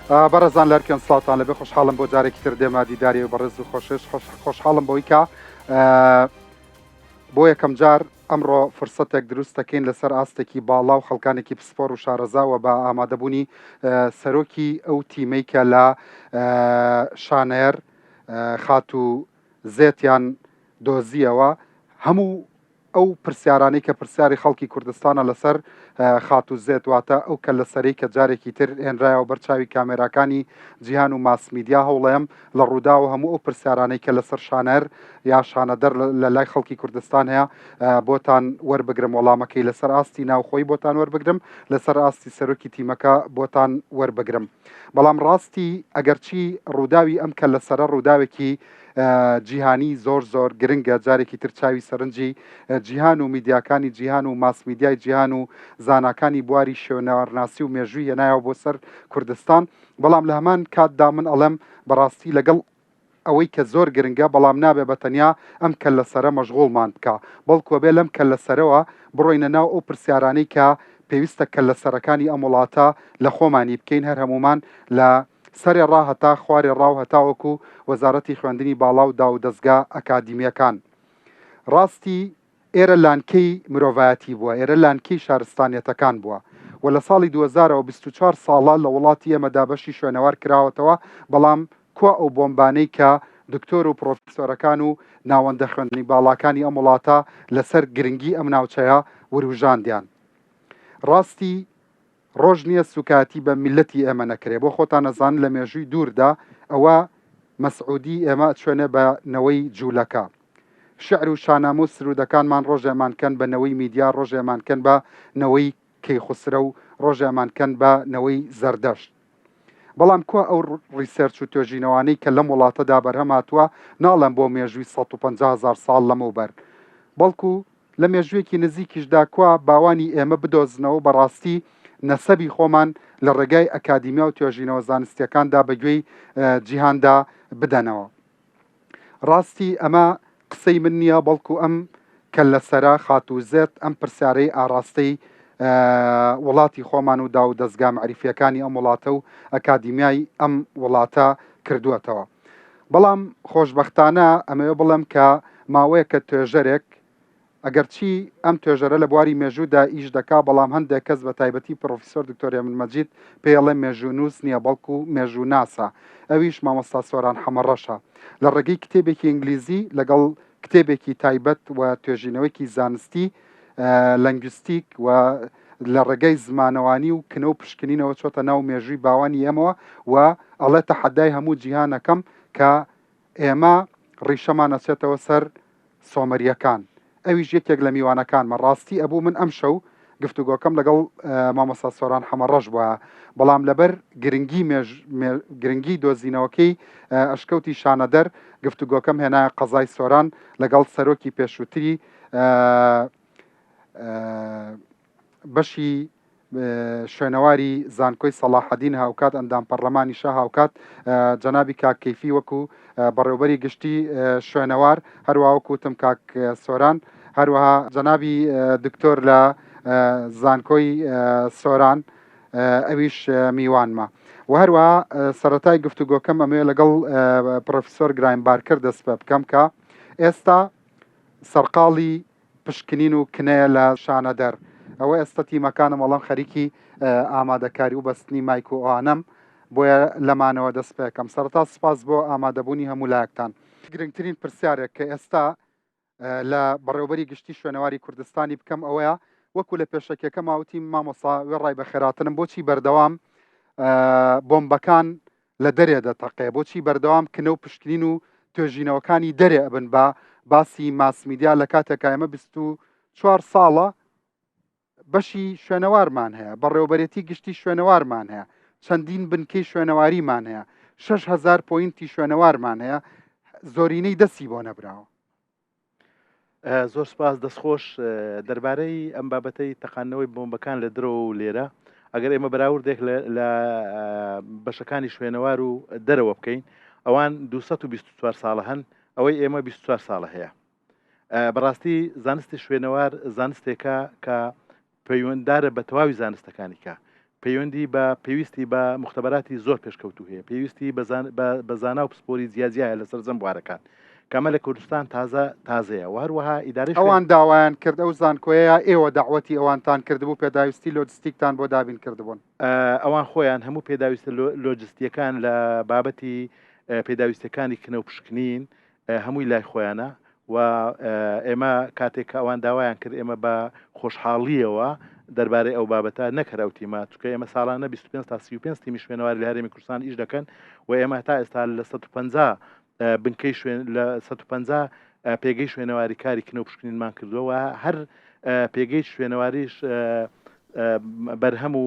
بەڕێزان لەرکێن سڵاوتان لەبێ خۆشحاڵم بۆ جارێکی تر دێمە دیداری و بەڕێز و خۆشش خۆشحاڵم بۆی کە بۆ یەکەم جار ئەمڕۆ فرسەتێک دروست دەکەین لەسەر ئاستێکی باڵا و خەڵکانێکی پسپۆر و شارەزاوە بە ئامادەبوونی سەرۆکی ئەو تیمەی کە لە شانەیەر خاتوو زێتیان دۆزیەوە هەموو ئەو پرسیارانەی کە پرسیاری خەڵکی کوردستانە لەسەر خاتوو زێت واتە ئەو کەللەسەرەی کە جارێکی تر هێنرایەوە بەر چاوی کامێراکانی جیهان و ماس میدیا هەوڵەیەم لە ڕووداو هەموو ئەو پرسیارانەی کە لەسەر شانەر یا شانەدەر لە لای خەڵکی کوردستان هەیە بۆتان وەربگرم وەڵامەکەی لەسەر ئاستی ناوخۆی بۆتان وەربگرم لەسەر ئاستی سەرۆکی تیمەکە بۆتان وەربگرم بەڵام ڕاستی ئەگەرچی ڕووداوی ئەم کەللەسەرە ڕووداوێکی جیهانی زۆر زۆر گرنگە جارێکی تر چاوی سەرنجی جیهان و میدیاکانی جیهان و ماس میدیای جیهان و زاناکانی بواری شوێنەوارناسی و مێژووی هێنایەوە بۆ سەر کوردستان بەڵام لە هەمان کاتدا من ئەڵێم بەڕاستی لەگەڵ ئەوەی کە زۆر گرنگە بەڵام نابێ بە تەنیا ئەم کەللەسەرە مەشغوڵمان بکا بەڵکو ئەبێ لەم کەللەسەرەوە بڕۆینە ناو ئەو پرسیارانەی کە پێویستە کەللەسەرەکانی ئەم وڵاتە لە خۆمانی بکەین هەر هەموومان لە سەرێ ڕا هەتا خوارێ ڕا و هەتاوەکو وەزارەتی خوێندنی باڵا و داوودەزگا ئەکادیمییەکان. ڕاستی ئێرە لانکەی مرۆڤایەتی بووە، ئێرە لانکەی شارستانیەتەکان بووە و لە ساڵی 2000 ەوە 24 ساڵە لە وڵاتی ئێمەدا بەشی شوێنەوار کراوەتەوە، بەڵام کوا ئەو بۆمبانەی کە دکتۆر و پڕۆفیسۆرەکان و ناوەندە خوێندنی باڵاکانی ئەم وڵاتە لەسەر گرنگی ئەم ناوچەیە وروژاندیان؟ ڕاستی ڕۆژ نیە سوکایەتی بە میللەتی ئێمە نەکرێ بۆ خۆتان ئەزانن لە مێژووی دووردا ئەوە مەسعودی ئێمە ئەچوێنێ بە نەوەی جولەکە شعر و شانامە و سرودەکانمان ڕۆژێ ئەمان کەن بە نەوەی میدیا ڕۆژێ ئەمان کەن بە نەوەی کەیخوسرەو ڕۆژێ ئەمان کەن بە نەوەی زەردەشت بەڵام کوا ئەو research و توێژینەوانەی کە لەم وڵاتەدا بەرهەم هاتووە ناڵێم بۆ مێژووی 150 هەزار ساڵ لەمەوبەر بەڵکو لە مێژوویەکی نزیکیشدا کوا باوانی ئێمە بدۆزنەوە بەڕاستی نەسەبی خۆمان لە ڕێگای ئەکادیمیا و توێژینەوە زانستیەکاندا بە گوێی جیهاندا بدەنەوە. ڕاستی ئەمە قسەی من نییە بەڵکو ئەم کەللەسەرە خاتوو زێت ئەم پرسیارەی ئاڕاستەی وڵاتی خۆمان و داوودەزگا مەعریفیەکانی ئەم وڵاتە و ئەکادیمیای ئەم وڵاتە کردووەتەوە. بەڵام خۆشبەختانە ئەمەوێ بڵێم کە ماوەیەکە توێژەرێک، ئەگەرچی ئەم توێژەرە لە بواری مێژوودا ئیش دەکا، بەڵام هەندێک کەس بە تایبەتی پڕۆفیسۆر دکتۆر هێمن مەجید پێی ئەڵێ مێژوونووس نییە بەڵکو مێژووناسە، ئەویش مامۆستا سۆران حەمەڕەشە. لە ڕێگەی کتێبێکی ئینگلیزی لەگەڵ کتێبێکی تایبەت و توێژینەوەیەکی زانستی لەنگوستیک و لە ڕێگای زمانەوانی و کنە و پشکنینەوە چۆتە ناو مێژووی باوانی ئێمەوە و ئەڵێ تەحەدای هەموو جیهان ئەکەم کە ئێمە ڕیشەمان ئەچێتەوە سەر سۆمەریەکان ئەویش یەکێک لە میوانەکانمە ڕاستی ئەبوو من ئەمشەو گفتوگۆکەم لەگەڵ مامۆستا سۆران حەمەڕەش بوایە بەڵام لەبەر گرنگی مێژ گرنگی دۆزینەوەکەی ئەشکەوتی شانەدەر گفتوگۆکەم هێنایە قەزای سۆران لەگەڵ سەرۆکی پێشووتری بەشی شوێنەواری زانکۆی سەڵاحەدین هاوکات ئەندام پەرلەمانیشە هاوکات جەنابی کاک کەیفی وەکو بەڕێوبەری گشتی شوێنەوار هەروە وەکو وتم کاک سۆران هەروەها جەنابی دکتۆر لە زانکۆی سۆران ئەویش میوانمە و هەروەها سەرەتای گفتوگۆکەم ئەمەوێ لەگەڵ پرۆفیسۆر گرایم بارکەر دەست پێ بکەم کە ئێستا سەرقاڵی پشکنین و کنەیە لە شانەدەر. ئەوە ئێستا تیمەکانم ئەڵێم خەریکی ئامادەکاری و بەستنی مایک و ئەوانەم، بۆیە لەمانەوە دەست پێکەم. سەرەتا سوپاس بۆ ئامادەبوونی هەموو لایەکتان. گرنگترین پرسیارێک کە ئێستا لە بەڕێوەبەری گشتی شوێنەواری کوردستانی بکەم ئەوەیە، وەکو لە پێشەکیەکەما وتیم مامۆستا وێڕای بەخێراتنم بۆچی بەردەوام بۆمبەکان لە دەرێ دەتەقێ؟ بۆچی بەردەوام کنە و پشکنین و توێژینەوەکانی دەرێ ئەبن بە باسی ماس میدیا لە کاتێکا ئێمە 24 ساڵە بەشی شوێنەوارمان هەیە، بەڕێوەبەرێتی گشتی شوێنەوارمان هەیە، چەندین بنکەی شوێنەواریمان هەیە، 6000 point ی شوێنەوارمان هەیە، زۆرینەی دەستی بۆ نەبراوە. زۆر سپاس دەستخۆش دەربارەی ئەم بابەتەی تەقاندنەوەی بۆمبەکان لە درەوە و لێرە ئەگەر ئێمە بەراوردێک لە بەشەکانی شوێنەوار و دەرەوە بکەین ئەوان 224 ساڵە هەن ئەوەی ئێمە 24 ساڵە هەیە بەڕاستی زانستی شوێنەوار زانستێکە کە پەیوەنددارە بە تەواوی زانستەکانی کە. پەیوەندی بە پێویستی بە موختەبەراتی زۆر پێشکەوتوو هەیە، پێویستی بە زانا و پسپۆری جیاجیا هەیە لە سەرجەم بوارەکان، کە ئەمە لە کوردستان تازە تازەیە و هەروەها ئیدارەی ئەوان داوایان کرد ئەو زانکۆیە یا ئێوە دەعوەتی ئەوانتان کردبوو پێداویستی لۆجستیکتان بۆ دابین کردبوون؟ ئەوان خۆیان هەموو پێداویستە لۆجستییەکان لە بابەتی پێداویستییەکانی کنە و پشکنین هەمووی لای خۆیانە و ئێمە کاتێک کە ئەوان داوایان کرد ئێمە بە خۆشحاڵییەوە دەربارەی ئەو بابەتە نەک هەر ئەو تیمە چونکە ئێمە ساڵانە 25 تا 35 تیمی شوێنەواری لە هەرێمی کوردستان ئیش دەکەن و ئێمە تا ئێستا لە 150 بنکەی شوێن لە 150 پێگەی شوێنەواری کاری کنە و پشکنینمان کردووە و هەر پێگەی شوێنەواریش بەرهەم و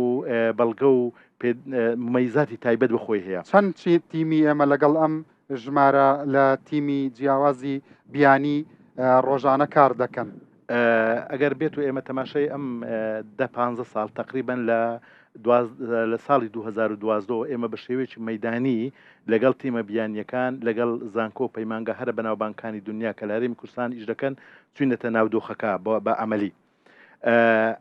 بەڵگە و ممەیزاتی تایبەت بە خۆی هەیە. چەند تیمی ئێمە لەگەڵ ئەم ژمارە لە تیمی جیاوازی بیانی ڕۆژانە کار دەکەن. ئەگەر بێت و ئێمە تەماشای ئەم دە پانزە ساڵ تەقریبەن لە لە ساڵی 2012 ەوە ئێمە بە شێوەیەکی مەیدانی لەگەڵ تیمە بیانییەکان لەگەڵ زانکۆ و پەیمانگا هەرە بەناوبانگەکانی دنیا کە لە هەرێمی کوردستان ئیش دەکەن چوینەتە ناو دۆخەکە بە عەمەلی.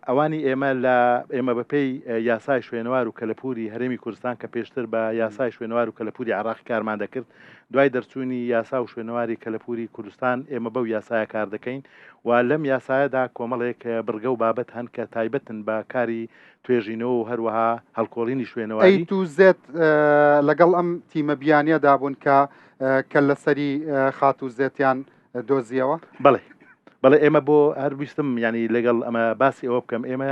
ئەوانی ئێمە لە ئێمە بەپێی یاسای شوێنەوار و کەلەپوری هەرێمی کوردستان کە پێشتر بە یاسای شوێنەوار و کەلەپوری عراقی کارمان دەکرد دوای دەرچوونی یاسا و شوێنەواری کەلەپوری کوردستان ئێمە بەو یاسایە کار دەکەین و لەم یاسایەدا کۆمەڵێک بڕگە و بابەت هەن کە تایبەتن بە کاری توێژینەوە و هەروەها هەڵکۆڵینی شوێنەواری. ئەی تو زێت لەگەڵ ئەم تیمە بیانیەدا بوون کە کەللەسەری خاتوو زێتیان دۆزیەوە؟ بەڵێ بەڵێ ئێمە بۆ هەر ویستم ینی لەگەڵ ئەمە باسی ئەوە بکەم ئێمە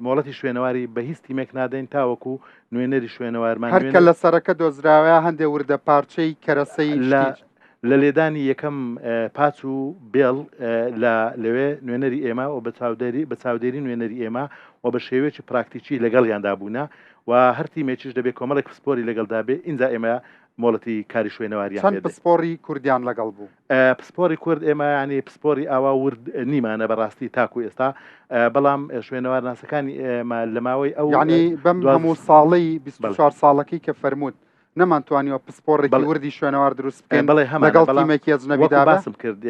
مۆڵەتی شوێنەواری بە هیچ تیمێک نادەین تاوەکو نوێنەری شوێنەوارمان هەر کە لە سەرەکە دۆزراوە هەندێ وردە پارچەی کەرەسەی لە لە لێدانی یەکەم پاچ و بێڵ لە لەوێ نوێنەری ئێمە و بە چاودێری بە چاودێری نوێنەری ئێمە و بە شێوەیەکی پراکتیکی لەگەڵیاندا بوونە و هەر تیمێکیش دەبێت کۆمەڵێک پسپۆری لەگەڵدا بێ ئینجا ئێمە مۆڵەتی کاری شوێنەواریان چەند پسپۆڕی کوردیان لەگەڵ بوو؟ پسپۆڕی کورد ئێمە یانی پسپۆڕی ئاوا ورد نیمانە بەڕاستی تاکو ئێستا بەڵام شوێنەوارناسەکانی ئێمە لە ماوەی ئەو یانی بەم هەموو ساڵەی 24 ساڵەکەی کە فەرمووت نەمانتوانیوە پسپۆڕێکی وردی شوێنەوار دروست بکەین بەڵێ هەمان لەگەڵ تیمێکی ئەجنەبیدا باسم کرد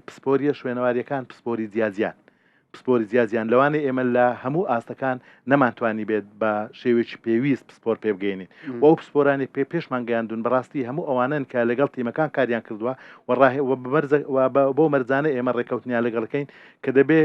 پسپۆریە شوێنەواریەکان پسپۆری جیاجیان پسپۆری جیاجیان لەوانەیە ئێمە لە هەموو ئاستەکان نەمانتوانیبێت بە شێوەیەکی پێویست پسپۆر پێ بگەینین و ئەو پسپۆرانی پێ پێشمان گەیاندون بەڕاستی هەموو ئەوانەن کە لەگەڵ تیمەکان کاریان کردووە و ڕاه و بەمەرجە و بەو مەرجانە ئێمە ڕێککەوتنیان لەگەڵەکەین کە دەبێ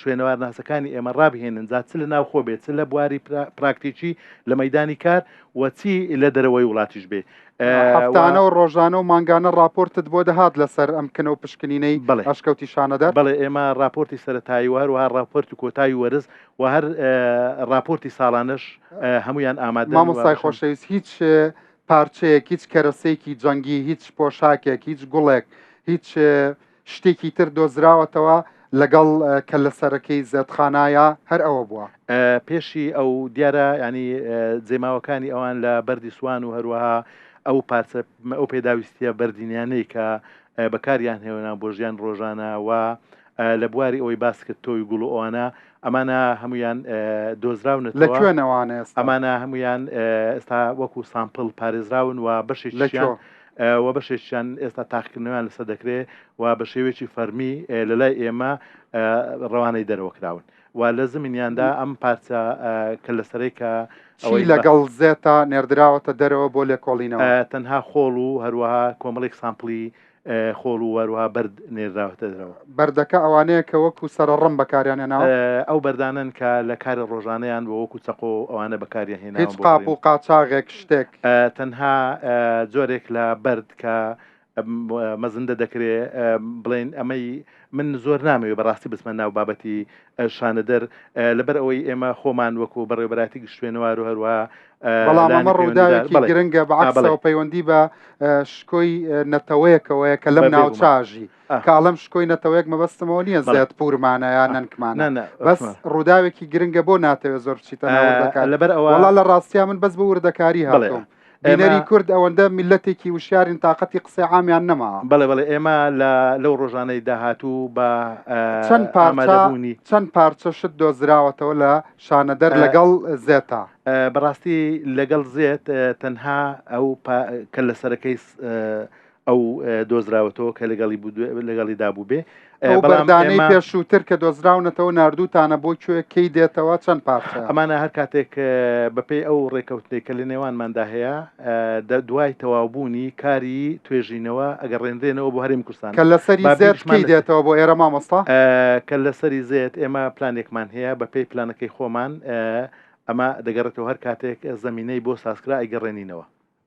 شوێنەوارناسەکانی ئێمە ڕابهێنن جا چ لە ناوخۆ بێت چ لە بواری پراکتیکی لە مەدانی کار و چی لە دەرەوەی وڵاتیش بێ. هەفتانە و ڕۆژانە و مانگانە ڕاپۆرتت بۆ دەهات لەسەر ئەم کنە و پشکنینەی ئەشکەوتی شانەدەر؟ بەڵێ ئێمە ڕاپۆرتی سەرەتایی و هەروەها ڕاپۆرتی کۆتایی وەرز و هەر ڕاپۆرتی ساڵانەش هەموویان ئامادەن. مامۆستای خۆشەویست هیچ پارچەیەک، هیچ کەرەسەیەکی جەنگی، هیچ پۆشاکێک، هیچ گوڵێک، هیچ شتێکی تر دۆزراوەتەوە لەگەڵ کەللەسەرەکەی زێدخانا یا هەر ئەوە بووە؟ پێشی ئەو دیارە یانی جێماوەکانی ئەوان لە بەردی سوان و هەروەها ئەو پارچە ئەو پێداویستیە بەردینیانەی کە بەکاریان هێنا بۆ ژیان ڕۆژانە و لە بواری ئەوەی باس کرد تۆوی گوڵ و ئەوانە ئەمانە هەمویان دۆزراونەتەوە لە کوێن ئەوانە ئێستا؟ ئەمانە هەمویان ئێستا وەکو سامپڵ پارێزراون و بەشێکیان و بەشێکیان ئێستا تاقیکردنەوەیان لەسەر دەکرێت و بە شێوەیەکی فەرمی لە لای ئێمە ڕەوانەی دەرەوە کراون و لە زمینیاندا ئەم پارچە کە لەسەرەی کە ئەوەی لەگەڵ زێتا نێردراوەتە دەرەوە بۆ لێکۆڵینەوە تەنها خۆڵ و هەروەها کۆمەڵێک سامپڵی خۆڵ و هەروەها بەرد نێردراوەتە دەرەوە. بەردەکە ئەوانەیە کە وەکو سەرەڕم بەکاریان هێناوە؟ ئەو بەردانەن کە لە کاری ڕۆژانەیان بۆ وەکو چەقۆ ئەوانە بەکاریان هێناوە هیچ قاپ و قاچاغێک شتێک؟ تەنها جۆرێک لە بەرد کە مەزندە دەکرێ بڵێین ئەمەی من زۆر نامەوێ بەڕاستی بچمە ناو بابەتی شانەدەر لەبەر ئەوەی ئێمە خۆمان وەکو بەڕێوەبەرایەتی گشت شوێنەوار و هەروەها بەڵام ئەمە ڕووداوێکی گرنگە بە عەکسەوە پەیوەندی بە شکۆی نەتەوەیەکەوەیە کە لەم ناوچە ئەژی کە ئەڵێم شکۆی نەتەوەیەک مەبەستمەوە نییە زێت پورمانە یا نەنکمانە بەس ڕووداوێکی گرنگە بۆ ناتەوێت زۆر بچیتە ناو وردەکاری لەبەر ئەوە وەڵا لە ڕاستیا من بەس بۆ وردەکاری هاتووم بینەری کورد ئەوەندە میللەتێکی وشیارین تاقەتی قسەی عامیان نەماوە. بەڵێ بەڵێ ئێمە لە لەو ڕۆژانەی داهاتوو بە چەند پارچە ئامادەبوونی. چەند پارچە شت دۆزراوەتەوە لە شانەدەر لەگەڵ زێتا؟ بەڕاستی لەگەڵ زێت تەنها ئەو کەللەسەرەکەی. ئەو دۆزراوەتەوە کە لەگەڵی لەگەڵیدا بووبێ. ئەو بەردانەی پێشووتر کە دۆزراونەتەوە ناردووتانە بۆ کوێ، کەی دێتەوە، چەند پارچەیە؟ ئەمانە هەر کاتێک بەپێی ئەو ڕێکەوتنەی کە لە نێوانماندا هەیە دوای تەواوبوونی کاری توێژینەوە ئەگەڕێنرێنەوە بۆ هەرێمی کوردستان. کە لەسەری زێت کەی دێتەوە بۆ ئێرە مامۆستا؟ کە لەسەری زێت ئێمە پلانێکمان هەیە بەپێی پلانەکەی خۆمان ئەمە دەگەڕێتەوە هەر کاتێک زەمینەی بۆ سازکرا ئەیگەڕێنینەوە.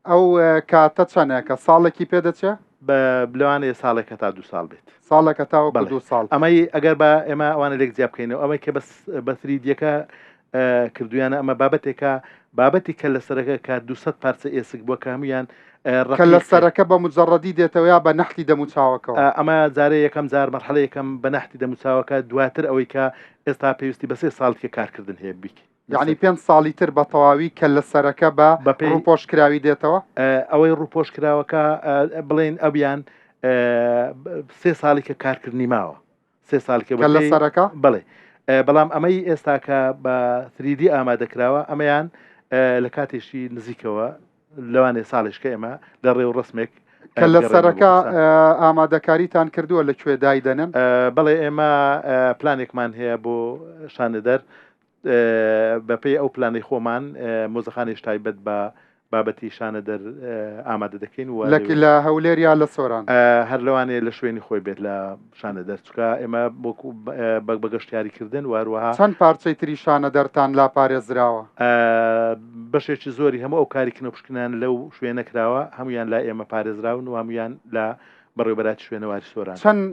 ئەو کاتە چەنێکە؟ ساڵێکی پێ دەچێ؟ بە لەوانەیە ساڵێک هەتا دوو ساڵ بێت. ساڵێک هەتاوەکو بەڵێ. دوو ساڵ. ئەمەی ئەگەر بە ئێمە ئەوانە لێک جیا بکەینەوە ئەمەی کە بەس بە تریدیەکە کردویانە ئەمە بابەتێکە بابەتی کە لەسەرەکە کە 200 پارچە ئێسک بووە کە هەمویان کە لە سەرەکە بە مجەڕەدی دێتەوە یا بە نەحتی دەموچاوەکەوە؟ ئەمە جارێ یەکەم جار مەرحەلە یەکەم بە نەحتی دەموچاوەکە دواتر ئەوەی کە ئێستا پێویستی بە سێ ساڵ کە کارکردن هەیە بیک یەعنی پێنج ساڵی تر بە تەواوی کەللەسەرەکە بە ڕووپۆش کراوی دێتەوە؟ ئەوەی ڕووپۆش کراوەکە بڵێین ئەویان سێ ساڵی کە کارکردنی ماوە سێ ساڵ کە کەللەسەرەکە؟ بەڵێ بەڵام ئەمەی ئێستا کە بە 3D ئامادە کراوە ئەمەیان لە کاتێکی نزیکەوە لەوانەیە ساڵێش کە ئێمە لە ڕێوڕەسمێک کەللەسەرەکە ئامادەکاریتان کردووە لە کوێ دایدەنێن؟ بەڵێ ئێمە پلانێکمان هەیە بۆ شانەدەر بەپێی ئەو پلانەی خۆمان مۆزەخانەیش تایبەت بە بابەتی شانەدەر ئامادە دەکەین و لە لە هەولێر یا لە سۆران؟ هەر لەوانەیە لە شوێنی خۆی بێت لە شانەدەر چونکە ئێمە وەکو بە گەشتیاری کردن و هەروەها چەند پارچەی تری شانەدەرتان لا پارێزراوە؟ بەشێکی زۆری هەموو ئەو کاری کنەپشکنان لەو شوێنە کراوە هەمویان لای ئێمە پارێزراون و هەمویان لە بەڕێوەبەرایەتی شوێنەواری سۆران. چەند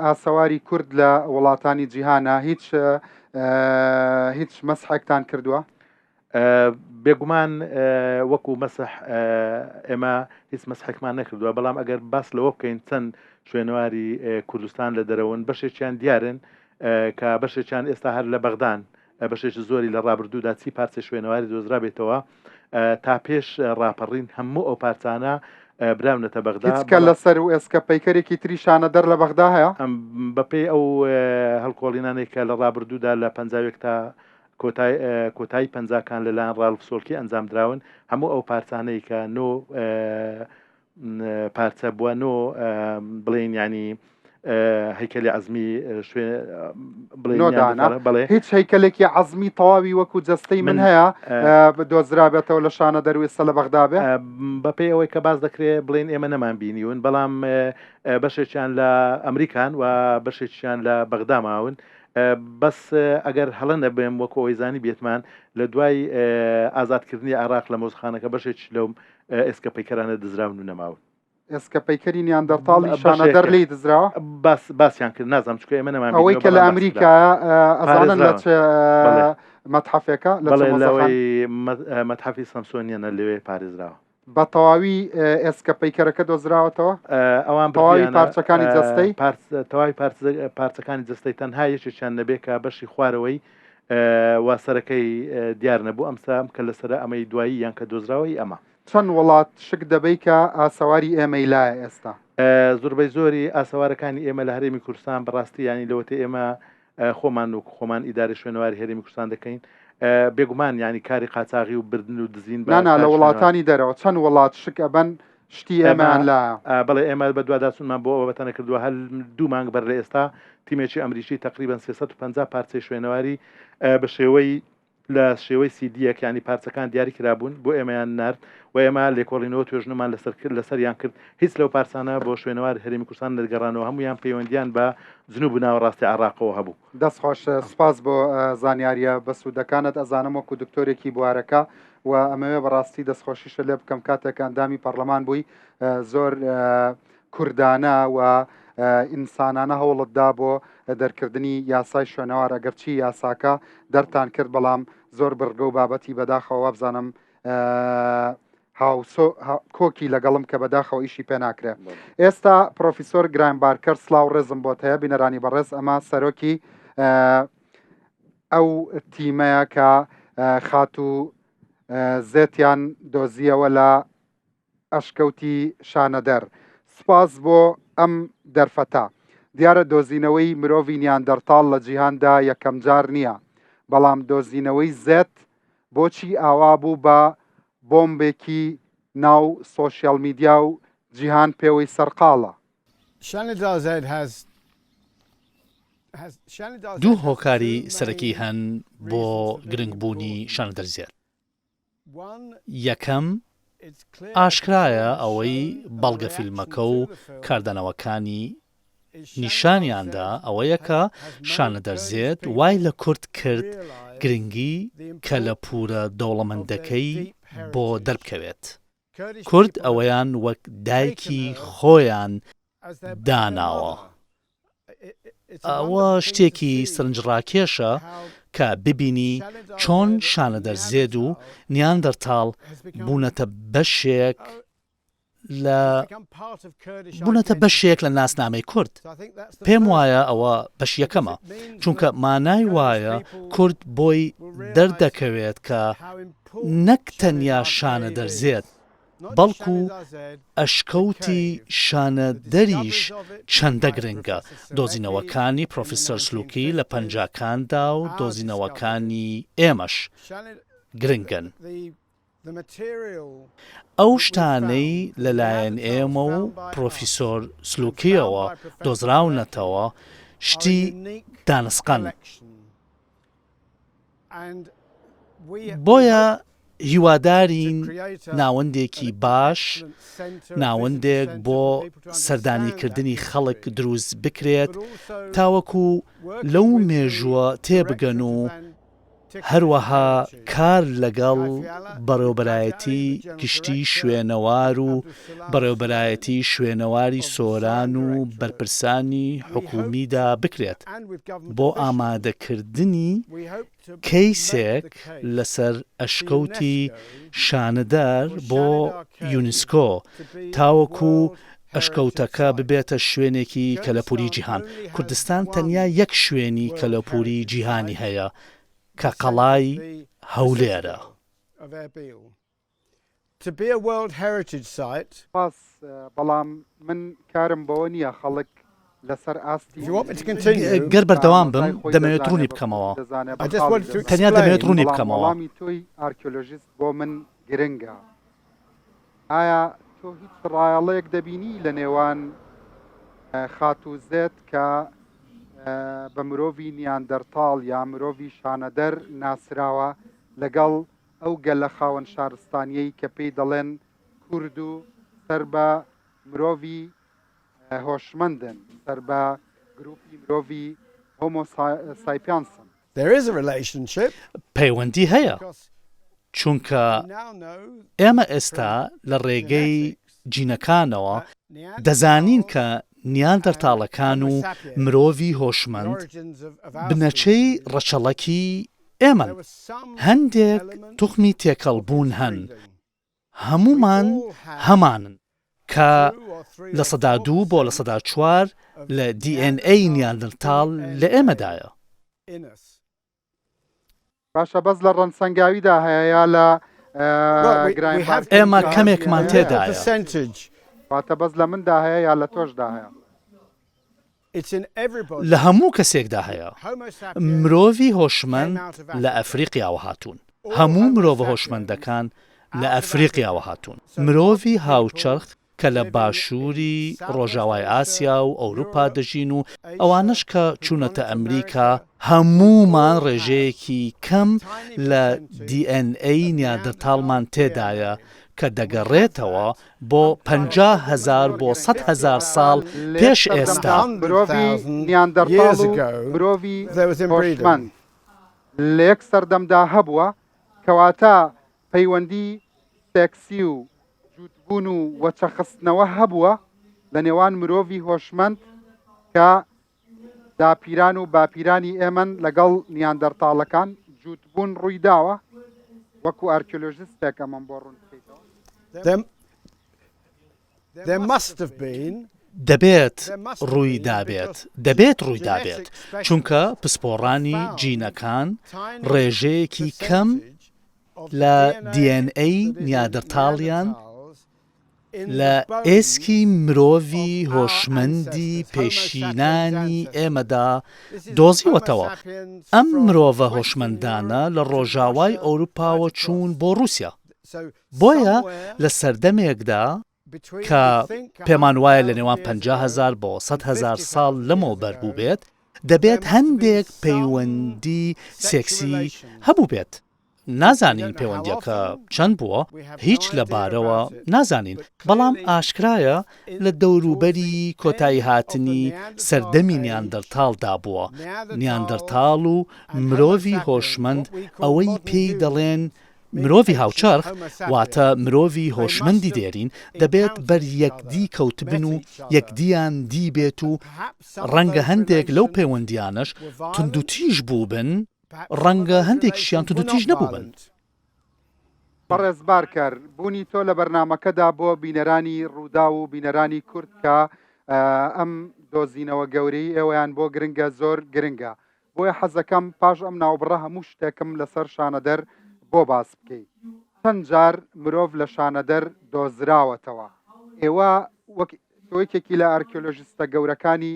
ئاسەواری کورد لە وڵاتانی جیهانە هیچ هیچ مەسحێکتان کردووە؟ بێگومان وەکو مەسح ئێمە هیچ مەسحێکمان نەکردووە بەڵام ئەگەر باس لەوە بکەین چەند شوێنەواری کوردستان لە دەرەوەن بەشێکیان دیارن کە بەشێکیان ئێستا هەر لە بەغدان بەشێکی زۆری لە ڕابردوودا چی پارچەی شوێنەواری دۆزرابێتەوە تا پێش ڕاپەڕین هەموو ئەو پارچانە براونەتە بەغدا. هیچ کەللە سەر و ئێسکە پەیکەرێکی تری شانەدەر لە بەغدا هەیە؟ بەپێی ئەو هەڵکۆڵینانەی کە لە ڕابردوودا لە 51 تا کۆتایی پەنجاکان لەلایەن ڕالف سۆلکی ئەنجام دراون هەموو ئەو پارچانەی کە نۆ پارچە بووە نۆ بڵێین ینی هەیکەلی عەزمی شوێ بڵێنۆدانە بڵێ هیچ هەیکەلێکی عەزمی تەواوی وەکو جەستەی من هەیە دۆزرابێتەوە لە شانە دەروێستە لە بەغدا بێ بەپێی ئەوەی کە باز دەکرێ بڵێن ئێمە نەمان بینیون بەڵام بەشێکیان لە ئەمریکان و بەشێکیان لە بەغدا ماون بەس ئەگەر هەڵە نەبێم وەکو ئەوەی زانی بێتمان لە دوای ئازادکردنی عێراق لە مۆزخانەکە بەشێکی لەو ئێسکە پەیکەرانە دزراون و نەماون. ئێسکە پەیکەری نیاندەرتاڵی شانەدەر لێی دزراوە؟ باس باسیان کرد نازانم چونکە ئێمە نەمان ئەوەی کە لە ئەمریکایە ئەزانن لە چ مەتحەفێکە لە چ مۆزەخان؟ مەتحەفی سەمسۆنیەنە لەوێ پارێزراوە. بە تەواوی ئێسکە پەیکەرەکە دۆزراوەتەوە؟ ئەوان تەواوی پارچەکانی جەستەی؟ تەواوی پارچەکانی جەستەی تەنها یەکێکیان نەبێ کە بەشی خوارەوەی و سەرەکەی دیار نەبوو ئەمسا ئەم کە لەسەرە ئەمەی دوایی یان کە دۆزراوە ی ئەمە. چەند وڵات شک دەبەی کە ئاسەواری ئێمەی لایە ئێستا؟ زۆربەی زۆری ئاسەوارەکانی ئێمە لە هەرێمی کوردستان بەڕاستی یانی لەوەتەی ئێمە خۆمان وەکو خۆمان ئیدارەی شوێنەواری هەرێمی کوردستان دەکەین بێگومان یانی کاری قاچاغی و بردن و دزین بە نا نا لە وڵاتانی دەرەوە چەند وڵات شک ئەبەن شتی ئێمەیان لایە؟ بەڵێ ئێمە بەدواداچوونمان بۆ ئەوە بەتەنە کردووە هەر دوو مانگ بەر لە ئێستا تیمێکی ئەمریکی تەقریبەن 350 پارچەی شوێنەواری بە شێوەی لە شێوەی سیدیەک یانی پارچەکان دیاری کرابوون بۆ ئێمەیان نارد و ئێمە لێکۆڵینەوە توێژنەمان لەسەر کرد لەسەریان کرد هیچ لەو پارچانە بۆ شوێنەوار هەرێمی کوردستان نەدگەڕانەوە هەموویان پەیوەندیان بە جنوب و ناوەڕاستی عێراقەوە هەبوو. دەست خۆش سوپاس بۆ زانیاریە بەسوودەکانت ئەزانم وەکو دکتۆرێکی بوارەکە و ئەمەوێ بەڕاستی دەستخۆشیشت لێ بکەم کاتێک کە ئەندامی پەڕلەمان بووی زۆر کوردانە و ئینسانانە هەوڵت دا بۆ دەرکردنی یاسای شوێنەوار ئەگەرچی یاساکە دەرتان کرد بەڵام زۆر بڕگە و بابەتی بەداخەوە وابزانم هاوسۆ کۆکی لەگەڵم کە بەداخەوە ئیشی پێ ناکرێ ئێستا پرۆفیسۆر گرایم بارکەر سلااو ڕێزم بۆت هەیە بینەرانی بەڕێز ئەمە سەرۆکی ئەو تیمەیە کە خاتوو زێتیان دۆزیەوە لە ئەشکەوتی شانەدەر. سوپاس بۆ ئەم دەرفەتە. دیارە دۆزینەوەی مرۆڤی نیاندەرتاڵ لە جیهاندا یەکەمجار نییە، بەڵام دۆزینەوەی زێت بۆچی ئاوا بوو بە بۆمبێکی ناو سۆشیال میدیا و. جیهان پێوەی سەرقاڵە. دوو هۆکاری سەرەکی هەن بۆ گرنگبوونی شانەدەر زێد. یەکەم، ئاشکرایە ئەوەی بەڵگەفیلمەکە و کاردانەوەکانی نیشانیاندا ئەوەیە کە شانەدەر زێد وای لە کورد کرد گرنگی کەلەپوورە دەوڵەمەندەکەی بۆ دەربکەوێت. کورد ئەوەیان وەک دایکی خۆیان داناوە. ئەوە شتێکی سەرنجڕاکێشە کە ببینی چۆن شانەدەر زێد و نیاندەرتاڵ بوونەتە بەشێک لە بوونەتە بەشێک لە ناسنامەی کورد. پێم وایە ئەوە بەش یەکەمە، چونکە مانای وایە کورد بۆی دەردەکەوێت کە نەک تەنیا شانەدەر زێد، بەڵکو ئەشکەوتی شانەدەریش چەندە گرنگە، دۆزینەوەکانی پرۆفیسۆر سلوکی لە پەنجاکاندا و دۆزینەوەکانی ئێمەش گرنگن. ئەو شتانەی لەلایەن ئێمە و پرۆفیسۆر سلوکییەوە دۆزراونەتەوە شتی دانسقەن. بۆیە هیوادارین ناوەندێکی باش، ناوەندێک بۆ سەردانیکردنی خەڵک دروست بکرێت تاوەکو لەو مێژووە تێبگەن و هەروەها کار لەگەڵ بەڕێوەبەرایەتی گشتی شوێنەوار و بەڕێوەبەرایەتی شوێنەواری سۆران و بەرپرسانی حکومیدا بکرێت بۆ ئامادەکردنی کەیسێک لەسەر ئەشکەوتی شانەدەر بۆ یونسکۆ تاوەکو ئەشکەوتەکە ببێتە شوێنێکی کەلەپوری جیهان. کوردستان تەنیا یەک شوێنی کەلەپوری جیهانی هەیە کە قەڵای هەولێرە. سپاس، بەڵام من کارم بەوە نییە خەڵک لەسەر ئاستی گەر بەردەوام بم دەمەوێت ڕوونی بکەمەوە. تەنیا دەمەوێت ڕوونی بکەمەوە. وەڵامی تۆی ئارکیۆلۆژیست بۆ من گرنگە. ئایا تۆ هیچ ڕایەڵەیەک دەبینی لە نێوان خاتوو زێد کە بە مرۆڤی نیاندەرتاڵ یا مرۆڤی شانەدەر ناسراوە لەگەڵ ئەو گەلە خاوەن شارستانیەی کە پێی دەڵێن کورد و سەر بە مرۆڤی هۆشمەندن، سەر بە گروپی مرۆڤی هۆمۆ سایپیانسن؟ There is a relationship. پەیوەندی هەیە، چونکە ئێمە ئێستا لە ڕێگەی جینەکانەوە دەزانین کە نیاندەرتاڵەکان و مرۆڤی هۆشمەند بنەچەی ڕەچەڵەکی ئێمەن. هەندێک توخمی تێکەڵبوون هەن، هەموومان هەمانن، کە 2% بۆ 4% لە DNA نیاندرتاڵ لە ئێمەدایە. باشە بەس لە ڕەنسەنگاویدا هەیە یا لە گرایم پارک ئێمە کەمێکمان تێدایە. واتە بەس لە مندا هەیە یا لە تۆشدا هەیە؟ لە هەموو کەسێکدا هەیە. مرۆڤی هۆشمەند لە ئەفریقیاوە هاتوون. هەموو مرۆڤە هۆشمەندەکان لە ئەفریقیاوە هاتوون. مرۆڤی هاوچەرخ کە لە باشووری ڕۆژاوای ئاسیا و ئەوروپا دەژین و ئەوانەش کە چوونەتە ئەمریکا، هەموومان ڕێژەیەکی کەم لە دی ئێن ئەی نیاندەرتاڵمان تێدایە کە دەگەڕێتەوە بۆ 50,000 بۆ 100,000 ساڵ پێش ئێستا. مرۆڤی نیاندەرتاڵ و مرۆڤی هۆشمەند لە یەک سەردەمدا هەبووە، کەواتە پەیوەندی سێکسی و جووتبوون و وەچەخستنەوە هەبووە لە نێوان مرۆڤی هۆشمەند کە داپیران و باپیرانی ئێمەن لەگەڵ نیاندەرتاڵەکان جووتبوون ڕووی داوە؟ وەکو ئارکیۆلۆژیستێک ئەمەم بۆ ڕوون بکەیتەوە. دەبێت ڕووی دابێت، دەبێت ڕووی دابێت، چونکە پسپۆڕانی جینەکان ڕێژەیەکی کەم لە DNA نیادەرتاڵیان لە ئێسکی مرۆڤی هۆشمەندی پێشینانی ئێمەدا دۆزیوەتەوە. ئەم مرۆڤە هۆشمەندانە لە ڕۆژاوای ئەوروپاوە چوون بۆ ڕووسیا. بۆیە لە سەردەمێکدا. کە پێمان وایە لە نێوان 50 هەزار بۆ 100 هەزار ساڵ لەمەوبەر بووبێت، دەبێت هەندێک پەیوەندی سێکسی هەبووبێت. نازانین پەیوەندییەکە چەند بووە، هیچ لەبارەوە نازانین، بەڵام ئاشکرایە لە دەوروبەری کۆتاییهاتنی سەردەمی نیاندەرتاڵدا بووە، نیاندەرتاڵ و مرۆڤی هۆشمەند ئەوەی پێی دەڵێن مرۆڤی هاوچەرخ، واتە مرۆڤی هۆشمەندی دێرین، دەبێت بەر یەکدی کەوتبن و یەکدیان دیبێت و ڕەنگە هەندێک لەو پەیوەندییانەش توندوتیژ بووبن، ڕەنگە هەندێکیشیان توندوتیژ نەبووبن. بەڕێز بارکەر، بوونی تۆ لە بەرنامەکەدا بۆ بینەرانی ڕووداو و بینەرانی کورد کە ئەم دۆزینەوە گەورەی ئێوەیان بۆ گرنگە زۆر گرنگە. بۆیە حەزەکەم پاش ئەم ناوبڕە هەموو شتێکم لەسەر شانەدەر بۆ باس بکەی. چەند جار مرۆڤ لە شانەدەر دۆزراوەتەوە؟ ئێوە وەک تۆ یەکێکی لە ئارکیۆلۆژیستە گەورەکانی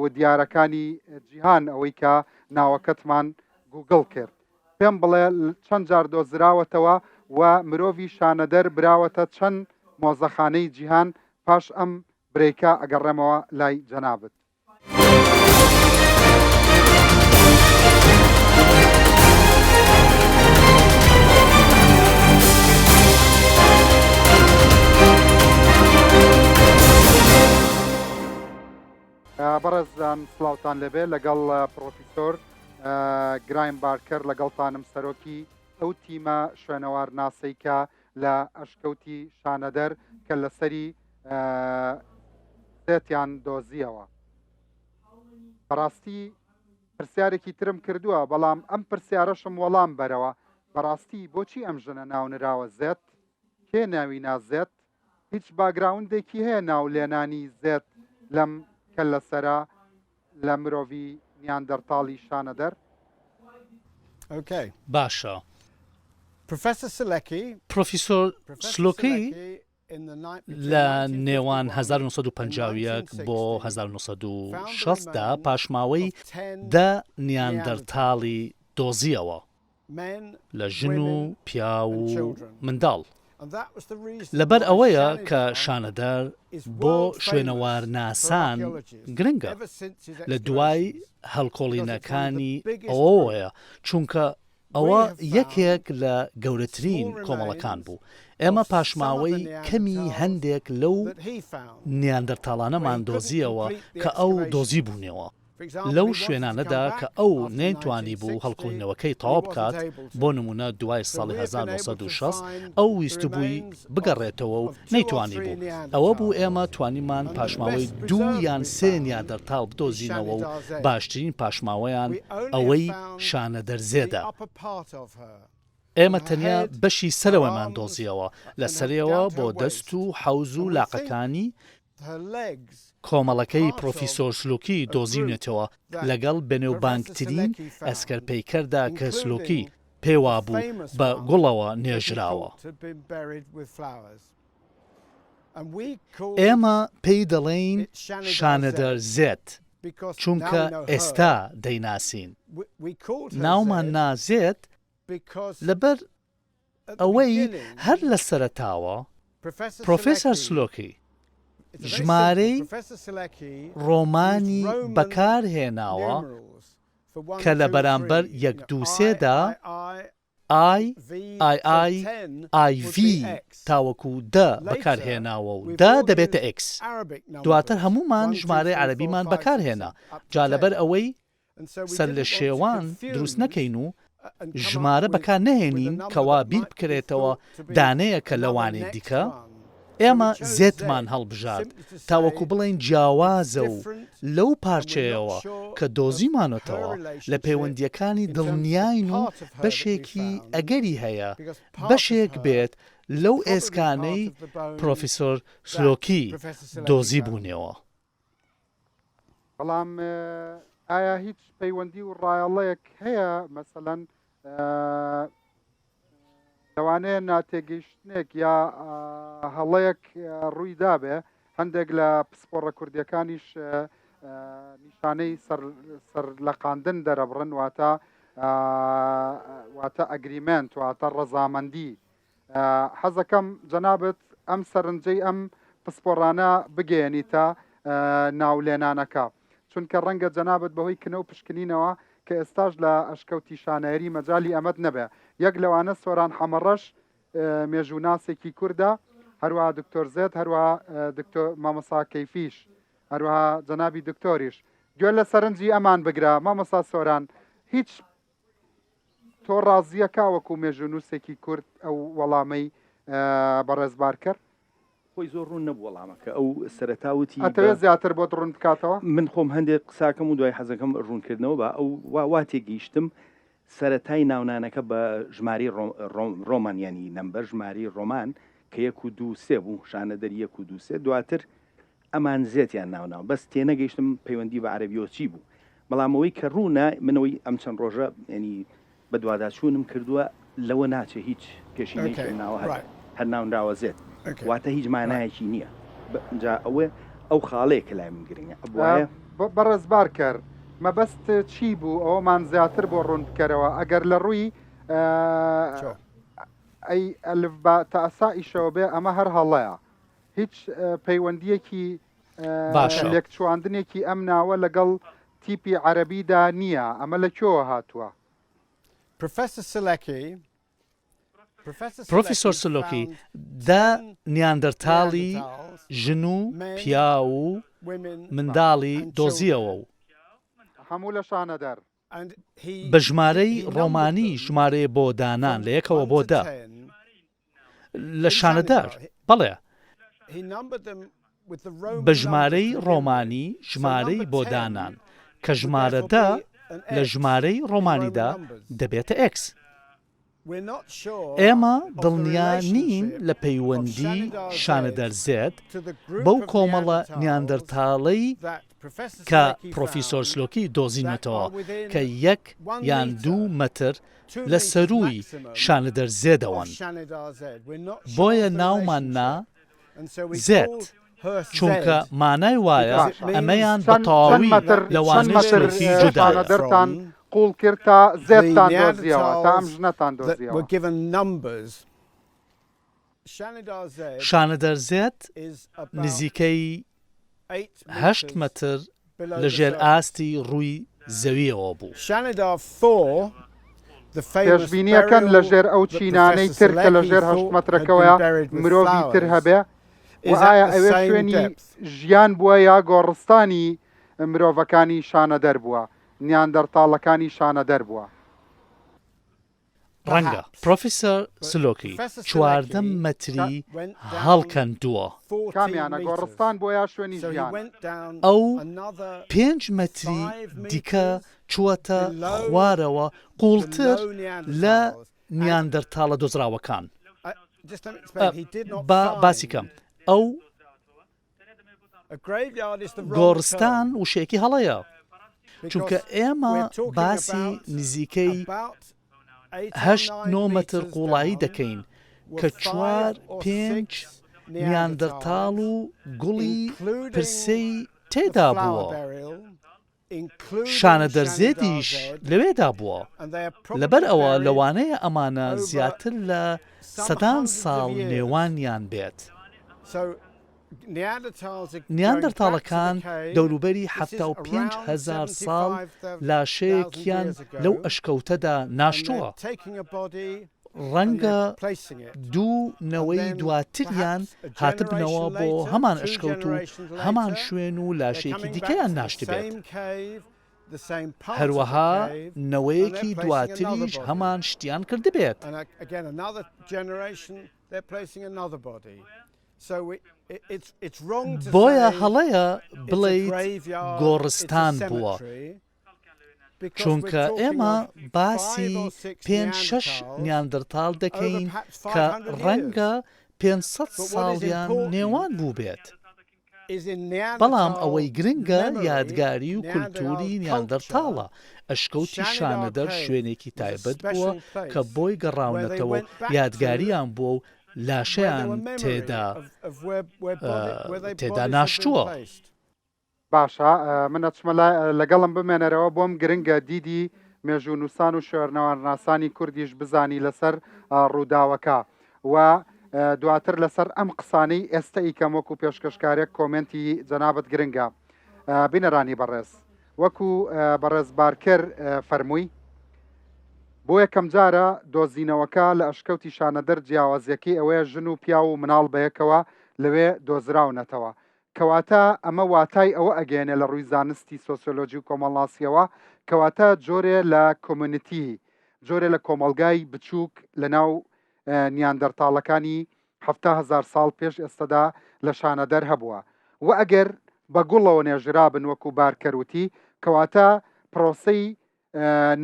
و دیارەکانی جیهان ئەوەی کە ناوەکەتمان گوگڵ کرد پێم بڵێ چەند جار دۆزراوەتەوە و مرۆڤی شانەدەر براوەتە چەند مۆزەخانەی جیهان پاش ئەم برەیکە ئەگەڕێمەوە لای جەنابت. بەڕێزان سڵاوتان لێبێ لەگەڵ پڕۆفیسۆر گرایم بارکەر لەگەڵتانم سەرۆکی ئەو تیمە شوێنەوارناسەی کە لە ئەشکەوتی شانەدەر کە لەسەری زێتیان دۆزیەوە. بەڕاستی پرسیارێکی ترم کردووە بەڵام ئەم پرسیارەشم وەڵام بەرەوە بەڕاستی بۆچی ئەم ژنە ناونراوە زێت؟ کێ ناوی نا زێت؟ هیچ باگراوندێکی هەیە ناو لێنانی زێت لەم کەللەسەرە لە مرۆڤی نیاندەرتاڵی شانەدەر؟ باشە. پرۆفیسۆر سلۆکی لە نێوان 1951 بۆ 1960 دا پاشماوەی دە نیاندەرتاڵی دۆزییەوە لە ژن و پیاو و منداڵ. لەبەر ئەوەیە کە شانەدەر بۆ شوێنەوارناسان گرنگە لە دوای هەڵکۆڵینەکانی ئەوەوەیە، چونکە ئەوە یەکێک لە گەورەترین کۆمەڵەکان بوو. ئێمە پاشماوەی کەمی هەندێک لەو نیاندەرتاڵانەمان دۆزییەوە کە ئەو دۆزیبوونیەوە. لەو شوێنانەدا کە ئەو نەیتوانیبوو هەڵکۆڵینەوەکەی تەواو بکات، بۆ نموونە دوای ساڵی 1960 ئەو ویستبووی بگەڕێتەوە و نەیتوانیبوو، ئەوە بوو ئێمە توانیمان پاشماوەی دوو یان سێ نیاندەرتاڵ بدۆزینەوە و باشترین پاشماوەیان ئەوەی شانەدەرزێدە. ئێمە تەنیا بەشی سەرەوەمان دۆزییەوە، لە سەرێوە بۆ دەست و حەوز و لاقەکانی، کۆمەڵەکەی پڕۆفیسۆر سلوکی دۆزیونێتەوە لەگەڵ بەنێوبانگترین ئەسکەرپەیکەردا کە سلوکی پێیوابوو بە گوڵەوە نێژراوە. ئێمە پێی دەڵێین شانەدەر زێد چونکە ئێستا دەیناسین. ناومان نا زێد لەبەر ئەوەی هەر لە سەرەتاوە پرۆفێسەر سلۆکی ژمارەی ڕۆمانی بەکار هێناوە کە لە بەرامبەر یەک دوو سێ دا ئای ئای ئای ئای ڤی تاوەکو دە بەکار هێناوە و دە دەبێتە ئێکس. دواتر هەموومان ژمارەی عەرەبیمان بەکار هێنا جا لەبەر ئەوەی سەرلەشێوان دروست نەکەین و ژمارە بەکار نەهێنین کەوا بیر بکرێتەوە دانەیەکە لەوانەی دیکە، ئێمە زێدمان هەڵبژارد تاوەکو بڵێین جیاوازە و لەو پارچەیەوە کە دۆزیمانەتەوە لە پەیوەندییەکانی دڵنیاین و بەشێکی ئەگەری هەیە بەشێک بێت لەو ئێسکانەی پرۆفیسۆر سلۆکی دۆزیبوونیەوە. بەڵام ئایا هیچ پەیوەندی و ڕایەڵەیەک هەیە مەسەلەن لەوانەیە ناتێگەیشتنێک یا هەڵەیەک ڕووی دابێ هەندێک لە پسپۆڕە کوردیەکانیش نیشانەی سەرلەقاندن دەرەبڕن واتە واتە agreement واتە ڕەزامەندی حەزەکەم جەنابت ئەم سەرنجەی ئەم پسپۆڕانە بگەیەنیتە ناولێنانەکە. چونکە ڕەنگە جەنابت بەهۆی کنە و پشکنینەوە کە ئێستاش لە ئەشکەوتی شانەیەری مەجالی ئەمەت نەبێ. یەک لەوانە سۆران حەمەڕەش مێژووناسێکی کوردە، هەروەها دکتۆر زێد، هەروەها دکتۆر مامۆستا کەیفیش، هەروەها جەنابی دکتۆریش. گوێ لە سەرنجی ئەمان بگرە مامۆستا سۆران، هیچ تۆ ڕازییەکا وەکوو مێژوونووسێکی کورد ئەو وەڵامەی بەڕێز بارکەر؟ خۆی زۆر ڕوون نەبوو وەڵامەکە ئەو سەرەتا وتی ئەتەوێ زیاتر بۆت ڕوون بکاتەوە؟ من خۆم هەندێک قساکەم و دوای حەزەکەم ڕوونکردنەوە بە ئەو وا وا تێگەیشتم سەرەتای ناونانەکە بە ژمارەی ڕۆمان یانی نەمبەر ژمارەی ڕۆمان کە یەک و دوو سێ بوو شانەدەری یەک و دوو سێ دواتر ئەمان زێتیان ناوناوە بەس تێنەگەیشتم پەیوەندی بە عەرەبیەوە چی بوو بەڵام ئەوەی کە ڕوونە من ئەوەی ئەم چەند ڕۆژە یانی بەدواداچوونم کردووە لەوە ناچێ هیچ پێشینەیەکی ئەم ناوە هەبێ هەر ناونراوە زێت واتە هیچ مانایەکی نییە جا ئەوە ئەو خاڵەیە کە لای من گرنگە ئەبوایە. بەڕێز بارکەر مەبەست چی بوو ئەوەمان زیاتر بۆ ڕوون بکەرەوە ئەگەر لە ڕووی ئەی ئەلف با تاسائیشەوە بێ ئەمە هەر هەڵەیە هیچ پەیوەندییەکی باشە. لێکچواندنێکی ئەم ناوە لەگەڵ تیپی عەرەبیدا نییە، ئەمە لە کوێوە هاتووە؟ پرۆفیسۆر سلۆکی دە نیاندەرتاڵی ژن و پیاو و منداڵی دۆزییەوە و. هەموو لە شانەدەر. بە ژمارەی ڕۆمانی ژمارەیە بۆ دانان لە یەکەوە بۆ دە. لە شانەدەر، بەڵێ. بە ژمارەی ڕۆمانی ژمارەی بۆ دانان، کە ژمارە دە لە ژمارەی ڕۆمانیدا دەبێتە ئێکس. ئێمە دڵنیا نین لە پەیوەندی شانەدەر زێد بەو کۆمەڵە نیاندەرتاڵەی کە پڕۆفیسۆر سلۆکی دۆزینەتەوە کە یەک یان دوو مەتر لە سەرووی شانەدەر زێدەوەن، بۆیە ناومان نا زێد، چونکە مانای وایە ئەمەیان بە تەواوی لەوانەی سلۆکی جودایە. قوڵ کرد تا زێدتان دۆزیەوە، تا ئەم ژنەتان دۆزیەوە. شانەدەر زێد نزیکەی هەشت مەتر لە ژێر ئاستی ڕووی زەوییەوە بوو. پێشبینییەکەن لە ژێر ئەو چینانەی تر کە لە ژێر هەشت مەترەکەوەیە مرۆڤی تر هەبێ؟ و ئایا ئەوێ شوێنی ژیان بووە یا گۆڕستانی مرۆڤەکانی شانەدەر بووە، نیاندەرتاڵەکانی شانەدەر بووە؟ ڕەنگە. پرۆفیسۆر سلۆکی 14 مەتری هەڵکەندووە. کامیانە گۆڕستان بووە یا شوێنی ژیان؟ ئەو پێنج مەتری دیکە چووەتە خوارەوە قووڵتر لە نیاندەرتاڵە دۆزراوەکان. با باسی کەم. ئەو گۆڕستان وشەیەکی هەڵەیە، چونکە ئێمە باسی نزیکەی هەشت نۆ مەتر قوڵایی دەکەین کە چوار پێنج نیاندەرتاڵ و گوڵی پرسەی تێدا بووە. شانەدەر زێدیش لەوێدا بووە، لەبەر ئەوە لەوانەیە ئەمانە زیاتر لە سەدان ساڵ نێوانیان بێت. نیاندەرتاڵەکان دەوروبەری 75,000 ساڵ لاشەیەکیان لەو ئەشکەوتەدا ناشتووە. ڕەنگە دوو نەوەی دواتریان هاتبنەوە بۆ هەمان ئەشکەوت و هەمان شوێن و لاشەیەکی دیکەیان ناشتبێت. هەروەها نەوەیەکی دواتریش هەمان شتیان کردبێت. بۆیە هەڵەیە بڵێیت گۆڕستان بووە. چونکە ئێمە باسی پێنج شەش نیاندرتاڵ دەکەین کە ڕەنگە 500 ساڵیان نێوان بووبێت. بەڵام ئەوەی گرنگە یادگاری و کولتووری نیاندەرتاڵە، ئەشکەوتی شانەدەر شوێنێکی تایبەت بووە کە بۆی گەڕاونەتەوە و یادگاریان بووە و لاشەیان تێدا تێدا ناشتووە. باشە من ئەچمە لای لەگەڵم بمێنەرەوە بۆم گرنگە دیدی مێژوونووسان و شێوەرنەوارناسانی کوردیش بزانی لەسەر ڕووداوەکە و دواتر لەسەر ئەم قسانەی ئێستە ئیکەم وەکو پێشکەشکارێک کۆمێنتی جەنابت گرنگە. بینەرانی بەڕێز وەکو بەڕێز بارکەر فەرمووی بۆ یەکەمجارە دۆزینەوەکە لە ئەشکەوتی شانەدەر جیاوازیەکەی ئەوەیە ژن و پیاو و مناڵ بەیەکەوە لەوێ دۆزراونەتەوە کەواتە ئەمە واتای ئەوە ئەگەیەنێ لە ڕووی زانستی سۆسیۆلۆجی و کۆمەڵناسیەوە کەواتە جۆرێ لە community جۆرێ لە کۆمەڵگای بچووک لە ناو نیاندەرتاڵەکانی 70 هەزار ساڵ پێش ئێستەدا لە شانەدەر هەبووە و ئەگەر بە گوڵەوە نێژرابن وەکو بارکەر وتی کەواتە پرۆسەی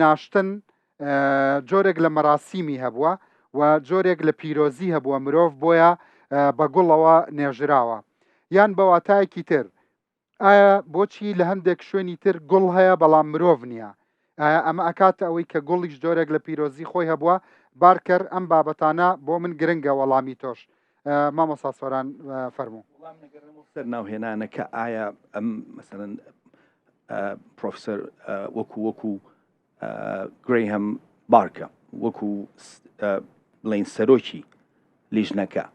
ناشتن جۆرێک لە مەراسیمی هەبووە و جۆرێک لە پیرۆزی هەبووە مرۆڤ بۆیە بە گوڵەوە نێژراوە یان بە واتایەکی تر ئایا بۆچی لە هەندێک شوێنی تر گوڵ هەیە بەڵام مرۆڤ نییە ئایا ئەمە ئەکاتە ئەوەی کە گوڵیش جۆرێک لە پیرۆزی خۆی هەبووە بارکەر ئەم بابەتانە بۆ من گرنگە وەڵامی تۆش مامۆستا سۆران فەرموو. وەڵام نەگەڕێمەوە سەر ناوهێنانەکە ئایا ئەم مەسەلەن پرۆفسەر وەکو وەکو گرێهەم بارکە وەکو بڵین سەرۆکی لیژنەکە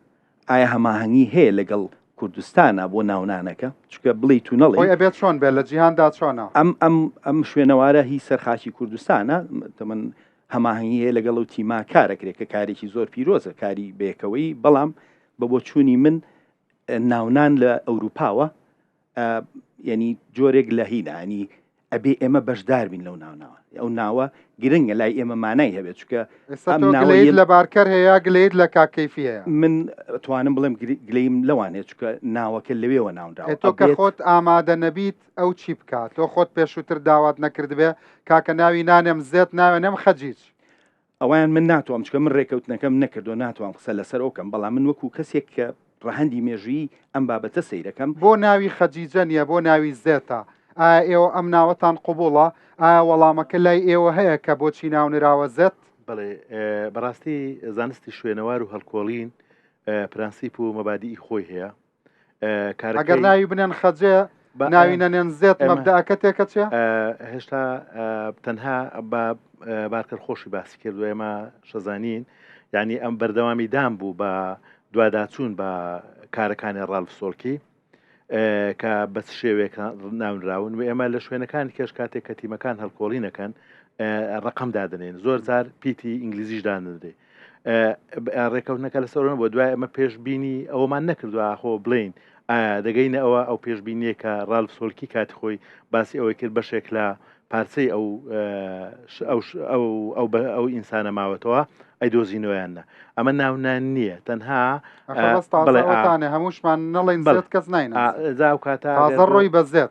ئایا هەماهەنگی هەیە لەگەڵ کوردستانە بۆ ناونانەکە چکە بڵی تو نەڵێ خۆی ئەبێت چۆن بێت لە جیهاندا چۆنە؟ ئەم ئەم ئەم شوێنەوارە هی سەر خاکی کوردستانە تەمەن هەماهەنگی هەیە لەگەڵ ئەو تیما کارەکرێت کە کارێکی زۆر پیرۆزە کاری بەیەکەوەی بەڵام بە بۆچوونی من ناونان لە ئەوروپاوە یعنی جۆرێک لە هینا ینی ئەبێ ئێمە بەشدار بین لەو ناوناوە ئەو ناوە گرنگە لای ئێمە مانای هەبێت چونکە ئێستا تۆ گلەیت لە بارکەر هەیە گلەیت لە کاک کەیفی هەیە؟ من توانم بڵێم گلەیم لەوان هەیە چونکە ناوەکە لەوێوە ناونراوە ئێ تۆ کە خۆت ئامادە نەبیت ئەو چی بکا؟ تۆ خۆت پێشووتر داوات نەکردبێ کاکە ناوی نانێم زێت ناوێنێم خەجیج. ئەوەیان من ناتوام چونکە من رێکەوتنەکەم نەکردوە ناتوام قسە لەسەر ئەو کەم بەڵام من وەکو کەسێک کە ڕەهەندی مێژوویی ئەم بابەتە سەیرەکەم. بۆ ناوی خەجیجە نیە بۆ ناوی زێتە؟ ئایا ئێوە ئەم ناوەتان قبوڵە؟ ئایا وەڵامەکە لای ئێوە هەیە کە بۆچی ناونراوە زێت؟ بەڵێ بەڕاستی زانستی شوێنەوار و هەڵکۆڵین پرەنسیپ و مەبادیئی خۆی هەیە. ئەگەر ناوی بنێن خەجێ ناوی نەنێن زێت مەبدەکە تێکەچێ؟ هێشتا تەنها بە بارکەر خۆشی باسی کردو ئێمە شەزانین یعنی ئەم بەردەوامی دام بوو بە دواداچوون بە کارەکانی ڕالف سۆلکی کە بە چ شێوەیەک ناونراون و ئێمە لە شوێنەکانی کێش کاتێک کە تیمەکان هەڵکۆڵی نەکەن ڕقم دادنێن زۆر جار پیتی ئینگلیزیش دانرێ ڕێکەوتنەکە لەسەر بۆ دوای ئەمە پێشببینی ئەوەمان نەکردو ئاخۆ بڵین ئایا دەگەینە ئەوە ئەو پێشببینیە کە ڕالف سۆلکی کاتی خۆی باسی ئەوەی کرد بەشێک لە پارچەی ئەو ئەو ئەو ئەو ئینسانە ماوەتەوە ئەی دۆزینەوەیان نە ئەمە ناونان نییە تەنها بەڵێ هەمووشمان نەڵێن زێت کەس ناین ئەو کاتە تازە ڕۆی بە زێت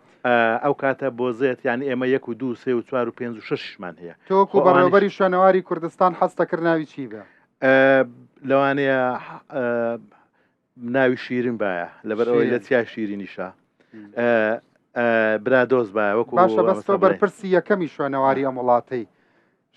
ئەو کاتە بۆ زێت یان ئێمە یەک و دوو سێ و چوار و پێنج و شەشمان هەیە تۆکو بەڕێوبەری شوێنەواری کوردستان حەستەکرد ناوی چی بێ لەوانەیە ناوی شیرین بایە لەبەر ئەوەی لە چیا شیرینیشە برادۆز بایە وەکو باشە بەس تۆ بەرپرسی یەکەمی شوێنەواری ئەم وڵاتەی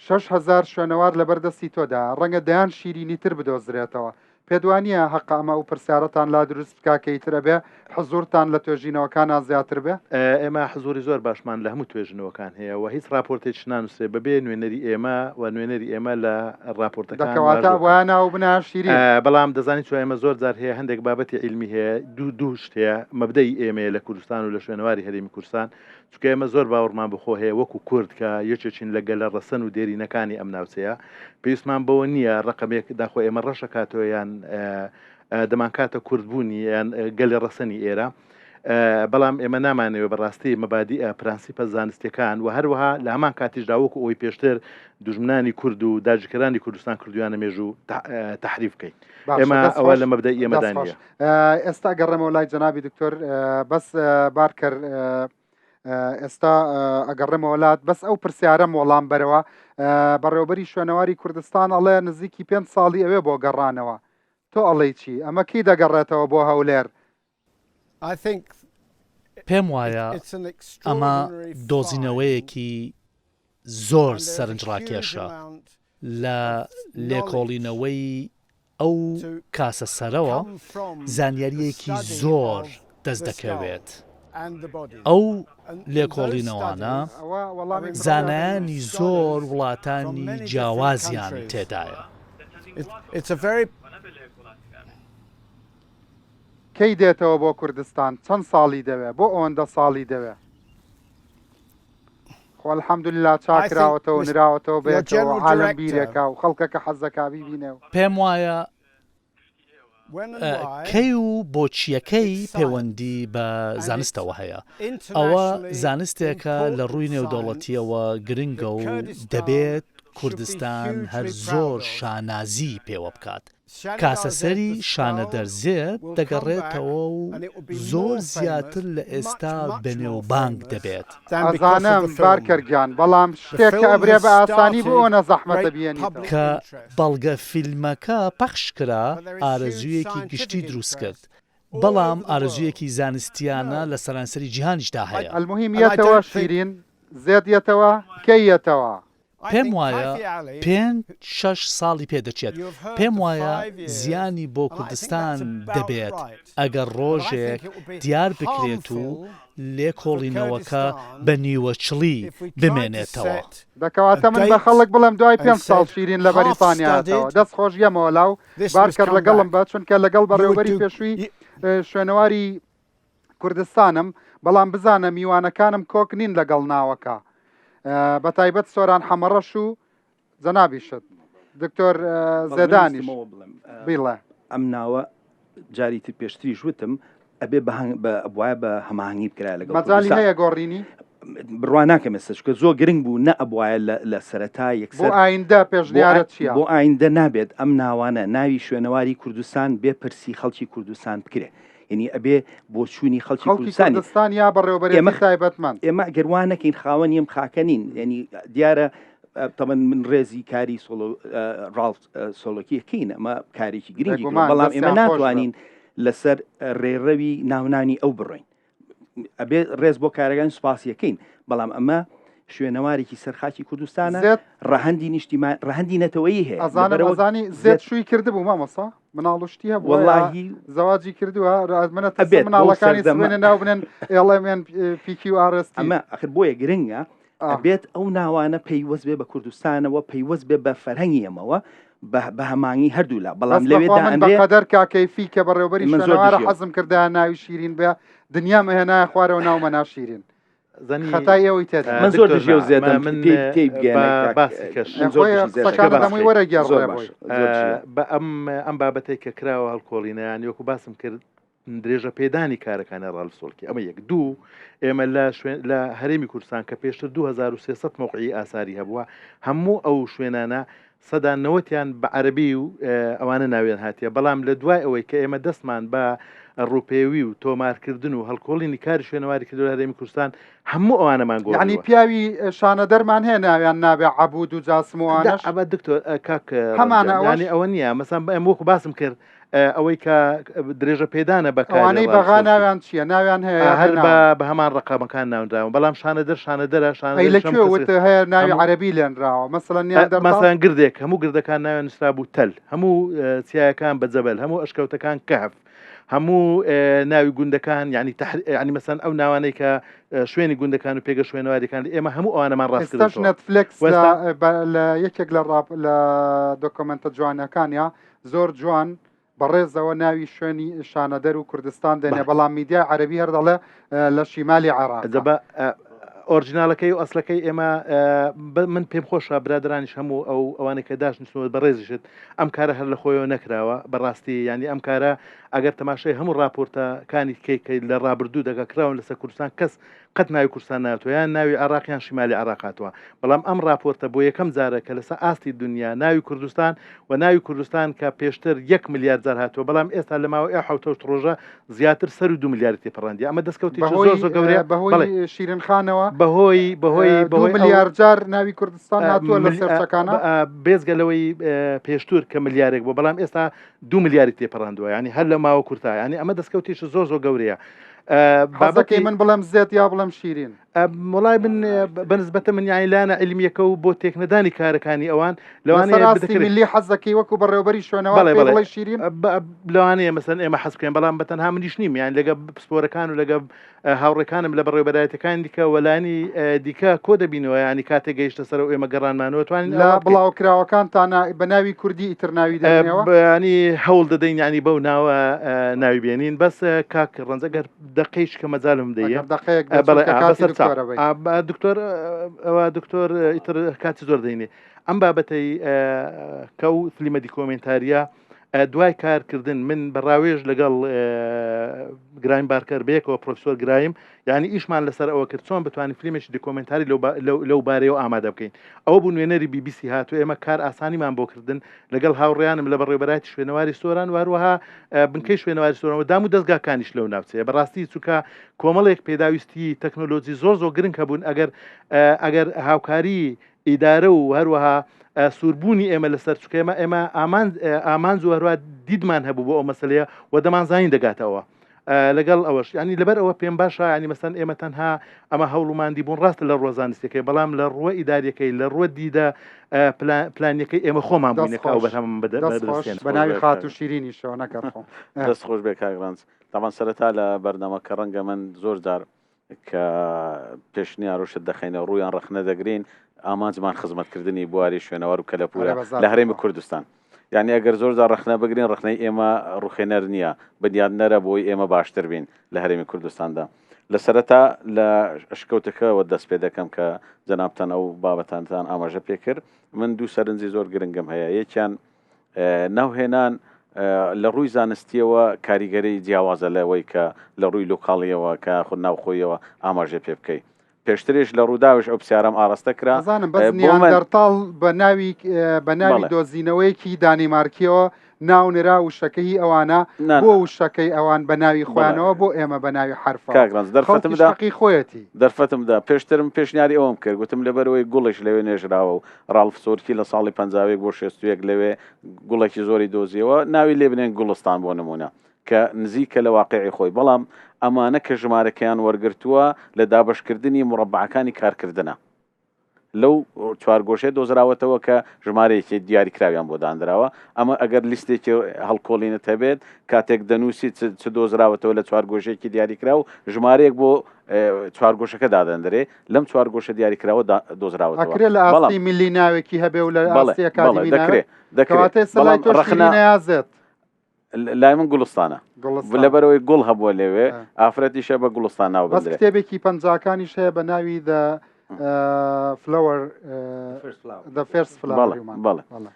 6000 شوێنەوار لەبەر دەستی تۆدا ڕەنگە دەیان شیرینی تر بدۆزرێتەوە پێت وانییە هەقە ئەمە ئەو پرسیارەتان لا دروست بکا کە ئیتر ئەبێ حزوورتان لە توێژینەوەکانا زیاتر بێ؟ ئێمە حزووری زۆر باشمان لە هەموو توێژینەوەکان هەیە و هیچ ڕاپۆرتێکیش نانووسرێ بەبێ نوێنەری ئێمە و نوێنەری ئێمە لە ڕاپۆرتەکان دە کەواتە واژۆ ئەبوایە ناو بنایە شیرین. بەڵام دەزانی چۆن ئێمە زۆر جار هەیە هەندێک بابەتی عیلمی هەیە دوو دوو شت هەیە مەبدەئی ئێمەیە لە کوردستان و لە شوێنەواری هەرێمی کوردستان چونکە ئێمە زۆر باوەڕمان بە خۆ هەیە وەکو کورد کە یەکێکین لە گەلە ڕەسەن و دێرینەکانی ئەم ناوچەیە پێویستمان بەوە نییە ڕەقەمێک داخۆ ئێمە ڕەشەکاتەوە یان دەمانکاتە کوردبوونی یان گەلی ڕەسەنی ئێرە بەڵام ئێمە نامانەوێ بەڕاستی مەبادیئە پرەنسیپە زانستیەکان و هەروەها لە هەمان کاتیشدا وەکو ئەوەی پێشتر دوژمنانی کورد و داگیرکەرانی کوردستان کردویانە مێژوو تەحریف بکەین ئێمە ئەوە لە مەبدەئی ئێمەدا نییە. ئێستا گەڕێمەوە لای جەنابی دکتۆر بەس بارکەر ئێستا ئەگەڕێمەوە لات بەس ئەو پرسیارەم وەڵام بەرەوە بەڕێوبەری شوێنەواری کوردستان ئەڵێ نزیکی پێ ساڵی ئەوێ بۆ گەڕانەوە تۆ ئەڵێی چی ئەمە کی دەگەڕێتەوە بۆ هەولێر؟ پێم وایە ئەمە دۆزینەوەیەکی زۆر سەرنجڕاکێشە لە لێکۆڵینەوەی ئەو کاسە سەرەوە زانیارییەکی زۆر دەست دەکەوێت. ئەو لێکۆڵینەوانە زانایانی زۆر وڵاتانی جیاوازیان تێدایە. کەی دێتەوە بۆ کوردستان؟ چەند ساڵی دەوێ؟ بۆ ئەوەندە ساڵی دەوێ؟ خۆ الحمدللە چاک کراوەتەوە و نراوەتەوە بەیەکەوە عالەم بیرێکا و خەڵکەکە حەز دەکا بیبینێ و. پێم وایە کەی و بۆچییەکەی پێوەندی بە زانستەوە هەیە. ئەوە زانستێکە لە ڕووی نێودەوڵەتییەوە گرنگە و دەبێت کوردستان هەر زۆر شانازیی پێوە بکات. کاسەسەری شانەدەر زێد دەگەڕێتەوە و زۆر زیاتر لە ئێستا بەنێوبانگ دەبێت. ئەزانم بارکەر گیان بەڵام شتێک کە ئەبرێ بە ئاسانی بۆ ئەوەنە زەحمەتە بیەنیتەوە. کە بەڵگە فیلمەکە پەخش کرا ئارەزوویەکی گشتی دروست کرد، بەڵام ئارەزوویەکی زانستیانە لە سەرانسەری جیهانیشدا هەیە. ئەلموهیم یەتەوە شیرین زێد یەتەوە کەی یەتەوە؟ پێم وایە پێنج شەش ساڵی پێ دەچێت. پێم وایە زیانی بۆ کوردستان دەبێت ئەگەر ڕۆژێک دیار بکرێت و لێکۆڵینەوەکە بە نیوەچڵی بمێنێتەوە. دە کەواتە من بە خەڵک بڵێم دوای پێنج ساڵ شیرین لە بەریتانیا هاتەوە. دەست خۆش یەمەوە لاو بارکەر لەگەڵم بە چونکە لەگەڵ بەڕێوەبەری پێشووی شوێنەواری کوردستانم بەڵام بزانە میوانەکانم کۆک نین لەگەڵ ناوەکە بەتایبەت سۆران حەمەڕەش و جەنابیشت دکتۆر زێدانیش بیڵێ. ئەم ناوە جاری تر پێشتریش وتم ئەبێ بە بە هەماهەنگی بکرایە لەگەڵ مەجالی هەیە گۆڕینی؟ بڕوا ناکەم ئێستا چونکە زۆر گرنگ بوو نە ئەبوایە لە سەرەتا یەکسەر بۆ ئایندە پێشنیارت چییە؟ بۆ ئایندە نابێت ئەم ناوانە ناوی شوێنەواری کوردستان بێ پرسی خەڵکی کوردستان بکرێ یعنی ئەبێ بۆچوونی خەڵکی کوردستان کوردستان یا بەڕێوەبەرێتی تایبەتمەند. ئێمە گەر وا نەکەین خاوەنی ئەم خاکە نین یعنی دیارە تەبەن من ڕێزی کاری سۆلۆ ڕاڵف سۆلۆکی کەین ئەمە کارێکی گرنگی بەڵام ئێمە ناتوانین لەسەر ڕێڕەوی ناونانی ئەو بڕۆین ئەبێ ڕێز بۆ کارەکانی سوپاسیەکەین بەڵام ئەمە شوێنەوارێکی سەرخاکی کوردستانە ڕەهەندی نیشتیمان ڕەهەندی نەتەوەیی هەیە ئەزانم زێد شووی کردبوو مامۆستا مناڵ و شتی هەبوو وەڵاهی زەواجی کردووە منە ئەبێت مناڵەکانی سوێنە ناو بنێن ئێڵێمێن پیکی و ئارستی ئەمە ئەخر بۆیە گرنگە ئەبێت ئەو ناوانە پەیوەست بێ بە کوردستانەوە پەیوەست بێ بە فەرهەنگی ئەمەوە بە هەمانگی هەردوولا بەڵام لەوێدا من بەقەدەر کاکەیفی کە بەڕێوبەری من زۆر حەزم کردایە ناوی شیرین بێ دنیام ئەهێنایە خوارەوە ناومە ناشیرین خەتای ئێوەی تێدا من زۆر دژی و زێدەم من تێی بگەیەنە باسی کەش من زۆر دژی زێدەم. قسەکانت هەمووی وەرەگێڕ زۆر ڕێ باش بۆی. زۆر دژی. بە ئەم ئەم بابەتەی کە کراوە هەڵکۆڵینە یانی وەکو باسم کرد درێژە پێدانی کارەکانی ڕالف سۆلکی ئەمە یەک دوو ئێمە لە شوێن لە هەرێمی کوردستان کە پێشتر 2300 مەوقعی ئاساری هەبووە هەموو ئەو شوێنانە سەدا نەوەتیان بە عەرەبی و ئەوانە ناویان هاتیە، بەڵام لە دوای ئەوەی کە ئێمە دەستمان بە ڕووپێوی و تۆمارکردن و هەڵکۆڵینی کاری شوێنەواری کردوە لە هەرێمی کوردستان هەموو ئەوانەمان یەعنی گۆڕیوە. پیاوی شانەدەرمان هەیە ناویان نابێ عەبود و جاسم و ئەوانەش؟ ئەمە دکتۆر کاک هەمانە ڕەنجان ئەوەش؟ یانی ئەوە نییە مەسەن ئێمە وەکو باسم کرد ئەوەی کە درێژە پێدانە بە کاری ئەوانەی بەغا ڕاستەوخۆی. ناویان چییە؟ ناویان هەیە یا هەر بێ بە ناون؟ بە هەمان ڕەقەمەکان ناونراون بەڵام شانەدەر شانەدەرە ئەی لە شانەدەریش هەموو کوێ کەسێک وت هەیە ناوی هەموو عەرەبی لێنراوە؟ مەسەلەن نیاندەرتاڵ؟ مەسەلەن گردێک هەموو گردەکان ناویان نووسرابوو تەل هەموو چیایەکان بە جەبەل هەموو ئەشکەوتەکان کەهف هەموو ناوی گوندەکان یعنی تحر یعنی مەسەن ئەو ناوانەی کە شوێنی گوندەکان و پێگە شوێنەواریەکان ئێمە هەموو ئەوانەمان ڕاست ئێستاش کردووەتەوە نەتفلێکس لە وەستا لە یەکێک لە ڕاپ لە دۆکۆمێنتە جوانەکانیا زۆر جوان بەڕێزەوە ناوی شوێنی شانەدەر و کوردستان دێنێ بەڵام میدیای عەرەبی هەر دەڵێ لە شیمالی عێراق. جا بە ئۆرجینالەکەی و ئەسلەکەی ئێمە من پێم خۆشە برادرانیش هەموو ئەو ئەوانەی کە داشنیشتنەوە بەڕێزیشت ئەم کارە هەر لە خۆیەوە نەکراوە بەڕاستی یانی ئەم کارە ئەگەر تەماشای هەموو ڕاپۆرتەکانی کەی کە لە ڕابردوو دەگا کراون لەسەر کوردستان کەس قەت ناوی کوردستان ناتوە یان ناوی عێراق یان شیمالی عێراق هاتووە بەڵام ئەم ڕاپۆرتە بۆ یەکەم جارە کە لەسەر ئاستی دنیا ناوی کوردستان و ناوی کوردستان کە پێشتر یەک ملیار جار هاتووە بەڵام ئێستا لە ماوەی ئەو حەوتەشت ڕۆژە زیاتر سەر و دو ملیاری تێپەڕاندیە ئەمە دەستکەوتێکی زۆر بەهۆی زۆر گەورەیە بەهۆی بەڵێ شیرین خانەوە بەهۆی بەهۆی دوو بەهۆی ئەو ملیار جار ناوی کوردستان هاتووە لە مل- سێرچەکانە بێزگە لەوەی پێشتر کە ملیارێک بوو بەڵام ئێستا دو ملیاری تێپەڕاندووە ینی هەر لە ماوە کورتا ینی ئەمە دەستکەوتێکی زۆر زۆر گەورەیە بابەتی بابەتی من بڵێم زێت یا بڵێم. بڵێم شیرین. وەڵای من بەنسبەتە من یانی لایەنە عیلمیەکە و بۆ تێکنەدانی کارەکانی ئەوان لەوانەیە لەسەر ئاستی بدەکرێت میللی حەز دەکەی وەکو بەڕێوەبەری شوێنەوار بەڵێ پێی بەڵێ بڵێی شیرین؟ لەوانەیە مەسەن ئێمە حەز بکەین بەڵام بە تەنها منیش نیم یان لەگە پسپۆرەکان و لەگە هاوڕێکانم لە بەڕێوەبەرایەتەکانی دیکە وەلانی دیکە کۆ دەبینەوە ینی کاتێک گەیشتە سەر و ئێمە گەڕانمانەوە توانین لە بڵاوکراوەکانتانە بە ناوی کوردی ئیتر ناوی دەنێنەوە؟ ینی هەوڵ دەدەین ینی بەو ناوە ناوی بێنین بەس کاک ڕەنج ئەگەر دەقەیش کە مەجالم دەیە ئەگەر دەقەیەک بێت بەڵێ چونکە کاتی بەسەر چاو. دکتۆرە بەی. دکتۆر ئەوە دکتۆر ئیتر کاتی زۆر دەینێ ئەم بابەتەی کە ئەو فلیمە دیکۆمێنتاریە دوای کارکردن من بە ڕاوێژ لەگەڵ گرایم بارکەر بەیەکەوە پرۆفسۆر گرایم یعنی ئیشمان لەسەر ئەوە کرد چۆن بتوانین فلیمێکی دیکۆمێنتاری لەو بارەیەوە ئامادە بکەین ئەوە بوو نوێنەری بیبیسی هاتو ئێمە کار ئاسانیمان بۆ کردن لەگەڵ هاوڕیانم لە بەڕێوبەرایەتی شوێنەواری سۆران و هەروەها بنکەی شوێنەواری سۆران و دام و دەستگاکانیش لەو ناوچەیە بەڕاستی چووکە کۆمەڵێک پێداویستی تەکنۆلۆژی زۆر زۆر گرنگ هەبوون ئەگەر ئەگەر هاوکاری ئیدارە و هەروەها سووربوونی ئێمە لەسەر چونکە ئێمە ئێمە ئامانج ئامانج و هەروە دیدمان هەبوو بۆ ئەو مەسلەیە و دەمانزانین دەگاتەوە لەگەڵ ئەوەش ینی لەبەر ئەوە پێم باشە ینی مەسەن ئێمە تەنها ئەمە هەوڵ و ماندی بوون ڕاستە لە ڕووە زانستیەکەی بەڵام لە ڕووە ئیداریەکەی لە ڕووە دیدە پلانیەکەی ئێمە خۆمان دەست بووینە کە ئەو خۆش بەرهەمە دەست خۆش بەدەستێن بە ناوی خاتوو شیرینیشەوە نەکەر خۆم. دەست خۆش بێ کاک ڕەنج تاوان سەرەتا لە بەرنامەکە ڕەنگە من زۆر جار کە پێشنیار و شت دەخەینە ڕوو یان ڕەخنە دەگرین ئامانجمان خزمەتکردنی بواری شوێنەوار و کەلەپوورە لە هەرێمی کوردستان. یعنی ئەگەر زۆر جار ڕەخنە بگرین ڕەخنەی ئێمە ڕوخێنەر نییە بنیادنەرە بۆی ئێمە باشتر بین لە هەرێمی کوردستاندا. لە سەرەتا لە ئەشکەوتەکەوە دەست پێ دەکەم کە جەنابتان ئەو بابەتانتان ئاماژە پێ کرد من دوو سەرنجی زۆر گرنگم هەیە یەکیان ناوهێنان لە ڕووی زانستییەوە کاریگەری جیاوازە لەوەی کە لە ڕووی لۆکاڵییەوە کە یاخود ناوخۆییەوە ئاماژەی پێ بکەی. پێشتریش لە ڕووداویش ئەو پرسیارەم ئاڕاستە کرا. ئەزانم بەس بۆ من نیاندەرتاڵ بە ناوی بە ناوی بەڵێ. دۆزینەوەیەکی دانیمارکییەوە ناو نرا وشەکە هی ئەوانە نا بۆ وشەکەی ئەوان بە ناوی بەڵێ. خۆیانەوە بۆ ئێمە بە ناوی حەرفەوە کاک ڕەنج دەرفەتم خەڵکیش دا حەقی خۆیەتی. دەرفەتم دا پێشترم پێشنیاری ئەوەم کرد گوتم لەبەرئەوەی گوڵیش لەوێ نێژراوە و ڕاڵف سۆرکی لە ساڵی 51 بۆ 61 لەوێ گوڵێکی زۆری دۆزیەوە ناوی لێ بنێن گوڵستان بۆ نمونە کە نزیکە لە واقعی خۆی بەڵام ئەمانە کە ژمارەکەیان وەرگرتووە لە دابەشکردنی مڕەبعەکانی کارکردنە لەو چوارگۆشەیە دۆزراوەتەوە کە ژمارەیەکی دیاریکراویان بۆ دانراوە ئەمە ئەگەر لیستێکی هەڵکۆڵینت هەبێت کاتێک دەنووسی چ دۆزراوەتەوە لە چوارگۆشەیەکی دیاریکراو ژمارەیەک بۆ چوارگۆشەکە دادەندرێ لەم چوارگۆشە دیاریکراوە دۆزراوەتەوە. ئەکرێ لە بەڵام ئاستی میللی ناوێکی هەبێ و لە بەڵێ ئاستی بەڵێ ئەکادیمی دەکرێ ناوێک؟ دەکرێ کەواتە ئێستا لای بەڵام تۆ ڕەخنە شیرینە یا زێت؟ لای من گوڵستانە گوڵستان. لەبەرئەوەی گوڵ هەبووە لەوێ ئا. ئافرەتیشە بە گوڵستان ناو بەس بندرێ. کتێبێکی پەنجاکانیش هەیە بە ناوی The Flower The First Flower بەڵێ Human. بەڵێ بەڵێ.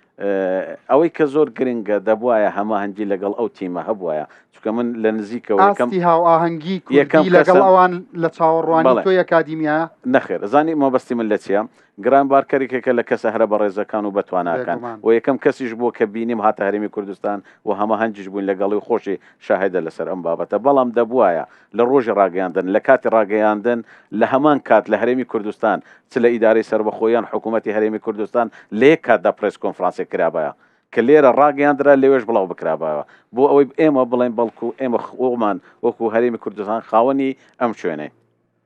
ئەوەی کە زۆر گرنگە دەبوایە هەماهەنگی لەگەڵ ئەو تیمە هەبوایە چونکە من لە نزیکەوە یەکەم ئاستی هاوئاهەنگی یەکەم کوردی لەگەڵ کەسم ئەوان لە چاوەڕوانی بەڵێ تۆی ئەکادیمیایە؟ نەخێر زانی مەبەستی من لە چییە گران بارکەر یەکێکە لە کەسە هەرە بەڕێزەکان و بەتواناکان بێگومان. و یەکەم کەسیش بووە کە بینیم هاتە هەرێمی کوردستان و هەماهەنگیش بووین لەگەڵی و خۆشی شاهێدە لەسەر ئەم بابەتە بەڵام دەبوایە لە ڕۆژی ڕاگەیاندن لە کاتی ڕاگەیاندن لە هەمان کات لە هەرێمی کوردستان چ لە ئیدارەی سەربەخۆ یان حکوومەتی هەرێمی کوردستان لە یەک کاتدا پرێس کۆنفرانسێک کرابایە کە لێرە ڕاگەیاندرا لەوێش بڵاو بکرابایەوە بۆ ئەوەی ئێمە بڵێین بەڵکو ئێمە خۆمان وەکو هەرێمی کوردستان خاوەنی ئەم شوێنەین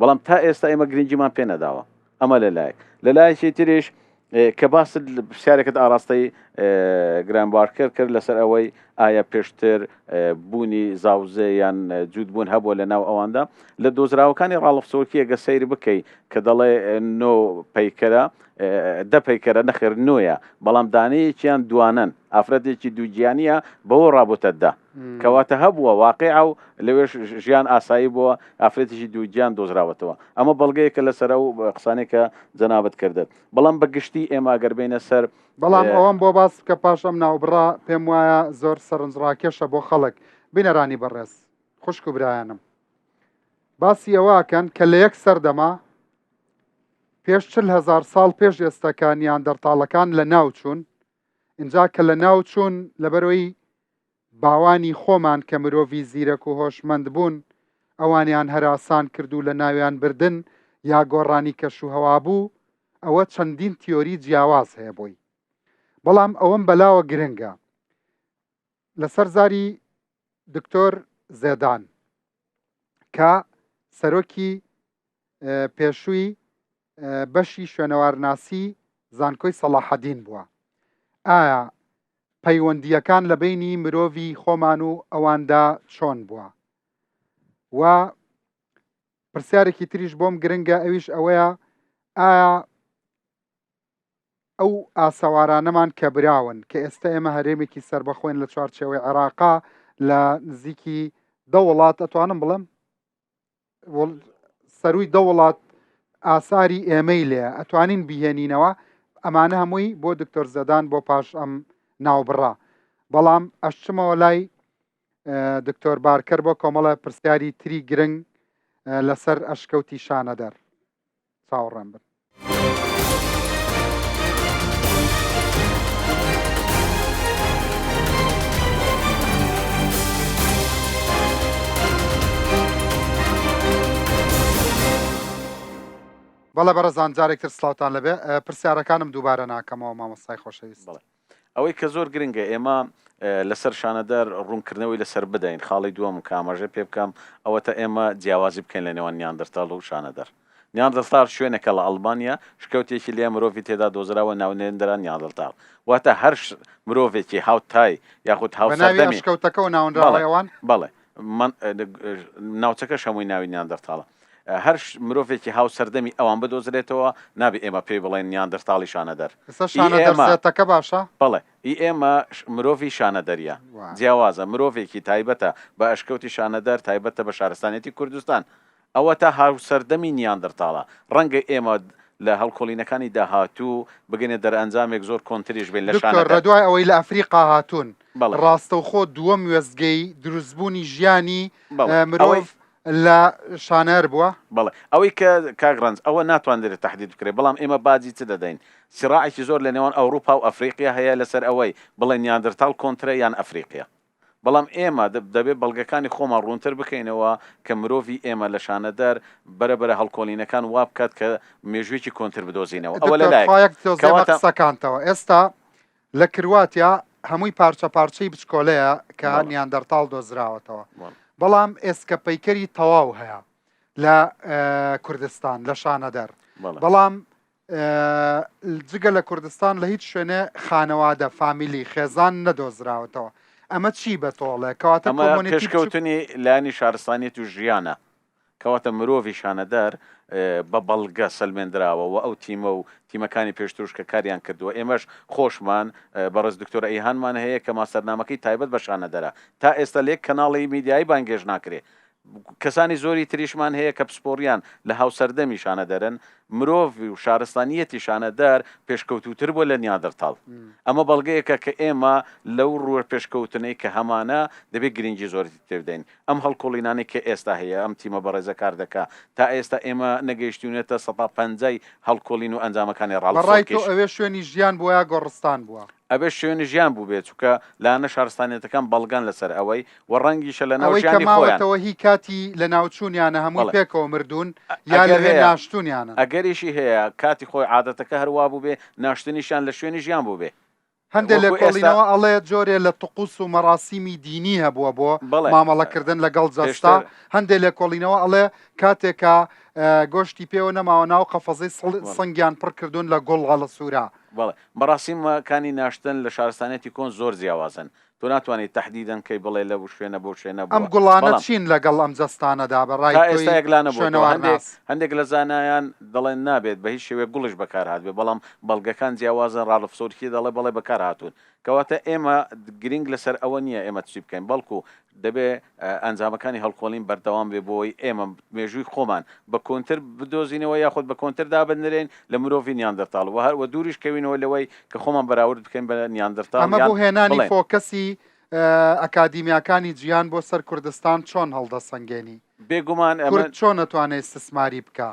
بەڵام تا ئێستا ئێمە گرنگیمان پێ نەداوە ئەمە لە لایەک لە لایەکی تریش کە باست پرسیارێکت ئاراستەی گران بارکەر کرد لەسەر ئەوەی ئایا پێشتر بوونی زاوزێ یان جووت بوون هەبووە لە ناو ئەواندا لە دۆزراوەکانی ڕاڵف سۆرکیە گە سەیر بکەی کە دەڵێ نۆ پەیکەرە دە پەیکەرە نەخێر نۆیە بەڵام دانەیەکیان دوانەن ئافرەتێکی دووگیانیە بەوە ڕابوتە دە کەواتە هەبووە واقیعە و لەوێش ژیان ئاسایی بووە ئافرەتێکی دووگیان دۆزراوەتەوە ئەمە بەڵگەیەکە لەسەر ئەو قسانەی کە جەنابت کردت بەڵام بە گشتی ئێمە ئەگەر بێینە سەر بەڵام ئەوەم بۆ باس بکە پاش ئەم ناوبڕە پێم وایە زۆر سەرنجڕاکێشە بۆ خەڵک بینەرانی بەڕێز خوشک و برایانم باسی ئەوە ئەکەن کە لە یەک سەردەما پێش 40 هەزار ساڵ پێش ئێستا کە نیاندەرتاڵەکان لە ناو چوون ئینجا کە لە ناو چوون لەبەرەوەی باوانی خۆمان کە مرۆڤی زیرەک و هۆشمەند بوون ئەوانیان هەراسان کرد و لە ناویان بردن یا گۆڕانی کەش و هەوا بوو ئەوە چەندین تیۆری جیاواز هەیە بۆی بەڵام ئەوەم بەلاوە گرنگە لەسەر زاری دکتۆر زێدان کە سەرۆکی. پێشووی بەشی شوێنەوارناسی زانکۆی سەڵاحەدین بووە. ئایا پەیوەندییەکان لە بەینی مرۆڤی خۆمان و ئەواندا چۆن بووە؟ و پرسیارێکی تریش بۆم گرنگە ئەویش ئەوەیە ئایا ئەو ئاسەوارانەمان کە براون کە ئێستا ئێمە هەرێمێکی سەربەخۆین لە چوارچێوەی عێراقا لە نزیکی دە وڵات ئەتوانم بڵێم سەرووی دە وڵات ئاساری ئێمەی لێ ئەتوانین بیهێنینەوە ئەمانە هەمووی بۆ دکتۆر زەدان بۆ پاش ئەم ناوبڕە بەڵام ئەشچمەوە لای دکتۆر بارکەر بۆ کۆمەڵە پرسیاری تری گرنگ لەسەر ئەشکەوتی شانەدەر چاوەڕێم بن. بەڵێ بەڕێزان جارێکتر سڵاوتان لەبێ پرسیارەکانم دووبارە ناکەمەوە مامۆستای خۆشەویست. بەڵێ ئەوەی کە زۆر گرنگە ئێمە لەسەر شانەدەر ڕوونکردنەوەی لەسەر بدەین، خاڵی دووەم کە ئاماژەی پێ بکەم ئەوەتە ئێمە جیاوازی بکەین لە نێوان نیاندرتاڵ و شانەدەر. نیاندرتاڵ شوێنێکە لە ئەڵمانیا، شکەوتێکی لێیە مرۆڤی تێدا دۆزراوە ناونێندرا نیاندرتاڵ. واتە هەر مرۆڤێکی هاوتای یاخود بە ناوی هاوسەردەمی ئەشکەوتەکەوە ناونراوە بەڵێ ئەوان؟ بەڵێ ناوچەکەش هەمووی ناوی نیاندرتاڵە. هەر مرۆڤێکی هاوسەردەمی ئەوان بدۆزرێتەوە نابێ ئێمە پێی بڵێین نیاندرتاڵی شانەدەر. ئێستا ئی شانەدەر ئێمە زێتەکە باشە؟ بەڵێ ئی ئێمە مرۆڤی شانەدەریە. وا. جیاوازە مرۆڤێکی تایبەتە بە ئەشکەوتی شانەدەر تایبەتە بە شارستانیەتی کوردستان. ئەوەتا هاوسەردەمی نیاندرتاڵە. ڕەنگە ئێمە لە هەڵکۆڵینەکانی داهاتوو بگەینە دەرئەنجامێک زۆر کۆنتریش بین لە دکتۆر شانەدەر. لە دوای ئەوەی لە ئەفریقا هاتوون بەڵێ. ڕاستەوخۆ دووەم وێستگەی دروستبوونی ژیانی بەڵێ. ئەوەی مرۆڤ لە شانەر بووە؟ بەڵێ. ئەوەی کە کاک ڕەنج، ئەوە ناتواندرێت تەحدید بکرێت، بەڵام ئێمە باجی چ دەدەین؟ سیڕاعێکی زۆر لە نێوان ئەوروپا و ئەفریقیا هەیە لەسەر ئەوەی بڵێن نیاندرتاڵ کۆنترە یان ئەفریقیا. بەڵام ئێمە دەبێت بەڵگەکانی خۆمان ڕوونتر بکەینەوە کە مرۆڤی ئێمە لە شانەدەر بەرە بەرە هەڵکۆڵینەکان وا بکات کە مێژوویەکی کۆنتر بدۆزینەوە. ئەوە لە دکتۆر لایەک. خوا یەک تۆزێ بە کەواتە. قسەکانتەوە. ئێستا لە کرواتیا هەمووی پارچە پارچەی بچکۆلەیە کە بەڵێ. نیاندەرتاڵ دۆزراوەتەوە. بەڵێ. بەڵام ئێسکە پەیکەری تەواو هەیە لە کوردستان لە شانەدەر. بەڵێ. بەڵام جگە لە کوردستان لە هیچ شوێنێ خانەوادە، فامیلی، خێزان نەدۆزراوەتەوە. ئەمە چی بە تۆ ئەڵێ؟ کەواتە ئەمە کۆمۆنێتی بچووک. پێشکەوتنی لایەنی شارستانیەت و ژیانە. کەواتە مرۆڤی شانەدەر بە بەڵگە سەلمێندراوە و ئەو تیمە و تیمەکانی پێشتروش کە کاریان کردووە ئێمەش خۆشمان بەڕێز دکتۆر ئەیهانمان هەیە کە ماستەرنامەکەی تایبەت بە شانەدەرە تا ئێستا لە یەک کەناڵی میدیایی بانگێشت ناکرێ کەسانی زۆری تریشمان هەیە کە پسپۆڕیان لە هاوسەردەمی شانەدەرن، مرۆڤ و شارستانییەتی شانەدەر پێشکەوتووتر بووە لە نیاندرتاڵ. ئەمە بەڵگەیەکە کە ئێمە لەو ڕووە پێشکەوتنەی کە هەمانە دەبێت گرنگی زۆرتری پێ بدەین. ئەم هەڵکۆڵینانەی کە ئێستا هەیە، ئەم تیمە بەڕێزە کار دەکا، تا ئێستا ئێمە نەگەیشتووینەتە سەتا پەنجای هەڵکۆڵین و ئەنجامەکانی بە ڕاڵف ڕای تۆ سۆرکیش. ئەوێ شوێنی ژیان بووە یا گۆڕستان بووە؟ ئەبێ شوێنی ژیان بووبێ، چونکە لایەنە شارستانیەتەکان بەڵگەن لەسەر ئەوەی و ڕەنگیشە لەناو ئەوەی کە ژیانی خۆیان. ماوەتەوە هی کاتی لەناوچوونیانە هەمووی بەڵێ. پێکەوە مردوون یا ئەگەر لەوێ هەیە ناشتوونیانن؟ ئەگەریشی هەیە کاتی خۆی عادەتەکە هەر وا بووبێ ناشتنیشیان لە شوێنی ژیان بووبێ. هەندێ وەکو ئێستا. لێکۆڵینەوە ئەڵێ جۆرێ لە طقوس و مەراسیمی دینی هەبووە بۆ بەڵێ. مامەڵەکردن لەگەڵ جەستە، پێشتر. هەندێ لێکۆڵینەوە ئەڵێ کاتێ کە گۆشتی پێوە نەماوە ناو قەفەزەی سڵ بەڵێ. سنگیان پڕ کردوون لە گوڵ هەڵەسوورا. بەڵێ. مەراسیمەکانی ناشتن لە شارستانیەتی کۆن زۆر جیاوازن. تۆ ناتوانیت تەحدیدەن کەی بڵێ لەو شوێنە بەو شوێنە ئەم بووە. گوڵانە بەڵام. چین لەگەڵ ئەم جەستانەدا بە ڕای تا ئێستا تۆی یەکلا نەبووەتەوە. هەندێک شوێنەوارناس؟ هەندێک لە زانایان دەڵێن نابێت بە هیچ شێوەیەک گوڵیش بەکار هاتبێ، بەڵام بەڵگەکان جیاوازن، ڕاڵف سۆرکی دەڵێ بەڵێ بەکار هاتوون. کەواتە ئێمە گرینگ لەسەر ئەوە نییە ئێمە چی بکەین، بەڵکو دەبێ ئەنجامەکانی هەڵکۆڵین بەردەوام بێ بۆ ئەوەی ئێمە مێژووی خۆمان بە کۆنتر بدۆزینەوە یاخود بە کۆنتر دابنرێین لە مرۆڤی نیاندرتاڵ و هەر وە دووریش کەوینەوە لەوەی کە خۆمان بەراورد بکەین بە نیاندرتاڵ ئەمە یان بۆ هێنانی بڵێن. فۆکەسی ئەکادیمیاکانی جیهان بۆ سەر کوردستان چۆن هەڵدەسەنگێنی؟ بێگومان ئەمە. کورد چۆن ئەتوانێ ئیستسماری بکا؟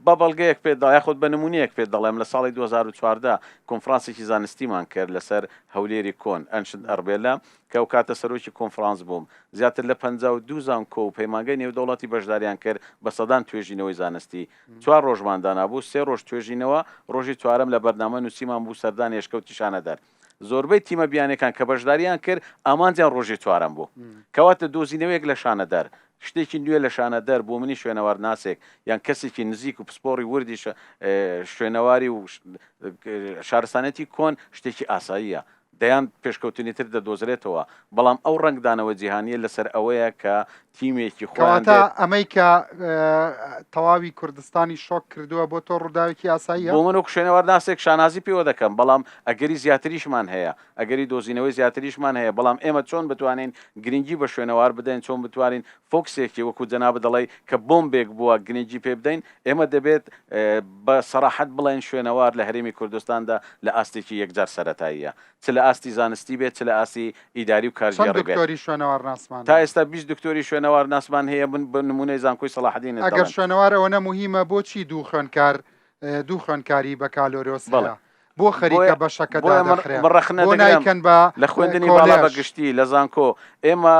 بە بەڵگەیەک پێت دەڵێم یاخود بە نموونەیەک پێت دەڵێم لە ساڵی 2014 کۆنفرانسێکی زانستیمان کرد لەسەر هەولێری کۆن، Ancient Arbela، کە ئەو کاتە سەرۆکی کۆنفرانس بووم. زیاتر لە 52 زانکۆ و پەیمانگای نێودەوڵەتی بەشداریان کرد بە سەدان توێژینەوەی زانستی. چوار ڕۆژمان دانابوو، سێ ڕۆژ توێژینەوە، ڕۆژی چوارەم لە بەرنامە نووسیمان بوو سەردانی ئەشکەوتی شانەدەر. زۆربەی تیمە بیانیەکان کە بەشداریان کرد ئامانجیان ڕۆژی چوارەم بوو. کەواتە دۆزینەوەیەک لە شانەدەر. شتێکی نوێ لە شانەدەر بۆ منی شوێنەوارناسێک یان کەسێکی نزیک و پسپۆڕی وردی شوێنەواری و شارستانێتی کۆن شتێکی ئاساییە. دەیان پێشکەوتنی تر دەدۆزرێتەوە، بەڵام ئەو ڕەنگدانەوە جیهانییە لەسەر ئەوەیە کە تیمێکی خۆیان کەواتە دێت. ئەمەی کە تەواوی کوردستانی شۆک کردووە بۆ تۆ ڕووداوێکی ئاساییە؟ بۆ من وەکو شوێنەوارناسێک شانازی پێوە دەکەم، بەڵام ئەگەری زیاتریشمان هەیە، ئەگەری دۆزینەوەی زیاتریشمان هەیە، بەڵام ئێمە چۆن بتوانین گرنگی بە شوێنەوار بدەین، چۆن بتوانین فۆکسێکی وەکو جەنابت دەڵێی کە بۆمبێک بووە گرنگی پێ بدەین، ئێمە دەبێت بە سەراحەت بڵێین شوێنەوار لە هەرێمی کوردستاندا لە ئاستێکی یەکجار سەرەتاییە، چ لە ئاستی زانستی بێت، چ لە ئاستی ئیداری و چەند کارگێڕی بێت. دکتۆری شوێنەوارناسمان تا هەیە؟ ئێستا 20 دکتۆری شوێنەوارناسمان هەیە، من بە نموونەی زانکۆی سەڵاحەدینت ئەگەر دەڵێم. شوێنەوار ئەوەنە موهیمە بۆچی دوو خوێندکار دوو خوێندکاری بەکالۆریۆس بەڵێ. هەیە؟ بۆ خەریکە بۆیە بەشەکە بۆیە من دادەخرێ؟ من ڕەخنە بۆ دەگرم نایکەن بە لە خوێندنی باڵا بە کۆلێژ؟ گشتی لە زانکۆ ئێمە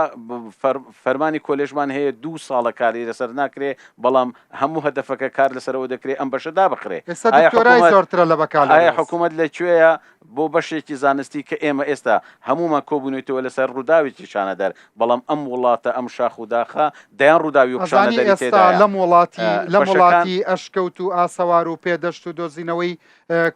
فەرمانی کۆلێژمان هەیە دوو ساڵە کاری لەسەر ناکرێ بەڵام هەموو هەدەفەکە کار لەسەرەوە دەکرێ ئەم بەشە دابخرێ ئێستا ئایا دکتۆرای حکوومەت زۆرترە لە ئایا بەکالۆریۆس. حکوومەت لە کوێیە بۆ بەشێکی زانستی کە ئێمە ئێستا هەموومان کۆبوونیتەوە لەسەر ڕووداوێکی شانەدەر بەڵام ئەم وڵاتە ئەم شاخ و داخە دەیان ڕووداوی وەک ئەزانی شانەدەری ئێستا تێدایە لەم وڵاتی لەم بەشەکان وڵاتی ئەشکەوت و ئاسەوار و پێدەشت و دۆزینەوەی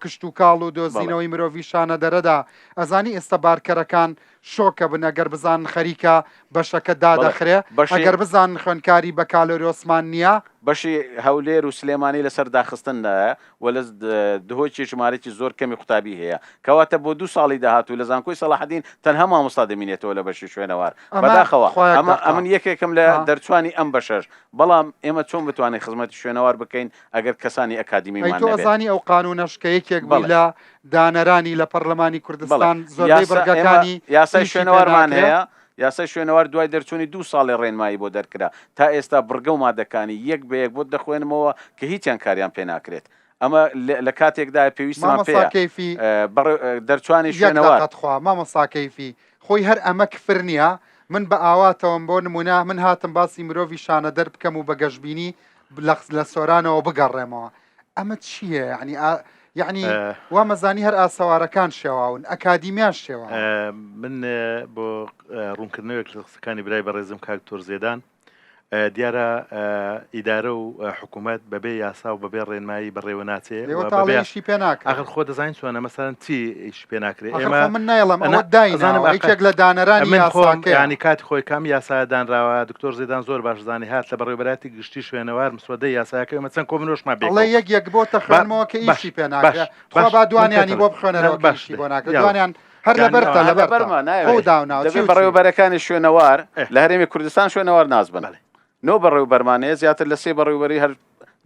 کشتوکاڵ و بەڵێ. دۆزینەوەی مرۆڤی شانەدەرەدا ئەزانی ئێستا بارکەرەکان شۆکە بن ئەگەر بزانن خەریکە بەشەکە بەڵێ دادەخرێ بەشی. ئەگەر بزانن خوێندکاری بەکالۆریۆسمان نییە. بەشی هەولێر و سلێمانی لەسەر داخستندایە و لە دهۆکیش ژمارەیەکی زۆر کەمی قوتابی هەیە کەواتە بۆ دوو ساڵی داهاتوو لە زانکۆی سەڵاحەدین تەنها مامۆستا دەمینێتەوە لە بەشی شوێنەوار ئەمە بەداخەوە خوایەک ئەمە دەقە. ئەمن یەکێکم لە ئا. دەرچوانی ئەم بەشەش بەڵام ئێمە چۆن بتوانین خزمەتی شوێنەوار بکەین ئەگەر کەسانی ئەی ئەکادیمیمان تۆ نەبێت. ئەزانی ئەو قانوونەش کە یەکێک بووی بەڵێ. لە دانەرانی لە پەرلەمانی بەڵێ کوردستان زۆربەی یاسا ئێمە بڕگەکانی یاسای ئیشی پێ شوێنەوارمان ناکرێ؟ هەیە یاسای شوێنەوار دوای دەرچوونی دوو ساڵی ڕێنمایی بۆ دەرکرا تا ئێستا بڕگە و مادەکانی یەک بە یەک بۆت دەخوێنمەوە کە هیچیان کاریان پێ ناکرێت ئەمە لە کاتێکدایە پێویستمان مامۆستا پێیە کەیفی بەڕێ دەرچوانی یەک شوێنەوار. دەقە تخوا مامۆستا کەیفی خۆی هەر ئەمە کفر نیە؟ من بە ئاواتەوەم بۆ نمونە من هاتم باسی مرۆڤی شانەدەر بکەم و بە گەشبینی لە لە سۆرانەوە بگەڕێمەوە ئەمە چییە یعنی ئا یعنی وا مەزانی هەر ئاسەوارەکان شێواون ئەکادیمیاش شێواوە. من بۆ ڕوونکردنەوەیەک لە قسەکانی برای بەڕێزم کاک دکتۆر زێدان دیارە ئیدارە و حکوومەت بەبێ یاسا و بەبێ ڕێنمایی بەڕێوە ناچێ ئێوە تاڵێ ئیشی پێ ناکرێ. ئاخر خۆ دەزانین چۆنە مەسەلەن چی ئیشی پێ ناکرێ ئاخر ئێمە خۆ من نایڵێم ئەنا ئەوە دایناوە ئەزانم ئاخر یەکێک لە دانەرانی من خۆم یاساکەیە. یانی کاتی خۆی کام یاسایە دانراوە دکتۆر زێدان زۆر باش زانی هات لە بەڕێوەبەرایەتی گشتی شوێنەوار مسوەدەی یاسایەکە ئێمە چەند کۆبوونەوەشمان ئەڵێ پێکەوە یەک یەک بۆتە با خوێنمەوە کە باش ئیشی پێ باش ناکرێ تخوا باش با من دوانیانی پێتەڵێم بۆ نا بخوێنەرەوە کە باش ئیشی دێ بۆ ناکرێ یاڵا دوانیان هەر یانی لەبەرتە ئەوە هەر لەبەرتە لەبەرما خۆو نایەوێت داوناوە دەبێ چی و چی. بەڕێوەبەرەکانی شوێنەوار ئێ لە هەرێمی کوردستان شوێنەوار ناس بن بەڵێ نۆ بەڕێوبەرمان هەیە زیاتر لە سێ بەڕێوبەری هەر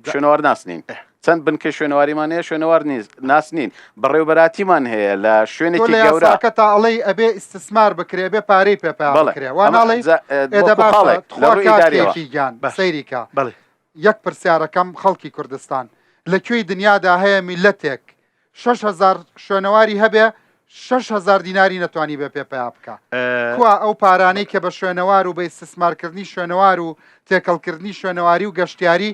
جا شوێنەوار ناس نین ئێ چەند بنکەی شوێنەواریمان هەیە شوێنەوار نیز ناس نین بەڕێوبەراتیمان هەیە لە تۆ شوێنێکی لە گەورە یاساکەتا ئەڵێی ئەبێ ئیستسمار بکرێ ئەبێ پارەی پێ پەیا بەڵێ بکرێ وا ئەمە ناڵێی جا ئێ ئێ دە وەکو باشە خاڵێک لە تخوا ڕووی کاک ئیداریەوە کەیفی گیان باش سەیری کە بەڵێ یەک پرسیارەکەم خەڵکی کوردستان لە کوێی دنیادا هەیە میللەتێک 6000 شوێنەواری هەبێ 6000 دیناری نەتوانی بێ پێ پەیا بکا کوا ئەو پارانەی کە بە شوێنەوار و بە ئیستسمارکردنی شوێنەوار و تێکەڵکردنی شوێنەواری و گەشتیاری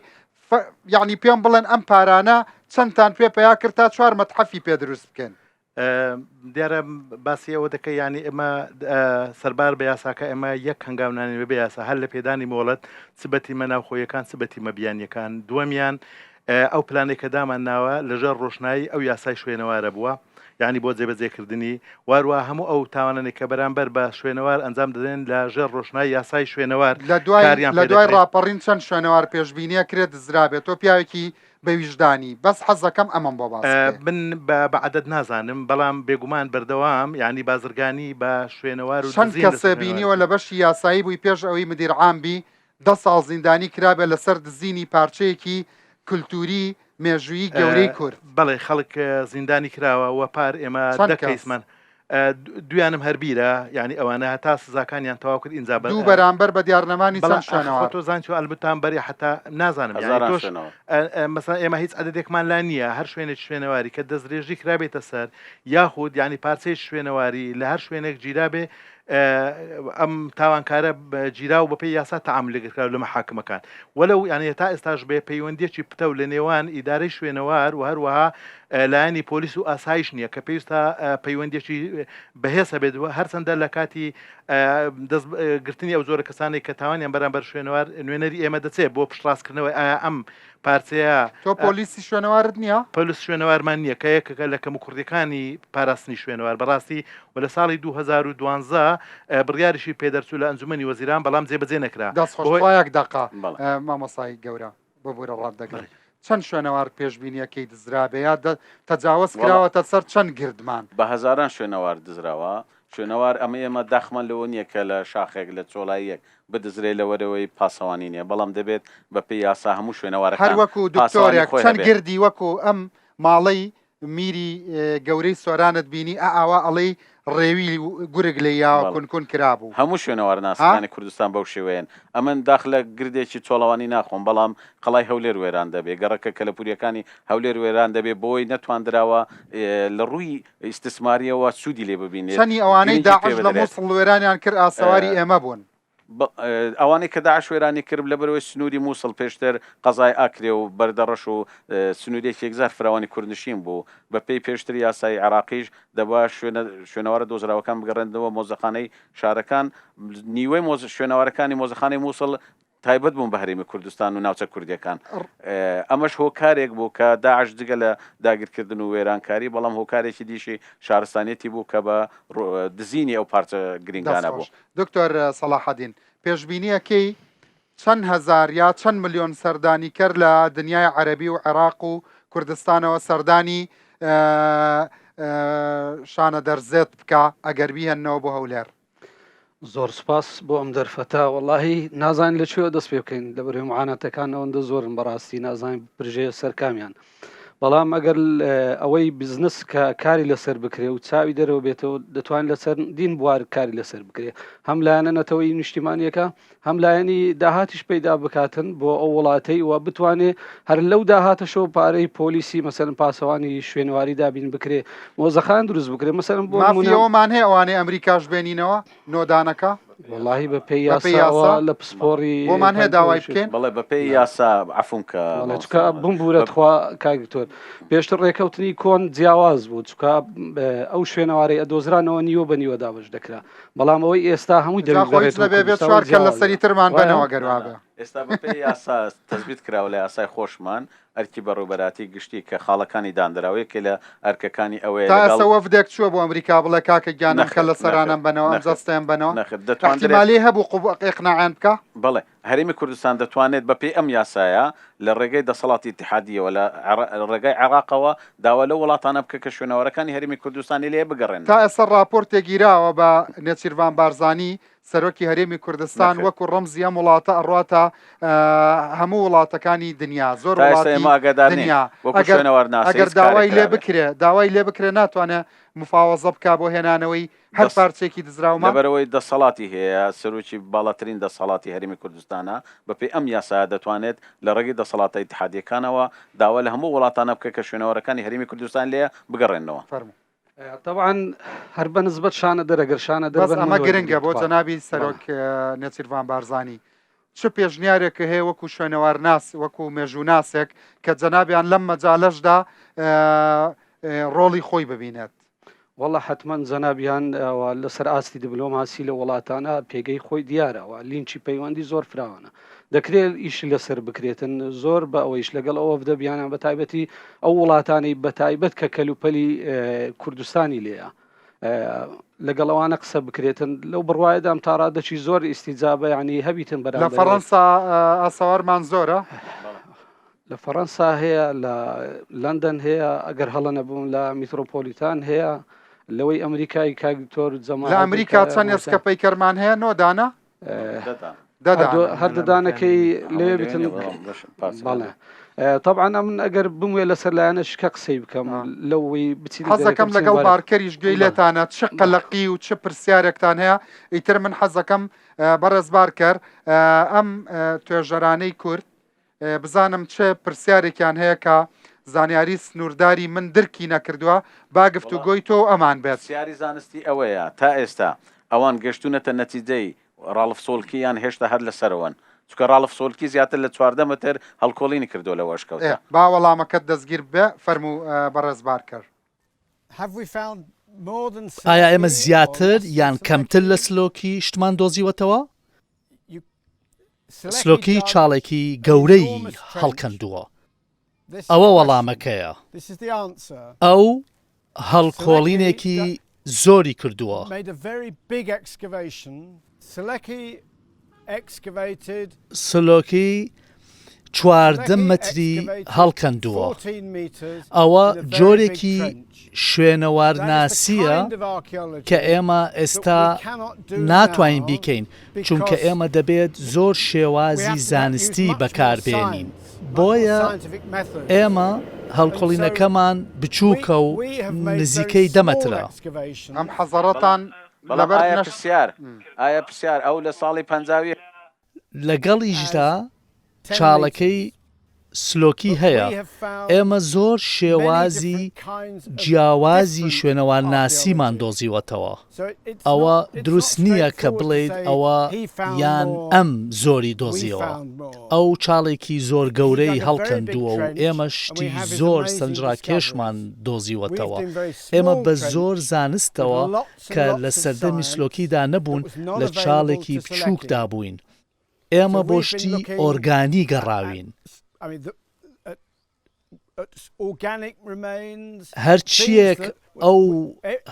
یعنی پێم بڵێن ئەم پارانە چەندتان پێ پەیا کرد تا چوار مەتحەفی پێ دروست بکەن؟ دیارە باسی ئەوە دەکەی یانی ئێمە سەربار بە یاساکە ئێمە یەک هەنگاو نانین بەبێ یاسا هەر لە پێدانی مۆڵەت چ بە تیمە ناوخۆیەکان چ بە تیمە بیانیەکان دووەمیان ئەو پلانێک کە دامان ناوە لەژێر ڕۆشنایی ئەو یاسای شوێنەوارە بووە یعنی بۆ جێبەجێکردنی واروا هەموو ئەو تاوانانێک کە بەرامبەر بە شوێنەوار ئەنجام دەدرێن لە ژێر ڕۆشنای یاسای شوێنەوار لە دوای کاریان لە پێ دوای دەکرێت. ڕاپەڕین چەند شوێنەوار پێشبینیە کرێ دزرابێت تۆ پیاوێکی بە ویژدانی بەس حەزەکەم ئەمەم بۆ باس بکەی. من بە بە عەدەد نازانم بەڵام بێگومان بەردەوام یانی بازرگانی بە شوێنەوار و چەند دزین کەسێ لەسەر بینیوە شوێنەوارەکان. لە بەشی یاسایی بووی پێش ئەوەی مدیر عام بی دە ساڵ زیندانی کرابێ لەسەر دزینی پارچەیەکی کلتوری مێژوویی گەورەی کورد. بەڵێ خەڵک زیندانی کراوە و پار ئێمە چەند دە کەس؟ کەیسمان دویانم هەر بیرە یانی ئەوانە هەتا سزاکانیان تەواو کرد ئینجا بە دوو بەرامبەر بە دیارنەمانی بەڵام چەند ئاخ خۆ شوێنەوار؟ تۆ زانی چۆ ئەلبتان بەری حەتا نازانم یانی هەزاران تۆش شوێنەوار. مەسەلەن ئێمە هیچ عەدەدێکمان لا نییە هەر شوێنێکی شوێنەواری کە دەستدرێژی کرابێتە سەر یاخود یانی پارچەیەکی شوێنەواری لە هەر شوێنێک گیرابێ. ئەم تاوانکارە گیرا و بەپێی یاسا تەعامولی لەگەڵ کرا لە مەحاکمەکان وەلەو یانی تا ئێستاش بێ پەیوەندیەکی پتەو لە نێوان ئیدارەی شوێنەوار و هەروەها لایەنی پۆلیس و ئاسایش نییە کە پێویستە پەیوەندیەکی بەهێز هەبێت و هەرچەندە لە کاتی دەست گرتنی ئەو جۆرە کەسانێک کە تاوانیان بەرامبەر شوێنەوار نوێنەری ئێمە دەچێت بۆ پشتڕاستکردنەوەی ئایا ئەم پارچەیە تۆ پۆلیسی شوێنەوارت نییە؟ پۆلیس شوێنەوارمان نییە کە یەکێکە لە کەموکوڕییەکانی پاراستنی شوێنەوار بەڕاستی و لە ساڵی 2012 بڕیاریشی پێدەرچوو لە ئەنجومەنی وەزیران بەڵام جێبەجێ نەکرا. دەست خۆش بەهۆی. خوا یەک دەقە بەڵێ. مامۆستای گەورە ببورە ڕات دەگرم بەڵێ. چەند شوێنەوار پێشبینیەکەی دزرابێ یا دە تەجاوەز وەڵا. کراوەتە سەر چەند گردمان؟ بە هەزاران شوێنەوار دزراوە شوێنەوار ئەمە ئێمە داخمان لەوە نییە کە لە شاخێک لە چۆڵاییەک بدزرێ لەوەرەوەی پاسەوانی نییە بەڵام دەبێت بە پێی یاسا هەموو هەر شوێنەوارەکان وەکو پاسەوانی دکتۆرێک خۆی چەند هەبێ. گردی وەکو ئەم ماڵەی میری گەورەی سۆرانت بینی ئە ئاوا ئەڵێی ڕێوی گورگ لێی یاوە بەڵێ. کون کون کرابوو. هەموو ها؟ شوێنەوارناسەکانی کوردستان بەو شێوەیەن. ئەمن داخ لە گردێکی چۆڵەوانی ناخۆم بەڵام قەڵای هەولێر وێران دەبێ، گەڕەکە کەلەپورییەکانی هەولێر وێران دەبێ بۆی نەتواندراوە لە ڕووی ئیستسمارییەوە سوودی لێ ببینێت، چەنی ئەوانەی گرنگی پێ داعش لە بدرێت. موسڵ وێرانیان کرد ئاسەواری ئێمە بوون. ئەوانەی کە داعش وێرانی کرد لەبەرئەوەی سنووری موسڵ پێشتر قەزای ئاکرێ و بەردەڕەش و سنوورێکی یەکجار فراوانی کوردنشین بوو، بەپێی پێشتر یاسای عێراقیش دەبوا شوێنە شوێنەوارە دۆزراوەکان بگەڕێندنەوە مۆزەخانەی شارەکان، نیوەی مۆزە شوێنەوارەکانی مۆزەخانەی موسڵ تایبەت بوون بە هەرێمی کوردستان و ناوچە کوردیەکان. ئەمەش هۆکارێک بوو کە داعش جگە لە داگیرکردن و وێرانکاری بەڵام هۆکارێکی دیشی شارستانیەتی بوو کە بە دزینی ئەو پارچە گرینگانە دەست بوو. خۆش دکتۆر سەڵاحەدین، پێشبینیەکەی چەند هەزار یا چەند ملیۆن سەردانیکەر لە دنیای عەرەبی و عێراق و کوردستانەوە سەردانی شانەدەر زێت بکا ئەگەر بیهێننەوە بۆ هەولێر؟ زۆر سوپاس بۆ ئەم دەرفەتە وەڵاهی نازانین لە کوێوە دەست پێ بکەین لەبەرئەوەی معاناتەکان ئەوەندە زۆرن بەڕاستی نازانین برژێ سەر کامیان بەڵام ئەگەر ئەوەی بزنس کە کاری لەسەر بکرێ و چاوی دەرەوە بێتەوە دەتوانین لەسەر دین بوار کاری لەسەر بکرێ هەم لایەنە نەتەوەی نیشتیمانیەکە هەم لایەنی داهاتیش پەیدا بکاتن بۆ ئەو وڵاتەی و بتوانێ هەر لەو داهاتەشەوە پارەی پۆلیسی مەسەلەن پاسەوانی شوێنەواری دابین بکرێ مۆزەخان دروست بکرێ مەسەلەن بۆ مافی نمونە ئەوەمان هەیە ئەوانەی ئەمریکاش بێنینەوە نۆدانەکە؟ وەڵاهی بە پێی بە پێی یاسا ئەوە یاسا لە پسپۆڕی بۆمان هەیە داوای پەنجەوەشێ بکەین؟ بەڵێ بە پێی نا. یاسا عەفوم کە بەڵێ مامۆستا چونکە محمد بمبورە بە تخوا کاک دکتۆر پێشتر ڕێکەوتنی کۆن جیاواز بوو چونکە ئەو شوێنەوارەی ئەدۆزرانەوە نیوە بە نیوە دابەش دەکرا بەڵام ئەوەی ئێستا هەمووی جا دەبی خۆ هیچ بگەڕێتەوە نەبێ بێ کوردستان چوار ئەوە کەللە جیاوازە سەری ترمان وایە؟ بەنەوە گەر نا نا وابێ. ئێستا بە پێی یاسا تەسبیت کراوە لە یاسای خۆشمان ئەرکی بەڕێوبەراتی گشتی کە خاڵەکانی داندراوە یەکێ لە ئەرکەکانی ئەوەیە تا لەگەڵ ئێستا وەفدێک چووە بۆ ئەمریکا بڵێ کاکە گیان ئەم نەخێر کەللە نەخێر سەرانەم بەنەوە ئەم نەخێر جەستەیەم بەنەوە نەخێر دەتواندرێت ئیحتیمالی هەبوو قبو ئیقناعیان بکا؟ بەڵێ هەرێمی کوردستان دەتوانێت بە پێی ئەم یاسایە لە ڕێگەی دەسەڵاتی ئیتیحادییەوە لە ڕێگای عێراقەوە داوا لەو وڵاتانە بکە کە شوێنەوارەکانی هەرێمی کوردستانی لێیە تا بگەڕێننەوە. ئێستا ڕاپۆرتێک گیراوە بە نێچیرڤان بارزانی سەرۆکی هەرێمی کوردستان نەخێر. وەکو ڕەمزی ئەم وڵاتە ئەڕواتە هەموو وڵاتەکانی دنیا زۆر تا ئێستا وڵاتی ئێمە ئاگادار نین دنیا وەکو ئەگەر شوێنەوارناسە ئەگەر هیچ کارێک داوای لێ کرابێ. بکرێ داوای لێ بکرێ ناتوانێ مفاوەزە بکا بۆ هێنانەوەی هەر دەس پارچەیەکی دزراومان؟ لەبەرئەوەی دەسەڵاتی هەیە، سەرۆکی باڵاترین دەسەڵاتی هەرێمی کوردستانە، بەپێی ئەم یاسایە دەتوانێت لە ڕێگەی دەسەڵاتە ئیتیحادییەکانەوە داوا لە هەموو وڵاتانە بکە کە شوێنەوارەکانی هەرێمی کوردستان لێیە بگەڕێننەوە. فەرموو. تەبعەن هەر بە نسبەت شانەدەر ئەگەر شانەدەر بەس بە ئەمە نموونە گرنگە وەربگرین بۆ تخوا. جەنابی بەڵێ. سەرۆک نێچیرڤان بارزانی چ پێشنیارێکە هەیە وەکو شوێنەوارناس وەکو مێژووناسێک کە جەنابیان لەم مەجالەشدا ڕۆڵی خۆی ببینێت؟ وەڵا حەتمەن جەنابیان لەسەر ئاستی دبلۆماسی لە وڵاتانە پێگەی خۆی دیارە و لینکی پەیوەندی زۆر فراوانە دەکرێت ئیشی لەسەر بکرێتن زۆر بە ئەوەیش لەگەڵ ئەوە بدەبیانە بە تایبەتی ئەو وڵاتانەی بە تایبەت کە کەلوپەلی کوردستانی لێیە لەگەڵ ئەوانە قسە بکرێتن لەو بڕواایەدام تا ڕادەکی زۆر ئیسیجابە ینی هەبیتن لە بەرامبەر فەڕەنسا ئاسەوارمان زۆرە. لە فەڕەنسا هەیە، لە لەندەن هەیە، ئەگەر هەڵە نەبووم لە میترۆپۆلیتان هەیە، لەوەی ئەمریکای کاک دکتۆر لە جەماعەت ئەمریکا چەند ئێسکە پەیکەرمان هەیە؟ نۆ دانە؟ دە دانە. هەر دە دانەکەی لەوێ بتن. بەڵێ تەبعەن ئەمن ئەگەر بموێ لەسەر لایەنە شکە قسەی بکەم لەوەی بچین حەزەکەم لەگەڵ بارکەریش گوێی لێتانە چ قەلەقی و چ پرسیارێکتان هەیە ئیتر من حەزەکەم بەڕێز بارکەر ئەم توێژەرانەی کورد بزانم چ پرسیارێکیان هەیە کە زانیاری سنوورداری من درکی نەکردووە، با گفتوگۆی تۆ و ئەمان بێت. پرسیاری زانستی ئەوەیە تا ئێستا. ئەوان گەشتوونەتە نەتیجەی ڕاڵف سۆلکی یان هێشتا هەر لەسەرەوەن؟ چونکە ڕاڵف سۆلکی زیاتر لە 14 متر هەڵکۆڵینی کردووە لەو ئێ ئەشکەوتە. با وەڵامەکەت دەستگیر ببێ، فەرموو بەڕێز بارکەر. ئایا ئێمە زیاتر یان کەمتر لە سلۆکی شتمان دۆزیوەتەوە؟ سلۆکی چاڵێکی گەورەی هەڵکەندووە. ئەوە وەڵامەکەیە. ئەو هەڵکۆڵینێکی زۆری کردووە. سلۆکی 14 مەتری هەڵکەندووە. ئەوە جۆرێکی شوێنەوارناسییە کە ئێمە ئێستا ناتوانین بیکەین، چونکە ئێمە دەبێت زۆر شێوازی زانستی بەکاربێنین. بۆیە ئێمە هەڵکۆڵینەکەمان بچووکە و نزیکەی دە مەترە. ئەم حەزەڕەتان بەڵام لەبەر ئایا نەش. پرسیار ئایا پرسیار ئەو لە ساڵی 51. لەگەڵیشدا چاڵەکەی سلۆکی هەیە، ئێمە زۆر شێوازی جیاوازی شوێنەوارناسیمان دۆزیوەتەوە، ئەوە دروست نییە کە بڵێیت ئەوە یان ئەم زۆری دۆزیەوە، ئەو چاڵێکی زۆر گەورەی هەڵکەندووە و ئێمە شتی زۆر سەرنجڕاکێشمان دۆزیوەتەوە، ئێمە بە زۆر زانستەوە کە لە سەردەمی سلۆکیدا نەبوون لە چاڵێکی بچووکدا بووین، ئێمە بۆ شتی ئۆرگانی گەڕاوین. هەرچییەک ئەو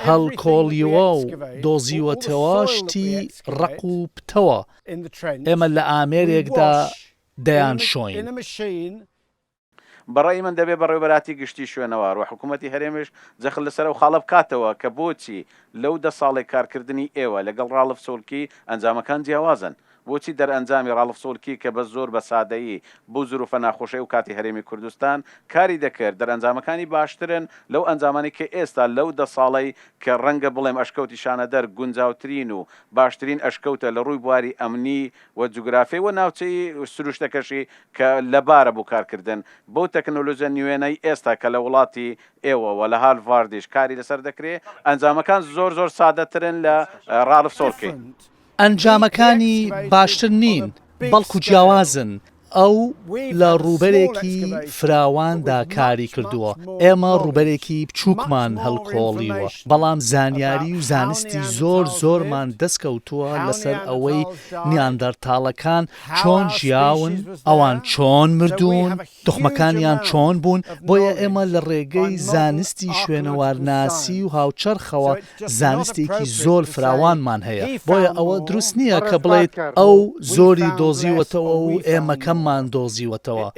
هەڵکۆڵیوە و دۆزیوەتەوە شتی ڕەق و پتەوە، ئێمە لە ئامێرێکدا دەیانشۆین. بە ڕەئی من دەبێ بەڕێوەبەراتی گشتی شوێنەوار و حکوومەتی هەرێمیش جەخت لەسەر ئەو خاڵە بکاتەوە کە بۆچی لەو دە ساڵەی کارکردنی ئێوە لەگەڵ ڕاڵف سۆلکی ئەنجامەکان جیاوازن؟ بۆچی دەرئەنجامی ڕاڵف سۆلکی کە بە زۆر بە سادەیی بەو زروفە ناخۆشەی ئەو کاتی هەرێمی کوردستان کاری دەکرد دەرئەنجامەکانی باشترن لەو ئەنجامانەی کە ئێستا لەو دە ساڵەی کە ڕەنگە بڵێم ئەشکەوتی شانەدەر گونجاوترین و باشترین ئەشکەوتە لە ڕووی بواری ئەمنی و جوگرافی و ناوچەیی و سروشتەکەشی کە لەبارە بۆ کارکردن بەو تەکنۆلۆژیا نوێنەی ئێستا کە لە وڵاتی ئێوە و لە هارڤاردیش کاری لەسەر دەکرێ ئەنجامەکان زۆر زۆر سادەترن لە ڕاڵف سۆلکی. ئەنجامەکانی باشتر نین، بەڵکو جیاوازن، ئەو لە ڕووبەرێکی فراواندا کاری کردووە، ئێمە ڕووبەرێکی بچووکمان هەڵکۆڵیوە، بەڵام زانیاری و زانستی زۆر زۆرمان دەستکەوتووە لەسەر ئەوەی نیاندەرتاڵەکان چۆن ژیاون، ئەوان چۆن مردوون، توخمەکانیان چۆن بوون، بۆیە ئێمە لە ڕێگەی زانستی شوێنەوارناسی و هاوچەرخەوە زانستێکی زۆر فراوانمان هەیە، بۆیە ئەوە دروست نییە کە بڵێیت ئەو زۆری دۆزیوەتەوە و ئێمە کەممان دۆزیوەتەوە،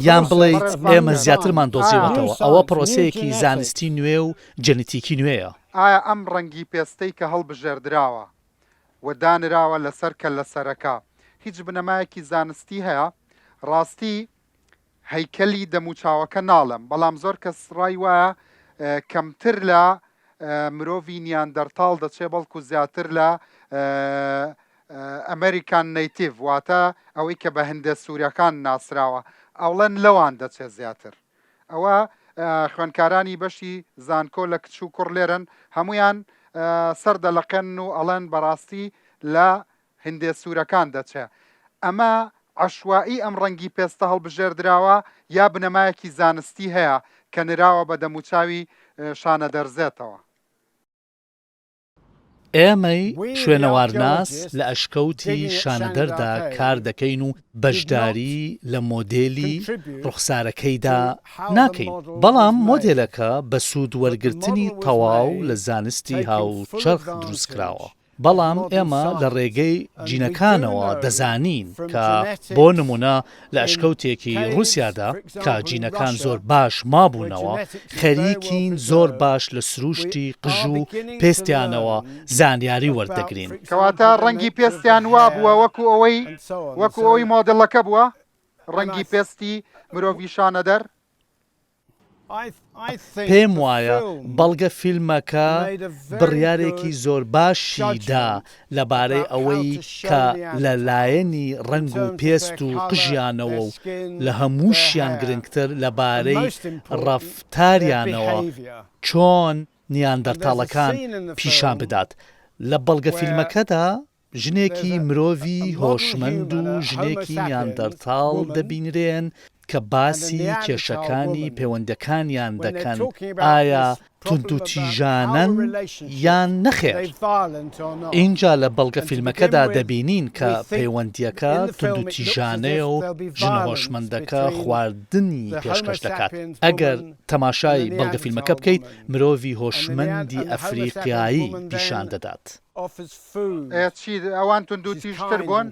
یان بڵێیت ئێمە زیاترمان دۆزیوەتەوە، ئەوە پرۆسەیەکی زانستی نوێ و جێنتیکی نوێیە. ئایا ئەم ڕەنگی پێستەی کە هەڵبژێردراوە و دانراوە لەسەر کەللەسەرەکە هیچ بنەمایەکی زانستی هەیە؟ ڕاستی هەیکەلی دەموچاوەکە ناڵێم، بەڵام زۆر کەس ڕای وایە کەمتر لە مرۆڤی نیاندەرتاڵ دەچێ بەڵکو زیاتر لە American Native واتە ئەوەی کە بە هندێ سوورەکان ناسراوە ئەوڵێن لەوان دەچێت زیاتر. ئەوە خوێندکارانی بەشی زانکۆ لە کچ و کوڕ لێرەن هەموویان سەر دەلەقێنن و ئەڵێن بەڕاستی لە هندێ سوورەکان دەچێ. ئەمە عەشوائی ئەم ڕەنگی پێستە هەڵبژێردراوە یا بنەمایەکی زانستی هەیە کە نراوە بە دەموچاوی شانەدەرزێتەوە؟ ئێمەی شوێنەوارناس لە ئەشکەوتی شانەدەردا کار دەکەین و بەشداری لە مۆدێلی ڕوخسارەکەیدا ناکەین، بەڵام مۆدێلەکە بە سوود وەرگرتنی تەواو لە زانستی هاوچەرخ دروستکراوە. بەڵام ئێمە لە ڕێگەی جینەکانەوە دەزانین کە بۆ نموونە لە ئەشکەوتێکی ڕووسیادا کە جینەکان زۆر باش مابوونەوە، خەریکین زۆر باش لە سرووشتی قژ و پێستیانەوە زانیاری وەردەگرین. کەواتە ڕەنگی پێستیان وا بووە وەکو ئەوەی وەکو ئەوەی مۆدێلەکە بووە ڕەنگی پێستی مرۆڤی شانەدەر؟ پێم وایە بەڵگە فیلمەکە بڕیارێکی زۆر باشی دا لەبارەی ئەوەی کە لە لایەنی ڕەنگ و پێست و قژیانەوە و لە هەمووشیان گرنگتر لەبارەی ڕەفتاریانەوە چۆن نیاندەرتاڵەکان پیشان بدات. لە بەڵگەفیلمەکەدا ژنێکی مرۆڤی هۆشمەند و ژنێکی نیاندەرتاڵ دەبینرێن کە باسی کێشەکانی پەیوەندەکانیان دەکەن، ئایا توندوتیژانەن یان نەخێر؟ ئینجا لە بەڵگەفیلمەکەدا دەبینین کە پەیوەندییەکە توندوتیژانەیە و ژنە هۆشمەندەکە خواردنی پێشکەش دەکات. ئەگەر تەماشای بەڵگەفیلمەکە بکەیت، مرۆڤی هۆشمەندی ئەفریقیایی پیشان دەدات. ئێ چی ئەوان توندوتیژتر بوون؟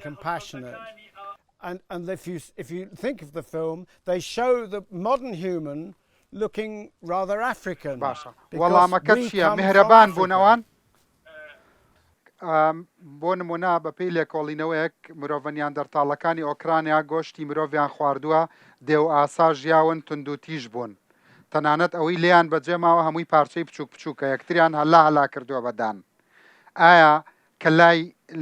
باشە وەڵامەکە چییە؟ میهرەبان بوون ئەوان؟ بۆ نمونە بەپێی لێکۆڵینەوەیەک مرۆڤە نیاندەرتاڵەکانی ئۆکرانیا گۆشتی مرۆڤیان خواردووە، دێو ئاسا ژیاون، توندوتیژ بوون. تەنانەت ئەوەی لێیان بەجێ ماوە هەمووی پارچەی بچووک بچووکە، یەکتریان هەلا هەلا کردووە بە دان. ئایا کە لای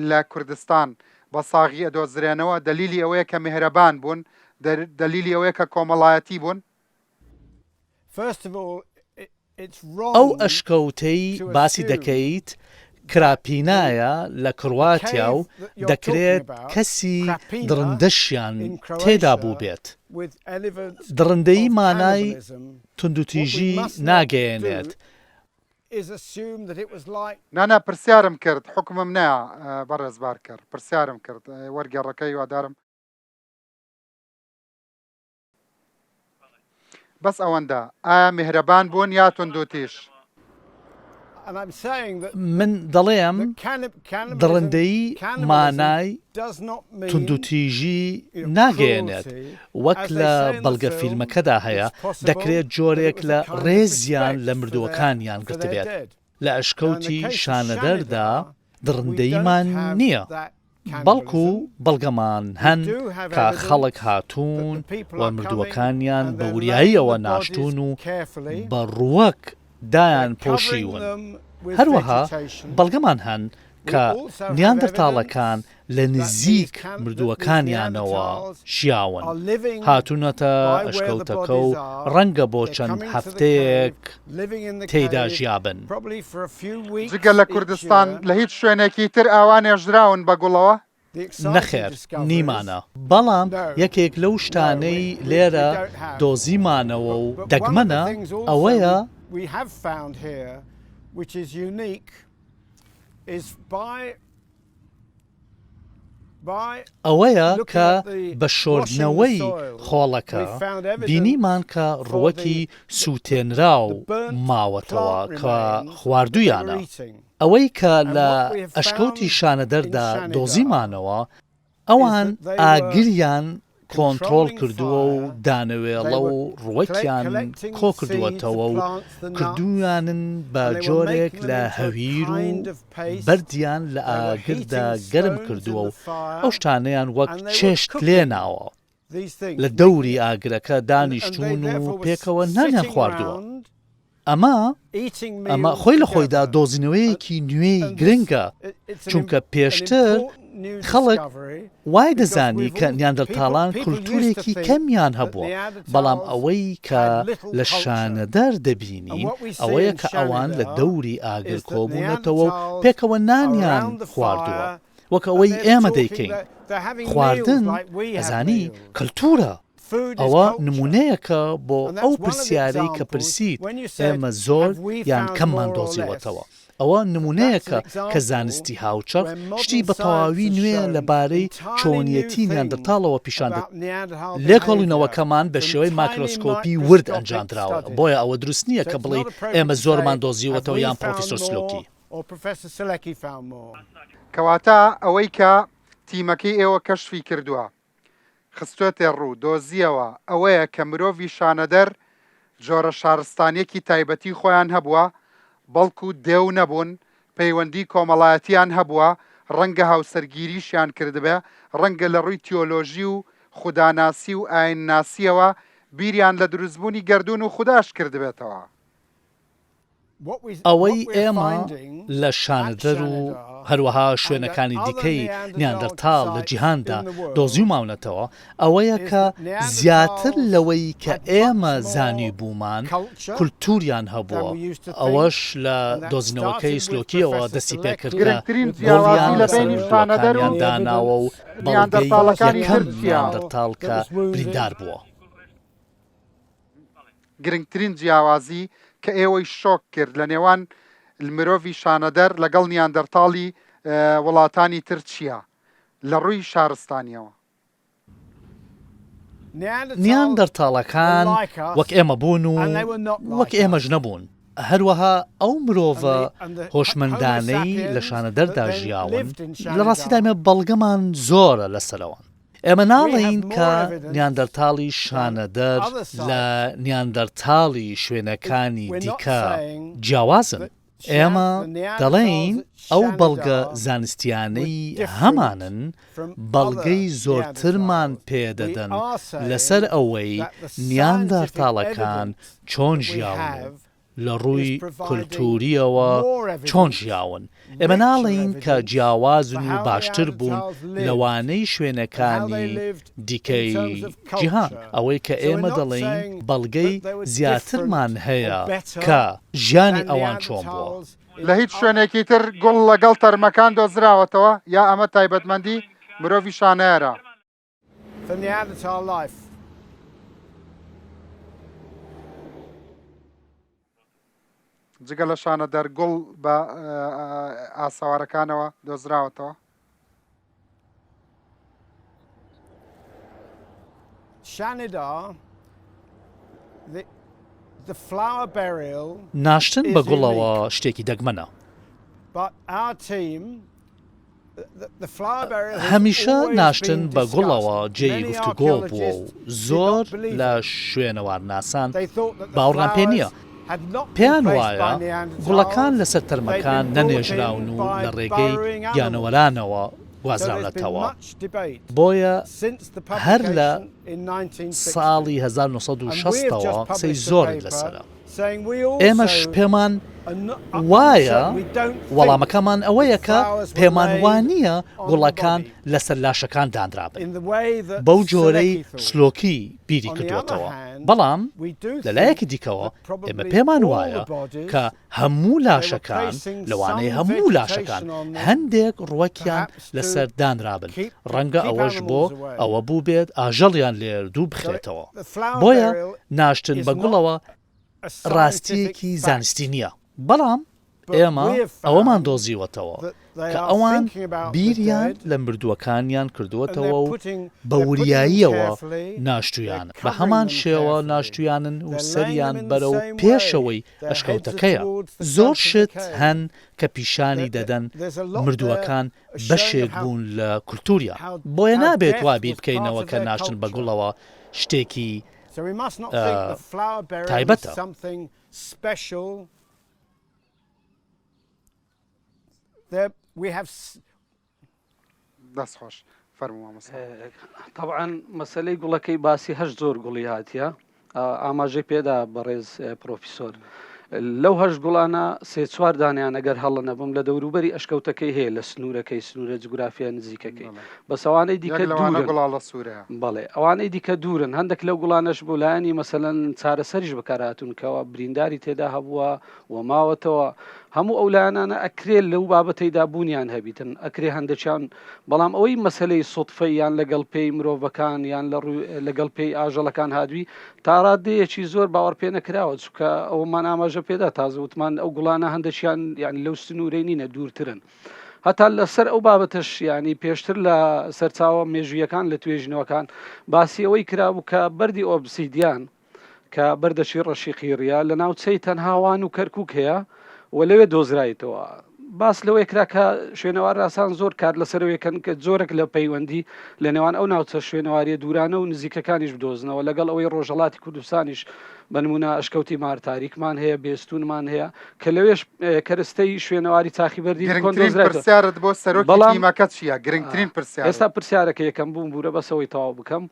لە کوردستان بە ساغی ئەدۆزرێنەوە دەلیلی ئەوەیە کە میهرەبان بوون؟ دەلیلی ئەوەیە کە کۆمەڵایەتی بوون؟ ئەو ئەشکەوتەی باسی دەکەیت کراپینایە لە کرواتیا و دەکرێت کەسی دڕندەشیان تێدا بووبێت. دڕندەیی مانای توندوتیژی ناگەیەنێت. نا نا پرسیارم کرد حوکمم نەیا بەڕێز بارکەر پرسیارم کرد وەرگێڕەکە هیوادارم. بەس ئەوەندە، ئایا میهرەبان بوون یا توندوتیژ؟ من دەڵێم دڕندەیی مانای توندوتیژی ناگەیەنێت، وەک لە بەڵگەفیلمەکەدا هەیە، دەکرێت جۆرێک لە ڕێزیان لە مردووەکانیان گرتبێت. لە ئەشکەوتی شانەدەردا دڕندەییمان نییە. بەڵکو بەڵگەمان هەن کە خەڵک هاتوون و مردووەکانیان بە وریاییەوە ناشتوون و بە ڕووەک دایان پۆشیون. هەروەها بەڵگەمان هەن کە نیاندەرتاڵەکان لە نزیک مردووەکانیانەوە ژیاون، هاتوونەتە ئەشکەوتەکە و ڕەنگە بۆ چەند هەفتەیەک تێیدا ژیابن. جگە لە کوردستان لە هیچ شوێنێکی تر ئاوا نێژراون بە گوڵەوە؟ نەخێر نیمانە، بەڵام یەکێک لەو شتانەی لێرە دۆزیمانەوە و دەگمەنە ئەوەیە، ئەوەیە کە بە شۆردنەوەی خۆڵەکە بینیمان کە ڕووەکی سووتێنراو ماوەتەوە کە خواردوویانە. ئەوەی کە لە ئەشکەوتی شانەدەردا دۆزیمانەوە ئەوان ئاگریان کۆنتڕۆڵ کردووە و دانەوێڵە و ڕووەکیان کۆکردووەتەوە و کردوویانن بە جۆرێک لە هەویر و بەردیان لە ئاگردا گەرم کردووە و ئەو شتانەیان وەک چێشت لێناوە. لە دەوری ئاگرەکە دانیشتوون و پێکەوە نانیان خواردووە. ئەمە ئەمە خۆی لە خۆیدا دۆزینەوەیەکی نوێی گرنگە، چونکە پێشتر خەڵک وای دەزانی کە نیاندەرتاڵان کولتوورێکی کەمیان هەبووە، بەڵام ئەوەی کە لە شانەدەر دەبینین ئەوەیە کە ئەوان لە دەوری ئاگر کۆبوونەتەوە و پێکەوە نانیان خواردووە، وەک ئەوەی ئێمە دەیکەین. خواردن، ئەزانی، کەلتوورە. ئەوە نموونەیەکە بۆ ئەو پرسیارەی کە پرسیت ئێمە زۆر یان کەممان دۆزیوەتەوە. ئەوە نموونەیەکە کە زانستی هاوچەرخ شتی بە تەواوی نوێ لەبارەی چۆنیەتی نیاندرتاڵەوە پیشان دەدات. لێکۆڵینەوەکەمان بە شێوەی ماکرۆسکۆپی ورد ئەنجامدراوە، بۆیە ئەوە دروست نییە کە بڵێی ئێمە زۆرمان دۆزیوەتەوە یان پڕۆفیسۆر سلۆکی. کەواتە ئەوەی کە تیمەکەی ئێوە کەشفی کردووە، خستۆتێ ڕوو، دۆزییەوە، ئەوەیە کە مرۆڤی شانەدەر جۆرە شارستانیەکی تایبەتی خۆیان هەبووە، بەڵکو دێو نەبوون، پەیوەندی کۆمەڵایەتیان هەبووە، ڕەنگە هاوسەرگیریشیان کردبێ، ڕەنگە لە ڕووی تیۆلۆژی و خوداناسی و ئاینناسییەوە بیریان لە دروستبوونی گەردوون و خوداش کردبێتەوە. ئەوەی ئێمە لە شانەدەر و. هەروەها شوێنەکانی دیکەی نیاندەرتاڵ لە جیهاندا دۆزیوماونەتەوە، ئەوەیە کە زیاتر لەوەی کە ئێمە زانیبوومان کولتووریان هەبووە، ئەوەش لە دۆزینەوەکەی سلۆکییەوە دەستی پێکرد کە گرنگترین گوڵیان جیاوازی لە لەسەر بەینی شانەدەر و مردووەکانیان داناوە و بەڵگەی نیاندەرتاڵەکانی یەکەم تر چییە؟ نیاندەرتاڵ کە بریندار بووە. گرنگترین جیاوازی کە ئێوەی شۆک کرد لە نێوان مرۆڤی شانەدەر لەگەڵ نیاندەرتاڵی وڵاتانی تر چییە لە ڕووی شارستانیەوە؟ نیاندەرتاڵەکان وەک ئێمە بوون و وەک ئێمەش نەبوون. هەروەها ئەو مرۆڤە هۆشمەندانەی لە شانەدەردا ژیاون، لە ڕاستیدا ئێمە بەڵگەمان زۆرە لەسەر ئەوان. ئێمە ناڵێین کە نیاندەرتاڵی شانەدەر لە نیاندەرتاڵی شوێنەکانی دیکە جیاوازن. ئێمە دەڵێین ئەو بەڵگە زانستییانەی هەمانن بەڵگەی زۆرترمان پێدەدەن لەسەر ئەوەی نیاندەرتاڵەکان چۆن ژیاون و لە ڕووی کولتوورییەوە چۆن ژیاون. ئێمە ناڵێین کە جیاوازن و باشتر بوون لەوانەی شوێنەکانی دیکەی جیهان. ئەوەی کە ئێمە دەڵێین بەڵگەی زیاترمان هەیە کە ژیانی ئەوان چۆن بووە. لە هیچ شوێنێکی تر گوڵ لەگەڵ تەرمەکان دۆزراوەتەوە یا ئەمە تایبەتمەندی مرۆڤی شانەیەرە؟ جگە لە شانەدەر گوڵ بە ئاسەوارەکانەوە دۆزراوەتەوە. ناشتن بە گوڵەوە شتێکی دەگمەنە. هەمیشە ناشتن بە گوڵەوە جێی گفتوگۆ بووە و زۆر لە شوێنەوارناسان باوەڕیان پێ نییە، پێیان وایە گوڵەکان لەسەر تەرمەکان نەنێژراون و لە ڕێگەی گیانەوەرانەوە گوازراونەتەوە، بۆیە هەر لە ساڵی 1960 ەوە قسەی زۆر لەسەرە. ئێمەش پێمان وایە وەڵامەکەمان ئەوەیە کە پێمان وانییە گوڵەکان لەسەر لاشەکان دانرابن بەو جۆرەی سلۆکی بیری کردووەتەوە، بەڵام لە لایەکی دیکەوە ئێمە پێمان وایە کە هەموو لاشەکان، لەوانەیە هەموو لاشەکان هەندێک ڕوەکیان لەسەر دانرابن، ڕەنگە ئەوەش بۆ ئەوە بووبێت ئاژەڵیان لێ دوور بخرێتەوە. بۆیە ناشتن بە گوڵەوە ڕاستییەکی زانستی نییە. بەڵام ئێمە ئەوەمان دۆزیوەتەوە کە ئەوان بیریان لە مردووەکانیان کردووەتەوە و بە وریاییەوە ناشتوویانن، بە هەمان شێوە ناشتوویانن و سەریان بەرەو پێشەوەی ئەشکەوتەکەیە. زۆر شت هەن کە پیشانی دەدەن مردووەکان بەشێک بوون لە کولتووریان. بۆیە نابێت وا بیر بکەینەوە کە ناشتن بە گوڵەوە شتێکی تایبەتە. دەست خۆش فەرموو مامۆستا. تەبعەن مەسەلەی گوڵەکەی باسی هەشت زۆر گوڵی هاتیە ئاماژەی پێدا بەڕێز پرۆفیسۆر لەو هەشت گوڵانە سێ چوار دانیان ئەگەر هەڵە نەبم لە دەوروبەری ئەشکەوتەکەی هەیە لە سنوورەکەی سنوورە جوگرافیا نزیکەکەی بەس ئەوانەی دیکە لەوانە گوڵاڵە سوورە بەڵێ ئەوانەی دیکە دوورن هەندێک لەو گوڵانەش بۆ لایەنی مەسەلەن چارەسەریش بەکارهاتوون کەەوە برینداری تێدا هەبووە و ماوەتەوە هەموو ئەو لایەنانە ئەکرێ لەو بابەتەیدا بوونیان هەبیتن ئەکرێ هەندێکیان بەڵام ئەوەی مەسەلەی سوتفەی یان لەگەڵ پێی مرۆڤەکان یان لە ڕووی لەگەڵ پێی ئاژەڵەکان هاتبی تا ڕادەیەکی زۆر باوەڕ پێ نەکراوە چونکە ئەومان ئاماژە پێدا تازە وتمان ئەو گوڵانە هەندێکیان یان لەو سنوورەی نینە دوورترن هەتا لەسەر ئەو بابەتەش ینی پێشتر لە سەرچاوە مێژوویەکان لە توێژینەوەکان باسی ئەوەی کرابوو کە بەردی ئۆبسیدیان کە بەردەکی ڕەشی قیڕیە لە ناوچەی تەنها وان و کەرکوک هەیە و لەوێ دۆزرایتەوە. باس لەوەی کرا کە شوێنەوارناسان زۆر کار لەسەر ئەوەی کەن کە جۆرێک لە پەیوەندی لە نێوان ئەو ناوچە شوێنەواریە دوورانە و نزیکەکانیش بدۆزنەوە لەگەڵ ئەوەی ڕۆژهەڵاتی کوردستانیش بە نمونە ئەشکەوتی مارتاریکمان هەیە بێستونمان هەیە کە لەوێش کەرستەی شوێنەواری چاخی بەردی کۆن گرنگترین دۆزرایتەوە. پرسیارت بۆ سەرۆکی بەڵام تیمەکە چییە؟ گرنگترین پرسیارت. ئێستا پرسیارەکە یەکەم بووم بورە بەس ئەوەی تەواو بکەم.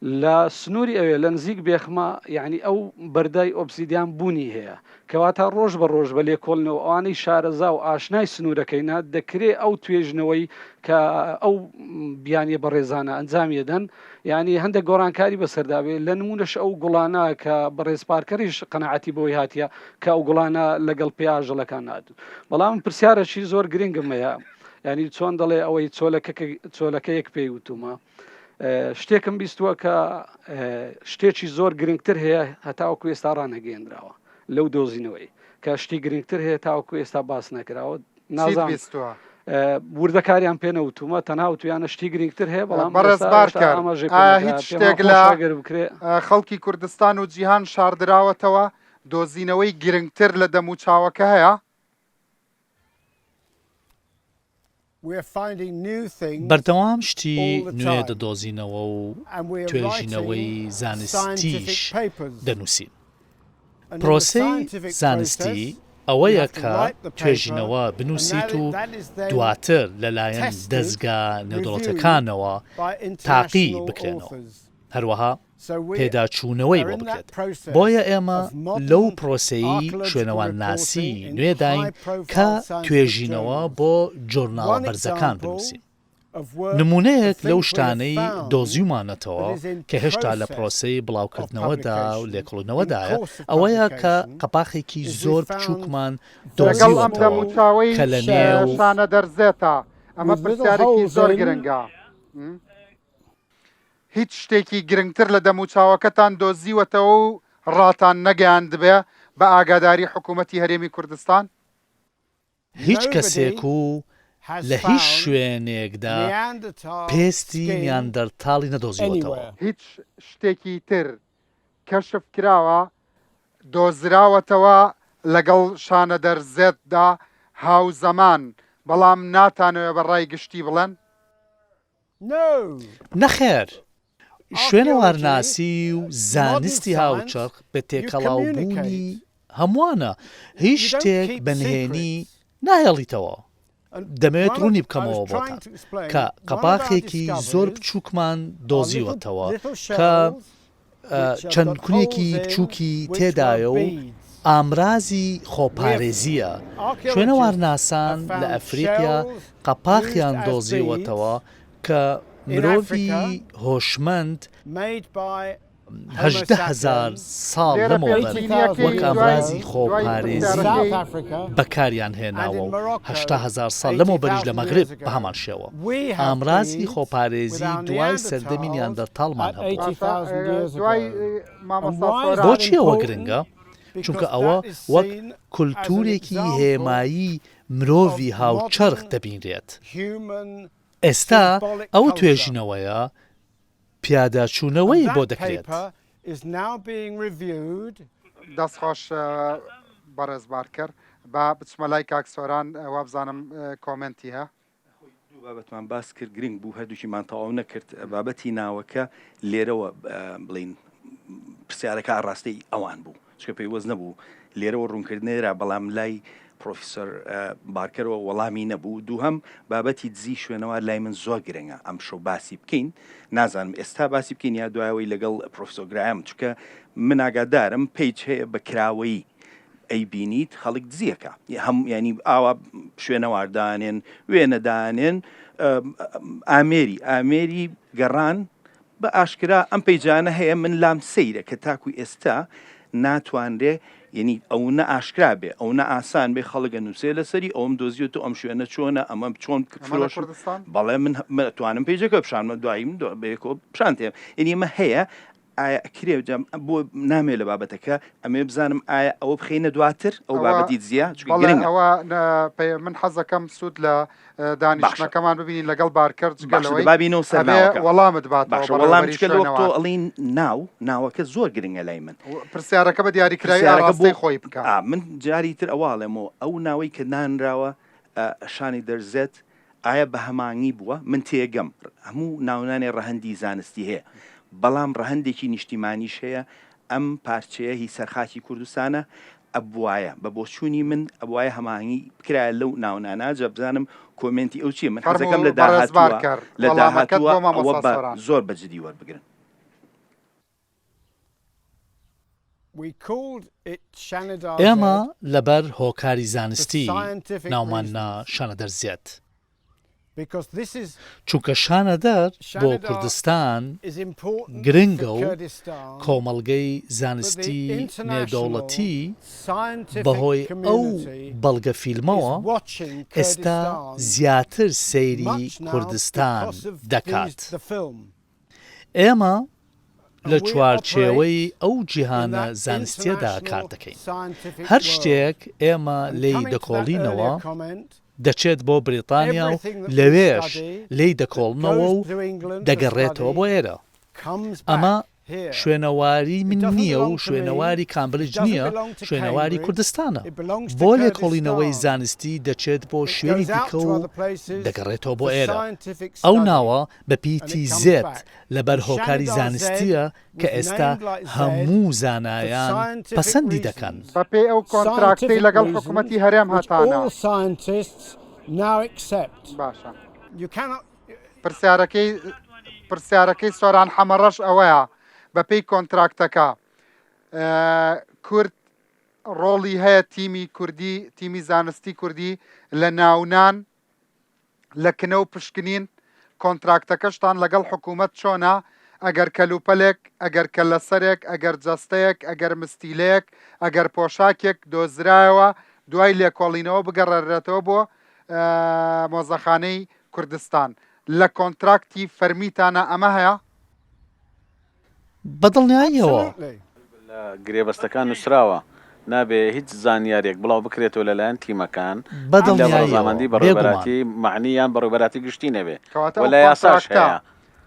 لە سنووری ئەوێ لە نزیک بێخمە یانی ئەو بەردای ئۆبسیدیان بوونی هەیە کەواتە ڕۆژ بە ڕۆژ بە لێکۆڵینەوە ئەوانەی شارەزا و ئاشنای سنوورەکەینە دەکرێ ئەو توێژنەوەی کە ئەو بیانیە بەڕێزانە ئەنجامی ئەدەن یانی هەندێک گۆڕانکاری بەسەردا بێ لە نموونەش ئەو گوڵانە کە بەڕێز پارکەریش قەناعەتی بۆی هاتیە کە ئەو گوڵانە لەگەڵ پێ ئاژەڵەکان ناتن بەڵام پرسیارەکی زۆر گرنگم هەیە یانی چۆن دەڵێ ئەوەی چۆلەکە چۆلەکەیەک پێی وتومە شتێکم بیستووە کە شتێکی زۆر گرنگتر هەیە هەتاوەکو ئێستا ڕانەگەیەندراوە لەو دۆزینەوەی کە شتی گرنگتر هەیە تاوەکو ئێستا باس نەکراوە نازانم وردەکاریان پێ نەوتومە تەنها وتویانە شتی گرنگتر هەیە بەڵام بەڕێز بارکەر ئایا هیچ شتێک لە خەڵکی کوردستان و جیهان شاردراوەتەوە دۆزینەوەی گرنگتر لە دەموچاوەکە هەیە؟ بەردەوام شتی نوێ دەدۆزینەوە و توێژینەوەی زانستیش دەنووسین. پرۆسەی زانستی ئەوەیە کە توێژینەوە بنووسیت و دواتر لەلایەن دەزگا نێودەوڵەتیەکانەوە تاقی بکرێنەوە. هەروەها پێداچوونەوەی بۆ بکرێت، بۆیە ئێمە لەو پرۆسەی شوێنەوارناسی نوێداین کە توێژینەوە بۆ جۆرناڵە بەرزەکان بنووسین. نموونەیەک لەو شتانەی دۆزیومانەتەوە کە هێشتا لە پرۆسەی بڵاوکردنەوەدا و لێکۆڵینەوەدایە، ئەوەیە کە قەپاخێکی زۆر بچووکمان لەگەڵ ئەم دۆزیوەتەوە دەموچاوەی کە لە نێو. شانە دەرزێتە؟ ئەمە پرسیارێکی زۆر گرنگە. هیچ شتێکی گرنگتر لە دەموچاوەکەتان دۆزیوەتەوە و ڕاتان نەگەیاندبێ بە ئاگاداری حکوومەتی هەرێمی کوردستان؟ هیچ کەسێک و لە هیچ شوێنێکدا پێستی نیاندەرتاڵی نەدۆزیوەتەوە. هیچ شتێکی تر کەشف کراوە، دۆزراوەتەوە لەگەڵ شانەدەر زێددا هاوزەمان، بەڵام ناتانەوێ بە ڕای گشتی بڵێن؟ نەخێر، شوێنەوارناسی و زانستی هاوچەرخ بە تێکەڵاوبوونی هەمووانە، هیچ شتێک بە نهێنی ناهێڵیتەوە. دەمەوێت ڕوونی بکەمەوە بۆتان کە قەپاخێکی زۆر بچووکمان دۆزیوەتەوە کە چەند کونێکی بچووکی تێدایە و ئامرازی خۆپارێزییە، شوێنەوارناسان لە ئەفریقیا قەپاخیان دۆزیوەتەوە کە مرۆڤی هۆشمەند 18,000 ساڵ لێرە لەمەوبەر پێشبینییەکەی وەک دوای ئامرازی دوای خۆپارێزی پرسیارەکەی بەکاریان هێناوە و 80,000 ساڵ لەمەوبەریش لە مەغرب بە هەمان شێوە ئامرازی خۆپارێزی دوای سەردەمی نیاندەرتاڵمان هەبووە. باشە دوای مامۆستا سۆران. بۆچی ئەوە گرنگە؟ چونکە ئەوە وەک کولتوورێکی هێمایی مرۆڤی هاوچەرخ دەبینرێت. ئێستا ئەو توێژینەوەیە پیاداچوونەوەی بۆ دەکرێت. دەست خۆش بەڕێز بارکەر. با بچمە لای کاک سۆران وابزانم کۆمێنتی هە. خۆی دوو بابەتمان باس کرد گرنگ بوو هەردووکیمان تەواو نەکرد بابەتی ناوەکە لێرەوە بڵین پرسیارەکە ئاڕاستەی ئەوان بوو چکە پەیوەست نەبوو لێرەوە ڕوونکردنێرا بەڵام لای پرۆفیسۆر بارکەرەوە وەڵامی نەبوو دووهەم بابەتی دزی شوێنەوار لای من زۆر گرنگە ئەم شەو باسی بکەین نازانم ئێستا باسی بکەین یا دوایەوەی لەگەڵ پرۆفیسۆر گرایم چکە من ئاگادارم page هەیە بە کراوەیی ئەیبینیت خەڵک دزیەکە هەم ینی ئاوا شوێنەوار دانێن وێنە دانێن ئامێری ئامێری گەڕان بە ئاشکرا ئەم page انە هەیە من لام سەیرە کە تاکو ئێستا ناتوانرێ یعنی ئەو نە ئاشکرا بێ ئەو نە ئاسان بێ خەڵگە نووسێ لەسەری ئەوم دۆزیە تۆ ئەم شوێنە چۆنە ئەمە چۆن فرۆش بەڵێ من توانم page ەکە پیشانمە دواییم بەیەکۆ پیشان تێم یعنی ئەمە هەیە ئایا ئەکرێ جا بۆ نامەوێ لە بابەتەکە ئەمەوێ بزانم ئایا ئەوە بخەینە دواتر ئەو ئەوە بابەتی دزیە چونکە بەڵێ گرنگە ئەوە نە پەی من حەزەکەم سوود لە باشە دانیشتنەکەمان ببینین لەگەڵ بارکەر جگە باشە لەوەی دەبا بینەوە سەر ئەبێ ناوەکە وەڵامت باتەوە باشە وەڵام بەڕێوەبەری چونکە لەوەک تۆ شوێنەوار ئەڵێی ناو ناوەکە زۆر گرنگە لای من و پرسیارەکە بە دیاریکراوی پرسیارەکە بۆ ئاڕاستەی خۆی بکە. ئا من جاری تر ئەوە ئەڵێمەوە ئەو ناوەی کە نانراوە ئە شانی دەرزێت ئایا بە هەمانگی بووە؟ من تێگەم هەموو ناونانێ ڕەهەندی زانستی هەیە، بەڵام ڕەهەندێکی نیشتیمانیش هەیە، ئەم پارچەیە هی سەرخاکی کوردستانە، ئەبوایە، بە بۆچوونی من ئەبوایە هەماهەنگی بکرایە لەو ناونانە، جا بزانم کۆمێنتی ئەو چییە، من حەزەکەم فەرموو لە بەڕێز داهاتووە بارکەر لە وەڵامەکەت داهاتووە بۆ ئەوە مامۆستا بە سۆران. زۆر بە جدی وەربگرن. ئێمە لەبەر هۆکاری زانستی ناومان نا شانەدەر زێد. چونکە شانەدەر بۆ کوردستان گرنگە و کۆمەڵگەی زانستی نێودەوڵەتی بەهۆی ئەو بەڵگە فیلمەوە ئێستا زیاتر سەیری کوردستان دەکات. ئێمە لە چوارچێوەی ئەو جیهانە زانستییەدا کار دەکەین. هەر شتێک ئێمە لێی دەکۆڵینەوە، دەچێت بۆ بریتانیا و لەوێش لێی دەکۆڵنەوە و دەگەڕێتەوە بۆ ئێرە. ئەمە شوێنەواری من نییە و شوێنەواری کامبرج نییە، شوێنەواری کوردستانە. بۆ لێکۆڵینەوەی زانستی دەچێت بۆ شوێنی دیکە و دەگەڕێتەوە بۆ ئێرە. ئەو ناوە بە پیتی زێد لەبەر هۆکاری زانستییە کە ئێستا هەموو زانایان پەسەندی دەکەن. بەپێی ئەو کۆنتراکتەی لەگەڵ حکومەتی هەرێم هەتانە. باشە پرسیارەکەی پرسیارەکەی سۆران حەمەڕەش ئەوەیە بەپێی کۆنتراکتەکە کورد ڕۆڵی هەیە تیمی کوردی تیمی زانستی کوردی لە ناونان لە کنە و پشکنین، کۆنتراکتەکەشتان لەگەڵ حکوومەت چۆنە، ئەگەر کەلوپەلێک، ئەگەر کەللەسەرێک، ئەگەر جەستەیەک، ئەگەر مستیلەیەک، ئەگەر پۆشاکێک دۆزرایەوە، دوای لێکۆڵینەوە بگەڕێنرێتەوە بۆ مۆزەخانەی کوردستان. لە کۆنتراکتی فەرمیتانا ئەمە هەیە؟ بە دڵنیاییەوە. لە گرێبەستەکان نووسراوە نابێ هیچ زانیاریەک بڵاو بکرێتەوە لەلایەن تیمەکان بە ئیلا بە دڵنیاییەوە، ڕەزامەندی بێگومان. بەڕێوەبەراتی مەعنی یان بەڕێوەبەراتی گشتی نەبێ کەواتە و ئەو لە یاساش کۆنتراکتە هەیە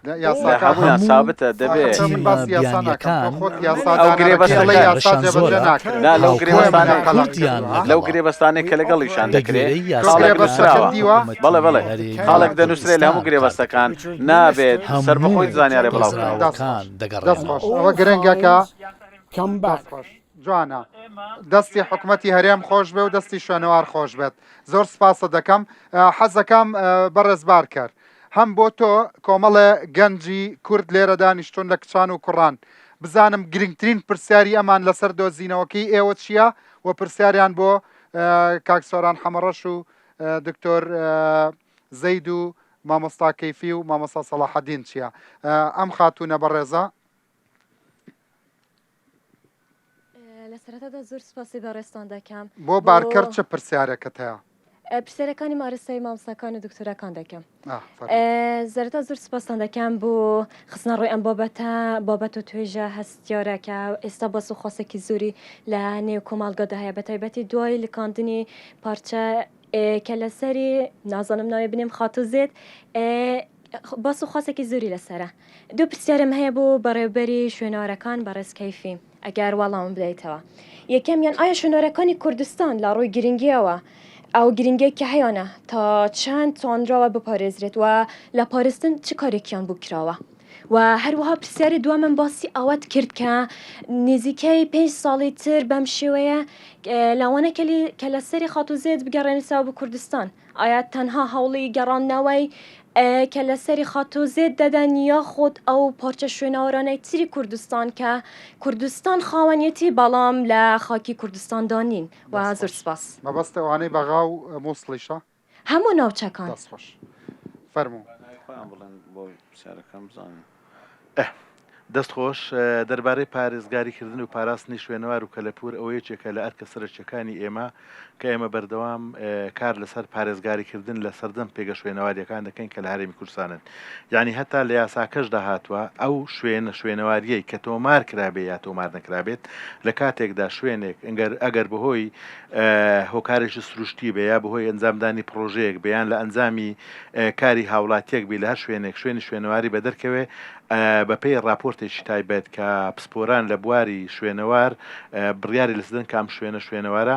لە لە یاساکە هەموویان هەموو سابتە دەبێ ئاخر من تیمە باسی یاسا ناکەم تۆ بیانیەکان خۆت یاسا ئەو دانەرەکەی گرێبەستەکان ئەڵێی یاسا ڕێشان جێبەجێ زۆرە ناکرێت نا لەو بۆیە من گرێبەستانەی هاوکاری قەلەق کوردیان کردووە لەو لەگەڵە. گرێبەستانەی کە لەگەڵیشان بە دەکرێ گوێرەی تۆ خاڵێک یاساکان گرێبەستەکەت نووسراوە دیوە حکوومەتی بەڵێ بەڵێ هەرێمی خاڵێک دەنووسرێ لە کوردستان هەموو کار گرێبەستەکان دەکەن. نابێت سەربەخۆی هەموو زانیاری بڵاو بکرێتەوە. دەست خۆش دۆزراوەکان دەست خۆش دەگەڕێنەوە. ئەوە گرنگە کە دەست خۆش جوانە دەستی حکومەتی هەرێم خۆش بێ و دەستی شوێنەوار خۆش بێت زۆر سپاست دەکەم حەزەکەم بەڕێز بارکەر هەم بۆ تۆ کۆمەڵێ گەنجی کورد لێرە دانیشتون لە کچان و کوڕان بزانم گرنگترین پرسیاری ئەمان لەسەر دۆزینەوەکەی ئێوە چییە و پرسیاریان بۆ کاک سۆران حەمەڕەش و دکتۆر زەید و مامۆستا کەیفی و مامۆستا سەڵاحەدین چییە ئەم خاتوونە بەڕێزە لە سەرەتادا زۆر سوپاسی بەڕێزتان دەکەم بۆ بارکەر چ پرسیارێکت هەیە؟ پرسیارەکانی مارستای مامۆستاکان و دکتۆرەکان دەکەم زەرتا زۆر سپاستان دەکەم بۆ خستنە ڕووی ئەم بابەتە بابەت و توێژە هەستیارە کە ئێستا باس و خواستێکی زۆری لە نێو کۆمەڵگادا هەیە بە تایبەتی دوای لکاندنی پارچە کە لەسەری نازانم ناوی بنێم خاتوو زێد باس و خواسێکی زۆری لەسەرە. دوو پرسیارم هەیە بۆ بەڕێوبەری شوێنەوارەکان بەڕێز کەیفی ئەگەر وەڵامم بدەیتەوە. یەکەمیان ئایا شوێنەوارەکانی کوردستان لە ڕووی گرنگیەوە ئەو گرنگیەی کە هەیانە تا چەند توانراوە بپارێزرێت و لە پارستن چ کارێکیان بۆ کراوە؟ و هەروەها پرسیاری دووەمم باسی ئەوەت کرد کە نزیکەی پێنج ساڵی تر بەم شێوەیە لەوانە کە لەسەری خاتوو زێد بگەڕێنێتەوە بۆ کوردستان. ئایا تەنها هەوڵی گەڕاندنەوەی کە لەسەری خاتوو زێد دەدەن یاخود ئەو پارچە شوێنەوارانەی تری کوردستان کە کوردستان خاوەنیەتی بەڵام لە خاکی کوردستاندا نین و زۆر سپاس. مەبەست ئەوانەی بەغا و موسڵیشە؟ هەموو ناوچەکان. دەست خۆش. فەرموو. با ناوی خۆیان بڵێن بۆ پرسیارەکەم بزانین. ئه. دەست خۆش. دەربارەی پارێزگاری کردن و پاراستنی شوێنەوار و کەلەپوور ئەوە یەکێکە لە ئەرکە سەرەکیەکانی ئێمە کە ئێمە بەردەوام کار لەسەر پارێزگاری کردن لە سەرجەم پێگە شوێنەواریەکان دەکەین کە لە هەرێمی کوردستانن یانی هەتا لە یاساکەشدا هاتووە ئەو شوێنە شوێنەواریەی کە تۆمار کرابێ یا تۆمار نەکرابێت لە کاتێکدا شوێنێک ئەگەر ئەگەر بەهۆی هۆکارێکی سروشتی بێ یا بەهۆی ئەنجامدانی پڕۆژەیەک بێ یان لە ئەنجامی کاری هاوڵاتیەک بی لە هەر شوێنێک شوێنی شوێنەواری بەدەرکەوێ بەپێی ڕاپۆرتێکی تایبەت کە پسپۆران لە بواری شوێنەوار بڕیاری لەسەدەن کام شوێنە شوێنەوارە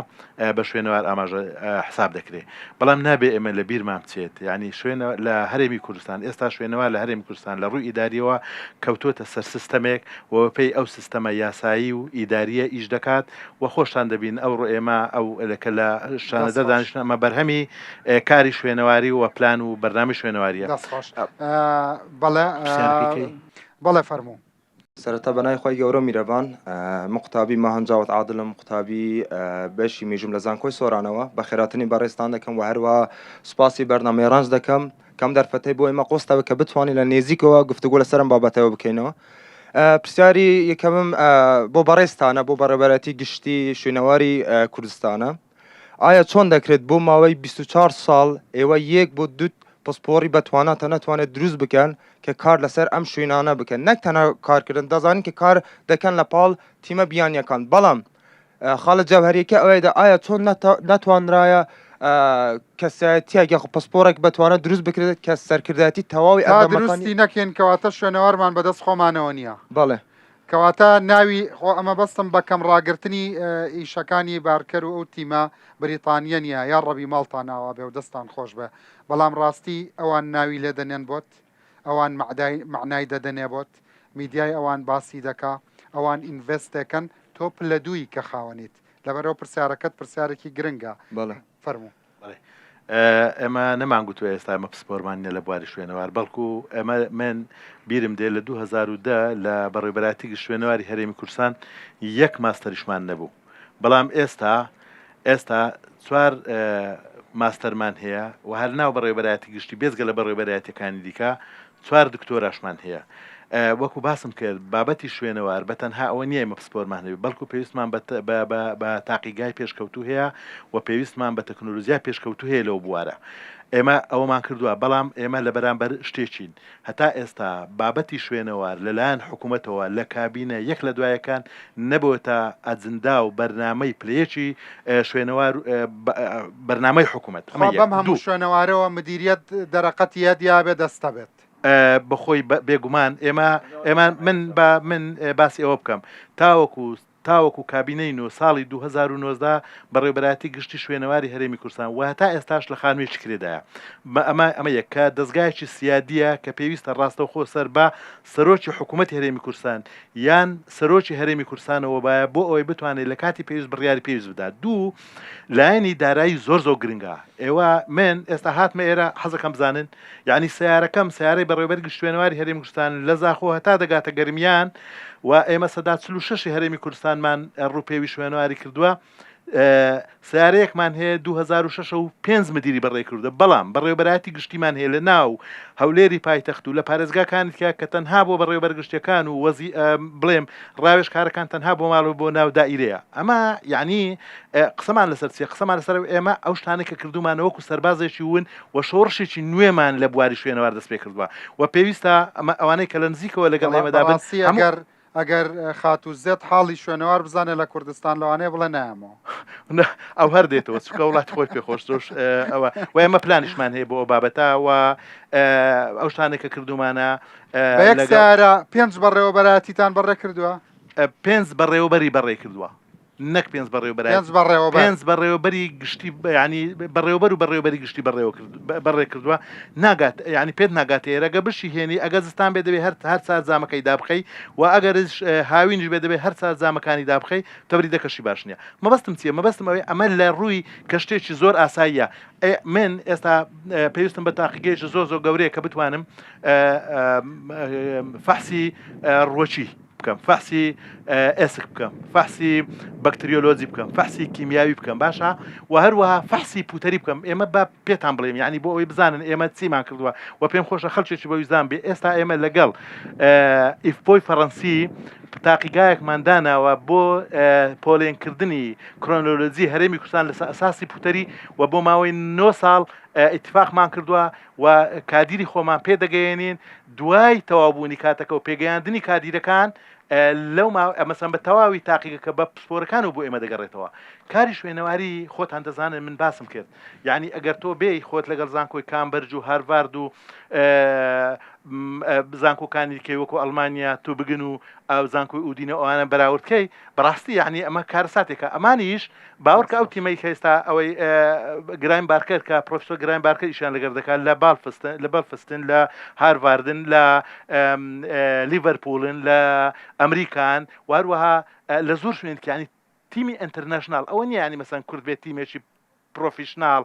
بە شوێنەوار ئاماژە حساب دەکرێ بەڵام نابێ ئێمە لە بیرمان بچێت یعنی شوێنە لە هەرێمی کوردستان ئێستا شوێنەوار لە هەرێمی کوردستان لە ڕووی ئیداریەوە کەوتووەتە سەر سیستەمێک و بەپێی ئەو سیستەمە یاسایی و ئیداریە ئیش دەکات و خۆشتان دەبین ئەوڕۆ ئێمە ئەو کە لە شانەدەر دانیشتن ئەمە بەرهەمی کاری شوێنەواری و پلان و بەرنامەی شوێنەواریە. دەست خۆش. بەڵێ بەڵێ فەرموو. سەرەتا بەناوی خوای گەورەو میرەبان من قوتابی ماهان جاوەد عادلم قوتابی بەشی مێژووم لە زانکۆی سۆرانەوە بەخێراتنی بەڕێزتان دەکەم و هەروەها سوپاسی بەرنامەی ڕەنج دەکەم کەم دەرفەتەی بۆ ئێمە قۆستەوە کە بتوانین لە نێزیکەوە گفتوگۆ لەسەر ئەم بابەتەوە بکەینەوە پرسیاری یەکەمم بۆ بەڕێزتانە بۆ بەڕێوەبەرایەتی گشتی شوێنەواری کوردستانە ئایا چۆن دەکرێت بۆ ماوەی 24 ساڵ ئێوە یەک بۆ دوو پسپۆڕی بەتواناتان نەتوانێت دروست بکەن کە کار لەسەر ئەم شوێنانە بکەن نەک تەنها کارکردن دەزانین کە کار دەکەن لە پاڵ تیمە بیانیەکان بەڵام خاڵە جەوهەریەکە ئەوەیە ئایا چۆن نەتوانرایە کەسایەتیەک یاخود پسپۆڕێک بەتوانە دروست بکرێت کە سەرکردایەتی تەواوی تا دروستی نەکەین کەواتە شوێنەوارمان بەدەست خۆمانەوە نییە. بەڵێ. کەواتە ناوی خۆ ئەمە بەستم بە کەم ڕاگرتنی ئیشەکانی بارکەر و ئەو تیمە بریتانیە نیە یاڕەبی ماڵتان ئاوا بێ و دەستان خۆش بێ بەڵام ڕاستی ئەوان ناوی لێ دەنێن بۆت ئەوان مەعدای مەعنای دەدەنێ بۆت میدیای ئەوان باسی دەکا ئەوان invest دەکەن تۆ پلە دووی کە خاوەنیت لەبەرئەوە پرسیارەکەت پرسیارێکی گرنگە بەڵێ. فەرموو. بەڵێ ئێمە نەمانگوتووە ئێستا ئێمە پسپۆرمان نییە لە بواری شوێنەوار بەڵکو ئێمە من بیرم دێ لە 2010 لە بەڕێوەبەرایەتی گشت شوێنەواری هەرێمی کوردستان یەک ماستەریشمان نەبوو بەڵام ئێستا ئێستا چوار ماستەرمان هەیە و هەر ناو بەڕێوەبەرایەتی گشتی بێزگە لە بەڕێوەبەرایەتیەکانی دیکە چوار دکتۆراشمان هەیە. وەکو باسم کرد بابەتی شوێنەوار بە تەنها ئەوە نییە ئێمە پسپۆرمان هەبێت، بەڵکو پێویستمان بە تاقیگای پێشکەوتوو هەیە و پێویستمان بە تەکنۆلۆجیای پێشکەوتوو هەیە لەو بوارە. ئێمە ئەوەمان کردووە، بەڵام ئێمە لە بەرامبەر شتێکین. هەتا ئێستا بابەتی شوێنەوار لەلایەن حکومەتەوە لە کابینە یەک لە دوایەکان نەبۆتە ئەجندا و بەرنامەی پلەیەکی شوێنەوار بەرنامەی حکومەت. ئەمە خوا یەک. بەم هەموو دوو. شوێنەوارەوە مدیریەت دەرەقەتی هەت یا بێ دەستە بێت؟ بەخۆی بێگومان ئێمە ئێمە من بە من باسی ئەوە بکەم تاوەکو تاوەکو کابینەی نۆ ساڵی 2019 بەڕێوبەرایەتی گشتی شوێنەواری هەرێمی کوردستان و هەتا ئێستاش لە خانوویەکی کرێدایە ئەمە ئەمە یەک کە دەزگایەکی سیادیە کە پێویستە ڕاستەوخۆ سەر بە سەرۆکی حکوومەتی هەرێمی کوردستان یان سەرۆکی هەرێمی کوردستانەوە بایە بۆ ئەوەی بتوانێت لە کاتی پێویست بڕیاری پێویست بدات دوو لایەنی دارایی زۆر زۆر گرنگە ئێوە من ئێستا هاتمە ئێرە حەزەکەم بزانن یعنی سیارەکەم سیارەی بەڕێوبەر گشتوێنەواری هەرێمی کوردستان لە زاخۆ هەتا دەگاتە گەرمیان و ئێمە سەدا 46 هەرێمی کوردستانمان ڕووپێوی شوێنەواری کردووە سەیارەیەکمان هەیە 2006 و پێنج مدیری بەڕێ کردووە بەڵام بەڕێوەبەرایەتی گشتیمان هەیە لە ناو هەولێری پایتەخت و لە پارێزگاکانی تیا کە تەنها بۆ بەڕێوەبەر گشتیەکان و وەزی بڵێم ڕاوێژکارەکان تەنها بۆ ماڵ و بۆ ناو دائیرەیە ئەمە یعنی قسەمان لەسەر چیە قسەمان لەسەر ئێمە ئەو شتانەی کە کردومانە وەکو سەربازێکی ون و شۆڕشێکی نوێمان لە بواری شوێنەوار دەست پێ کردووە و پێویستە ئەمە ئەوانەی کە لە نزیکەوە لەگەڵ ئێمەدا بن بەڕاستی ئەگەر ئەگەر خاتوو زێد حاڵی شوێنەوار بزانێ لە کوردستان لەوانەیە بڵێ نایەمەوە. نا ئەو هەر دێتەوە چونکە وڵاتی خۆی پێ خۆشترە ئەوە و ئێمە پلانیشمان هەیە بۆ ئەو بابەتە و ئەو شتانێک کە کردومانە بە یەک سیارە پێنج بەڕێوەبەرایەتیتان بەڕێ کردووە؟ پێنج بەڕێوەبەری بەڕێ کردووە. نەک پێنج بەڕێوەبەرایەتی پێنج بەڕێوەبەر. پێنج بەڕێوەبەری گشتی یانی بەڕێوەبەر و بەڕێوەبەری گشتی بەڕێوە کرد بەڕێ کردووە ناگات یانی پێت ناگات ئێرە گە بشی هێنی ئەگە زستان بێ دەبێ هەر هەر چار جامەکەی دابخەی و ئەگەرش هاوینیش بێ دەبێ هەر چار جامەکانی دابخەی تەبریدەکەشی باش نییە مەبەستم چییە مەبەستم ئەوەیە ئەمە لە ڕووی کە شتێکی زۆر ئاساییە ئێ من ئێستا پێویستم بە تاقیگەیەکی زۆر زۆر گەورەیە کە بتوانم فەحسی ڕوەکی بکەم فەحسی ئێسک بکەم فەحسی بەکتریۆلۆجی بکەم فەحسی کیمیاوی بکەم باشە و هەروەها فەحسی پوتەری بکەم ئێمە بە پێتان بڵێم یعنی بۆ ئەوەی بزانن ئێمە چیمان کردووە و پێم خۆشە خەڵکێکی بە ویژدان بێ ئێستا ئێمە لەگەڵ ئیفپۆی فەڕەنسی تاقیگایەکمان داناوە بۆ پۆلێنکردنی کرۆنۆلۆجی هەرێمی کوردستان لەسەر ئەساسی پوتەری و بۆ ماوەی 9 ساڵ ئیتفاقمان کردووە و کادیری خۆمان پێ دەگەیەنین دوای تەواوبوونی کاتەکە و پێگەیاندنی کادیرەکان لەو مەسەن بە تەواوی تاقیگەکە بە پسپۆرەکان و بۆ ئێمە دەگەڕێتەوە کاری شوێنەواری خۆتان دەزانن من باسم کرد یعنی ئەگەر تۆ بێی خۆت لەگەڵ زانکۆی کامبرج و هارڤارد و زانکۆکانی کەی وەکو ئەڵمانیا تو بگن و ئەو زانکۆی ئودینە ئەوانە بەراوردکەی بەڕاستی یعنی ئەمە کارەساتێکە ئەمانیش باوەڕکە ئەو تیمەی کە ئێستا ئەوەی گرایم بارکەر کە پرۆفسۆر گرایم بارکەر ئیشیان لەگەر دەکات لە بالفستن لە بەلفستن لە هارڤاردن لە لیڤەرپوڵن لە ئەمریکان و هەروەها لە زۆر شوێن کە ینی تیمی international ئەوە نییە ینی مەسەن کورد بێت تیمێکی professional.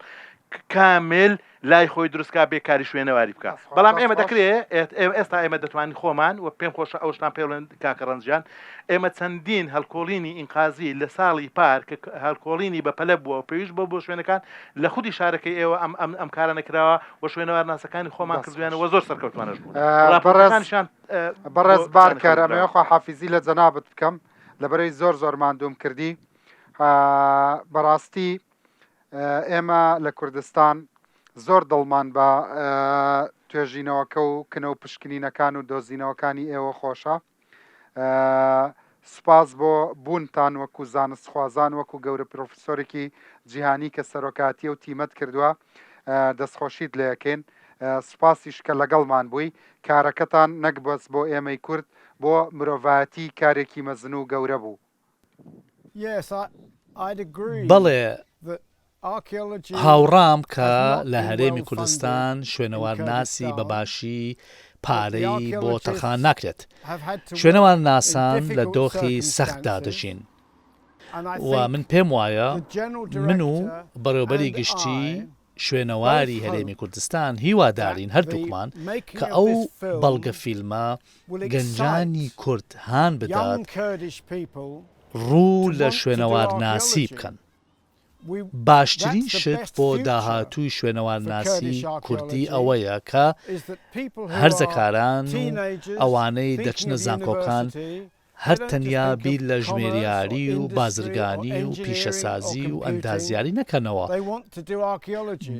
کامل لای خۆی دروست کا بێ کاری شوێنەواری بکا دەست خۆش بەڵام دەست ئێمە خۆش. دەکرێ ئێستا ئێمە دەتوانین خۆمان و پێم خۆشە ئەوشتان پێ بڵێن کاکە ڕەنج گیان ئێمە چەندین هەڵکۆڵینی ئینقازی لە ساڵی پار کە هەڵکۆڵینی بەپەلە بووە و پێویست بووە بۆ شوێنەکان لە خودی شارەکەی ئێوە ئەم ئەم ئەم کارانە کراوە و شوێنەوارناسەکانی خۆمان دەست کردویانە خۆش. و زۆر سەرکەوتوانەش بوون بەڕێز ڕاپۆرتەکانیشیان بۆ بەڕێز پیشانی بارکەر خەڵک ئەمەوێ دراوە. خواحافیزی لە جەنابت بکەم لەبەرەی زۆر زۆر ماندووم کردی بەڕاستی ئێمە لە کوردستان زۆر دڵمان بە توێژینەوەکە و کنە و پشکنینەکان و دۆزینەوەکانی ئێوە خۆشە. سوپاس بۆ بوونتان وەکو زانستخوازان وەکو گەورە پرۆفیسۆرێکی جیهانی کە سەرۆکایەتی ئەو تیمەت کردووە دەستخۆشیت لێکەین. سوپاسیش کە لەگەڵمان بووی. کارەکەتان نەک بەس بۆ ئێمەی کورد بۆ مرۆڤایەتی کارێکی مەزن و گەورە بوو. بەڵێ هاوڕام کە لە هەرێمی کوردستان شوێنەوارناسی بە باشی پارەی بۆ تەرخان ناکرێت. شوێنەوارناسان لە دۆخی سەختدا دەژین و من پێم وایە من و بەڕێوەبەری گشتی شوێنەواری هەرێمی کوردستان هیوادارین هەردووکمان کە ئەو بەڵگەفیلمە گەنجانی کورد هان بدات ڕوو لە شوێنەوارناسی بکەن. باشترین شت بۆ داهاتووی شوێنەوارناسی کوردی ئەوەیە کە هەرزەکاران و ئەوانەی دەچنە زانکۆکان هەر تەنیا بیر لە ژمێریاری و بازرگانی و پیشەسازی و ئەندازیاری نەکەنەوە،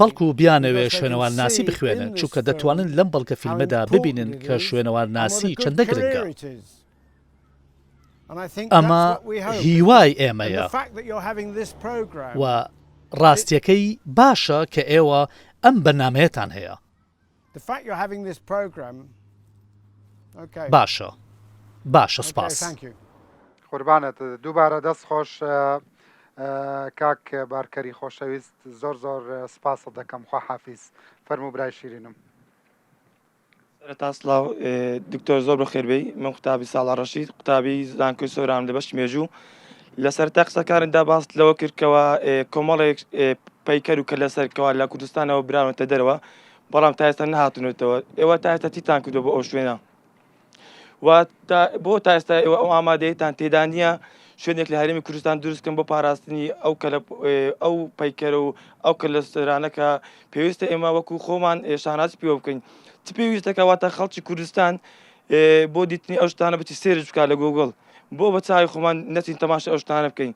بەڵکو بیانەوێ شوێنەوارناسی بخوێنن، چونکە دەتوانن لەم بەڵگەفیلمەدا ببینن کە شوێنەوارناسی چەندە گرنگە. ئەمە هیوای ئێمەیە و ڕاستییەکەی باشە کە ئێوە ئەم بەرنامەیەتان هەیە. باشە باشە سوپاس. قوربانت دووبارە دەست خۆش کاک بارکەری خۆشەویست زۆر زۆر سپاست دەکەم خواحافیز فەرموو برای شیرینم. سەرەتا سڵاو دکتۆر زۆر بەخێربێی من قوتابی ساڵا ڕەشید قوتابی زانکۆی سۆران لە بەشی مێژوو لە سەرەتا قسەکانتدا باست لەوە کرد کەوا کۆمەڵێک پەیکەر و کەلەسەر کەوا لە کوردستانەوە براونەتە دەرەوە بەڵام تا ئێستا نەهاتونەتەوە ئێوە تا ئێستا چیتان کردووە بۆ ئەو شوێنە و بۆ تا ئێستا ئێوە ئەو ئامادەیتان تێدا نییە شوێنێک لە هەرێمی کوردستان دروستکەن بۆ پاراستنی ئەو کەلە ئەو پەیکەرە و ئەو کەلەسەرانە کە پێویستە ئێمە وەکو خۆمان شانازی پێوە بکەین چ پێویستە کەواتە خەڵکی کوردستان بۆ دیتنی ئەو شتانە بچی search بکات لە گوگڵ بۆ بە چاوی خۆمان نەچین تەماشای ئەو شتانە بکەین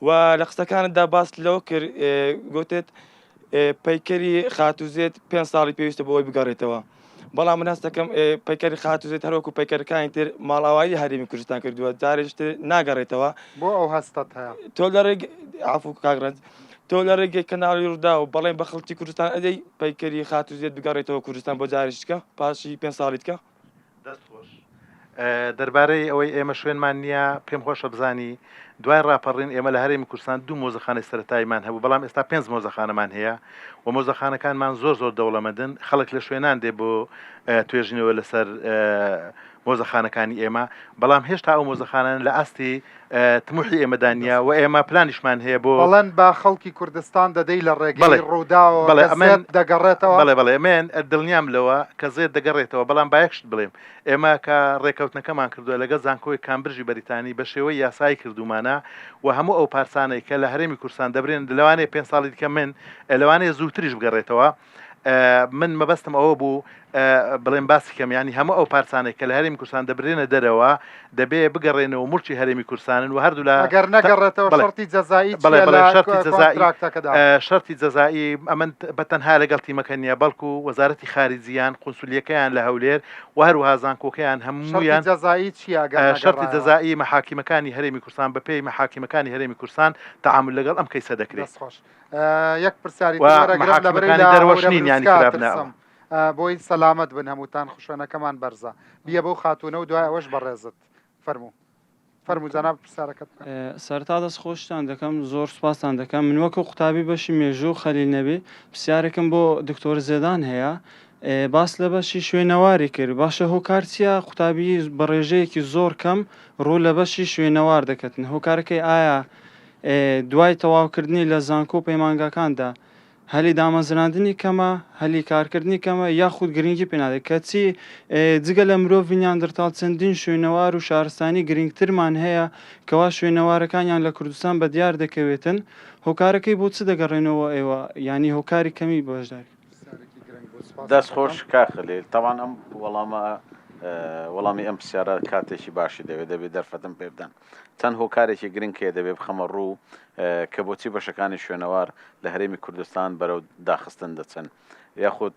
و لە قسەکانتدا باست لەوە کرد گوتت پەیکەری خاتوزێت پێ ساڵی پێویستە بۆ ئەوەی بگەڕێتەوە بەڵام من هەست دەکەم پەیکەری خاتوزێت هەروەکو پەیکەرەکانی تر ماڵاوایی هەرێمی کوردستان کردووە جارێکی تر ناگەڕێتەوە بۆ ئەو هەستەت هەیە تۆ لە ڕێگ عفو کاک ڕەنج تۆ لە ڕێگەی کەناڵی ڕووداو بەڵێن بە خەڵکی کوردستان ئەدەی پەیکەری خاتوزێت بگەڕێتەوە کوردستان بۆ جارێکی تکە پاشی پێ ساڵی تکە دەست خۆش. دەربارەی ئەوەی ئێمە شوێنمان نییە، پێم خۆشە بزانی دوای ڕاپەڕین ئێمە لە هەرێمی کوردستان دوو مۆزەخانەی سەرەتاییمان هەبوو، بەڵام ئێستا پێنج مۆزەخانەمان هەیە و مۆزەخانەکانمان زۆر زۆر دەوڵەمەندن، خەڵک لە شوێنان دێ بۆ توێژینەوە لەسەر مۆزەخانەکانی ئێمە، بەڵام هێشتا ئەو مۆزەخانانە لە ئاستی تموحی ئێمەدا نییە و ئێمە پلانیشمان هەیە بۆ. بەڵێن بە خەڵکی کوردستان دەدەی لە ڕێگەی ڕووداوەوە کە زێد دەگەڕێتەوە؟ بەڵێ بەڵێ من دڵنیام لەوە کە زێد دەگەڕێتەوە، بەڵام با یەک شت بڵێم، ئێمە کە ڕێکەوتنەکەمان کردووە لەگەڵ زانکۆی کامبرجی بەریتانی بە شێوەی یاسایی کردوومانە و هەموو ئەو پارچانەی کە لە هەرێمی کوردستان دەبرێن لەوانەیە پێنج ساڵی دیکە من لەوانەیە زووتریش بگەڕێتەوە من مەبەستم ئەوە بوو بڵێم باسی کەم یانی هەموو ئەو پارچانەی کە لە هەرێمی کوردستان دەبرێنە دەرەوە دەبێ بگەڕێنەوە موڵکی هەرێمی کوردستانن و هەردوولا ئەگەر نەگەڕێتەوە بەڵێ شەرتی جەزایی بەڵێ چییە بەڵێ لە شەرتی جەزایی کۆنتراکتەکەدا؟ شەرتی جەزایی ئەمن بە تەنها لەگەڵ تیمەکە نییە بەڵکو وەزارەتی خارجیان قونسولیەکەیان لە هەولێر و هەروەها زانکۆکەیان شەرتی هەموویان جەزایی چییە ئەگەر شەرتی نەگەڕایەوە؟ جەزایی مەحاکیمەکانی هەرێمی کوردستان بەپێی مەحاکیمەکانی هەرێمی کوردستان تەعامول لەگەڵ ئەم کەیسە دەکرێ. دەست خۆش. یەک پرسیاری و تر وەرەگرم لەبەرەی مەحاکیمەکانی لە دەرەوەش هەورە نین یانی بروسکە خراپ نا ئەترسم بۆی سەلامەت بن هەمووتان خوشوێنەکەمان بەرزە بیە بەو خاتوونە و دوای ئەوەش بەڕێزت فەرموو فەرموو جەناب پرسیارەکەت بکە. سەرەتا دەست خۆشتان دەکەم زۆر سوپاستان دەکەم من وەکو قوتابی بەشی مێژوو خەلیل نەبی پرسیارێکم بۆ دکتۆر زێدان هەیە باس لە بەشی شوێنەواری کرد باشە هۆکار چیە قوتابی بە ڕێژەیەکی زۆر کەم ڕوو لە بەشی شوێنەوار دەکەتن هۆکارەکەی ئایا دوای تەواوکردنی لە زانکۆ و پەیمانگاکاندا. هەلی دامەزراندنی کەمە، هەلی کارکردنی کەمە یاخود گرنگی پێ نادرێت، کەچی جگە لە مرۆڤی نیاندرتاڵ چەندین شوێنەوار و شارستانی گرنگترمان هەیە کەوا شوێنەوارەکانیان لە کوردستان بە دیار دەکەوێتن، هۆکارەکەی بۆ چ دەگەڕێنەوە ئێوە یانی هۆکاری کەمی بەشداری؟ دەست خۆش کاک خەلیل تەبعەن ئەم وەڵامە وەڵامی ئەم پرسیارە کاتێکی باشی دەوێت دەبێت دەرفەتم پێ بدەن چەند هۆکارێکی گرنگ هەیە دەبێ بخەمە ڕوو کە بۆچی بەشەکانی شوێنەوار لە هەرێمی کوردستان بەرەو داخستن دەچن یاخود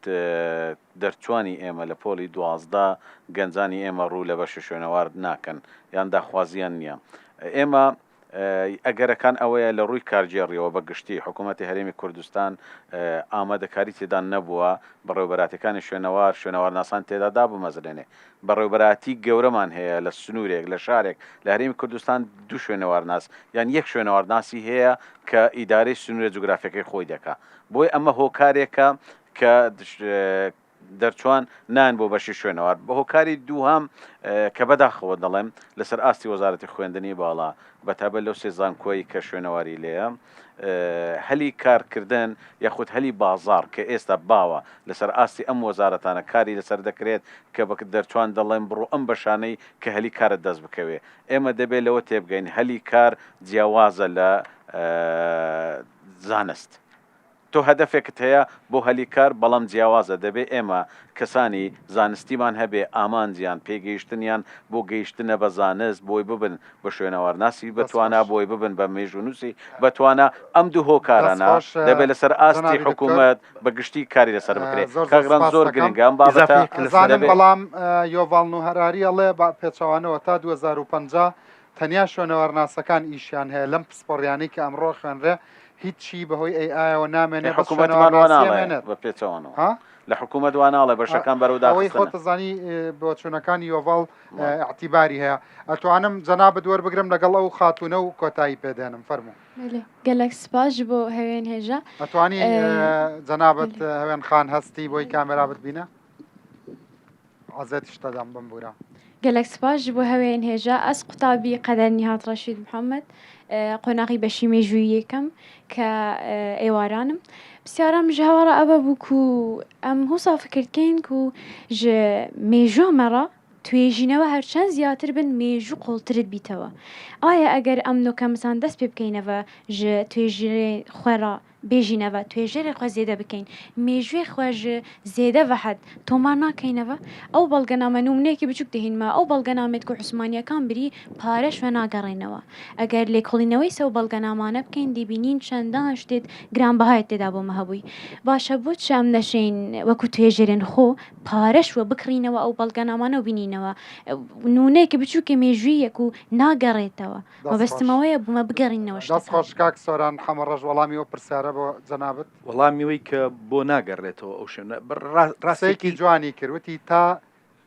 دەرچوانی ئێمە لە پۆلی 12 گەنجانی ئێمە ڕوو لە بەشی شوێنەوار ناکەن یان داخوازیان نییە ئێمە ئەگەرەکان ئەوەیە لە ڕووی کارگێڕیەوە بە گشتی حکوومەتی هەرێمی کوردستان ئامادەکاری تێدا نەبووە بەڕێوەبەراتەکانی شوێنەوار شوێنەوارناسان تێدا دابمەزرێنێ بەڕێوبەراتی گەورەمان هەیە لە سنوورێک، لە شارێک لە هەرێمی کوردستان دوو شوێنەوارناس یان یەک شوێنەوارناسی هەیە کە ئیدارەی سنوورە جوگرافیەکەی خۆی دەکا. بۆیە ئەمە هۆکارێکە کە دەرچوان نایەن بۆ بەشی شوێنەوار. هۆکاری دووهەم کە بەداخەوە دەڵێم لەسەر ئاستی وەزارەتی خوێندنی باڵا بەتایبەت لەو سێ زانکۆی کە شوێنەواری لێیە هەلی کارکردن یاخود هەلی بازاڕ کە ئێستا باوە لەسەر ئاستی ئەم وەزارەتانە کاری لەسەر دەکرێت کە بە دەرچوان دەڵێن بڕۆ ئەم بەشانەی کە هەلی کارت دەست بکەوێ ئێمە دەبێت لەوە تێبگەین هەلی کار جیاوازە لە زانست. تۆ هەدەفێکت هەیە بۆ هەلی کار بەڵام جیاوازە دەبێ ئێمە کەسانی زانستیمان هەبێ ئامانجیان پێگەیشتنیان بۆ گەیشتنە بە زانست بۆی ببن بە شوێنەوارناسی بە دەست توانا خۆش. بۆی ببن بە مێژوونووسی بە توانا ئەم دوو دەست هۆکارانە خۆش دەبێ لەسەر ئاستی جەنابی دکتۆر. حکوومەت بە گشتی کاری لەسەر بکرێ زۆر زۆر کاک ڕەنج سپاست زۆر دەکەم. گرنگە ئەم بابەتە ئیزافەیەک لەسەر ئەزانم دەبێ. بەڵام یۆڤاڵ نوح هەراری ئەڵێ بە پێچەوانەوە تا 2050 تەنیا شوێنەوارناسەکان ئیشیان هەیە لەم پسپۆڕیانەی کە ئەمڕۆ خوێنرێ هیچی بەهۆی ئەی ئایەوە نامێنێ ئەی بەس حکوومەتمان وا شوێنەوارناسی ناڵێ ئەمێنێت بە پێچەوانەوە ها؟ لە حکوومەت وا ناڵێ بەشەکان بەرەو ئەوەی داخستنە. خۆت ئەزانی بۆچوونەکانی یۆڤاڵ بەڵێ. ئیعتیباری هەیە ئەتوانم جەنابت وەربگرم لەگەڵ ئەو خاتوونە و کۆتایی پێ دێنم فەرموو. بەلێ گەلەک سپاس ji بۆ هەوێن هێژا. ئەتوانی جەنابت بەلێ. هەوێن خان هەستی بۆی کامێرا بتبینە؟ عەزێتیش دەدەم بمبورە. گەلەک سپاس ji بۆ هەوێن هێژا ئەز قوتابی قەدەر نیهاد ڕەشید محەممەد قۆناغی بەشی مێژوویی یەکەم کە ئێوارانم پرسیارم ji هەواڕە ئەوە بوو کو ئەم هوسا فکر دکەین کو ji مێژوو مە ڕا توێژینەوە هەرچەند زیاتر بن مێژوو قوڵترت بیتەوە ئایا ئەگەر ئەم نۆکە مسان دەست پێ بکەینەوە ji توێژرێ خوە ڕا بێژینەڤە توێژەرێ خوە زێدە بکەین مێژوێ خوە ژ زێدە ڤە حەد تۆمار ناکەینەڤە ئەو بەڵگەنامە نمونەیەکی بچوک دهینمە ئەو بەڵگەنامێت کو عوسمانیەکان بری پارەش وە ناگەڕێنەوە ئەگەر لێکۆڵینەوەی سەو بەڵگەنامانە بکەین دیبینین چەندان شتێت گرانبەهایت تێدا بۆ مە هەبووی باشە بۆچ ئەم نەشێین وەکو توێژەرێن خۆ پارەش وە بکڕینەوە ئەو بەڵگەنامانە و بینینەوە نمونەیەکی بچوکێ مێژوویەک و ناگەڕێتەوە. دەست خۆش. مەبەستم ئەوەیە بوومە بگەڕینەوە دەست شتەکان. خۆش کاک سۆران حەمەڕەش وەڵامی ئەو پرسیارە بۆ جەنابت. وەڵامی وەی کە بۆ ناگەڕێتەوە ئەو شوێنە بە ڕا قسەیەکی ڕاستێکی. جوانی کرد وتی تا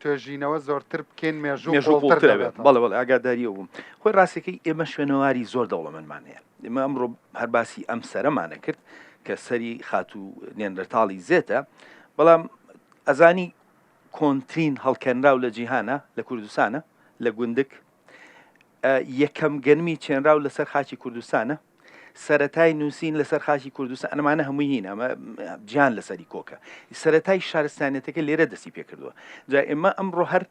توێژینەوە زۆرتر بکەین مێژوو مێژوو قوڵتر قوڵتر ئەبێت دەبێتەوە. بەڵێ بەڵێ ئاگاداری ئەو بووم خۆی ڕاستەکەی ئێمە شوێنەواری زۆر دەوڵەمەندمان هەیە ئێمە ئەمڕۆ هەر باسی ئەم سەرەمانە کرد کە سەری خاتوو نێندەرتاڵی زێتە بەڵام ئەزانی کۆنترین هەڵکەنراو لە جیهانە لە کوردستانە لە گوندک یەکەم گەنمی چێنراو لەسەر خاکی کوردستانە سەتای نووسین لەسەر خاکی کوردستان ئەمانە هەمووی هین ئەمە جیان لەسەری کۆکە سەتای شارستانێتەکە لێرە دەستی پێکردووە جا ئێمە ئەمڕۆ هەر